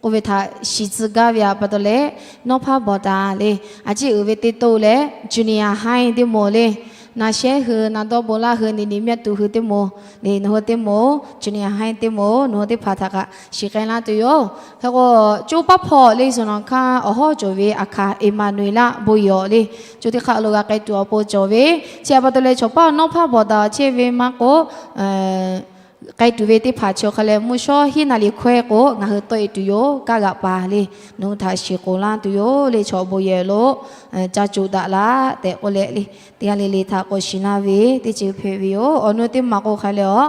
k'oˆ ve htaꞈ shiˍ tcuh gaˇ ve htaꞈ pa taw leh, North Park border le a ciˉ uiˍ ve teˇ toˆ leh junior high teˇ moˍ le, naˬ shehˉ hui naˬ dawˇ bon laˇ hui niꞈ niꞈ mehˆ tuˬ hui teˇ moˍ le, nawˬ hui teˇ moˍ junior high teˇ moˍ nawˬ hui teˇ hpaˍ htaꞈ kaꞈ shiˍ k'ai laˇ tuˬ yoˬ. Hk'e k'o, coˇ paˉ hpawˇ le zuhˬ nawˬ hkanˇ awˬ hawˉ cawˬ ve aˬ hkaˍ Eˍmaˍnuˍeˍlaˆ bon yehˬ le, co teˇ hk'aˆ lo g'a k'ai tuˬ awˬ pon cawˬ ve, chi htaꞈ pa taw leh chaw paˉ North Park border chehˇ ve maˇ k'oˆ, k'ai tuˬ ve teˇ hpaˍ chi hk'a leh mvuhˇ shawˉ hiˉ naˍ riˍ hkawehˇ k'o ngaˬ hui tawˆ e tuˬ yoˬ. Kaˇ g'aꞈ paˍ le nawˬ hui htaꞈ shiˍ k'oˍ laˇ tuˬ yoˬ le, chaw bon yehˬ lo ca coˬ daꞈ laˇ tehꞈ k'oˆ leh le, teˇ g'aˇ le le htaꞈ k'awꞈ shiˍ laˇ ve teˇ ceuˬ hpehꞈ ve yoˬ. Awˬ nu teˇ maˬ k'o hk'a leh awˬ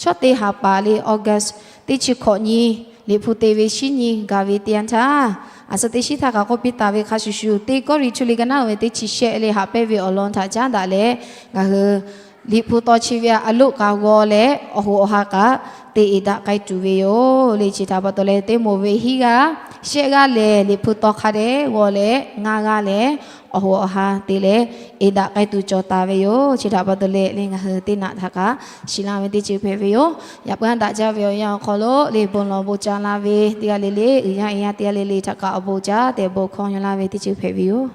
shawˉ teˇ ha paˍ le August teˇ chi hkawꞈ nyi liꞈ hpu te ve shiˉ nyi gaˬ ve teˇ yanˇ htaˇ, aˬ suhˍ teˇ shiˉ htaˇ kaꞈ k'oˆ piˇ taˍ ve hk'a shuˍ shuˍ, teˇ kawˇrenˍhtuˆ liꞈ ka naˉ ve teˇ chi shehˆ le haꞈ pehnˇ ve awˬ lawn htaꞈ caˉ daꞈ leh, ngaˬ hui liꞈ hpu taw chi ve a loˆ kaꞈ g'aw leh awˬ hoꞈ awˬ ha kaꞈ te eˍ daꞈ k'ai tuˬ ve yoˬ le. Chi htaꞈ pa taw leh teˇ moˍ ve hiˉ g'aˇ shehˆ g'aˇ lehˬ liꞈ hpu taw hk'a dehꞈ g'aw leh ngaˇ g'aˇ lehˬ awˬ hoꞈ awˬ ha te leh eˍ daꞈ k'ai tuˬ cawˬ taˍ ve yoˬ. Chi htaꞈ pa taw leh le ngaˬ hui teˇ naꞈ htaꞈ kaꞈ shiˍ laˇ ve teˇ ceuˬ hpehꞈ ve yoˬ. Yaꞈ puiˉ daꞈ jaˇ ve awˬ yanˇ awˬ hk'aw lo le bon lawˬ bon ca la ve teˇ g'aˇ le le, uiˍ yaˇ eˍ yaˇ teˇ g'aˇ le le htaꞈ kaꞈ awˬ bon caˇ tehꞈ bon hkawˇ yaw laˇ ve teˇ ceuˬ hpehꞈ ve yoˬ.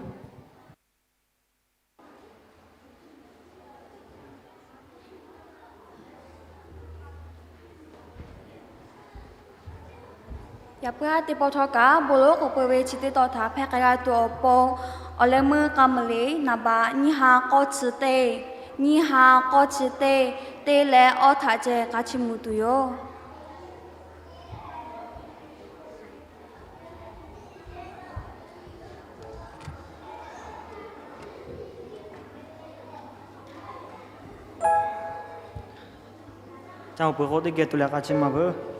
Yaꞈ puiˉ teˇ pawˆ htawˇ kaꞈ bon lonˉ k'oˍ pui ve chi teˇ tawn htaꞈ hpehˇ k'ai g'a tuˬ awˬ pon, awˬ leh meuˇ k'a meuˍ le naˍ baꞈ nyiˇ ha k'awˇ chi teˇ, nyiˇ ha k'awˇ chi teˇ, teˇ leh awˇ htaꞈ ceh k'a chiˇ mvuh tuˬ yoˬ. Caˇ awˬ peuˬ k'o teˇ geh tuˬ leh k'a chiˇ ma peuˬ.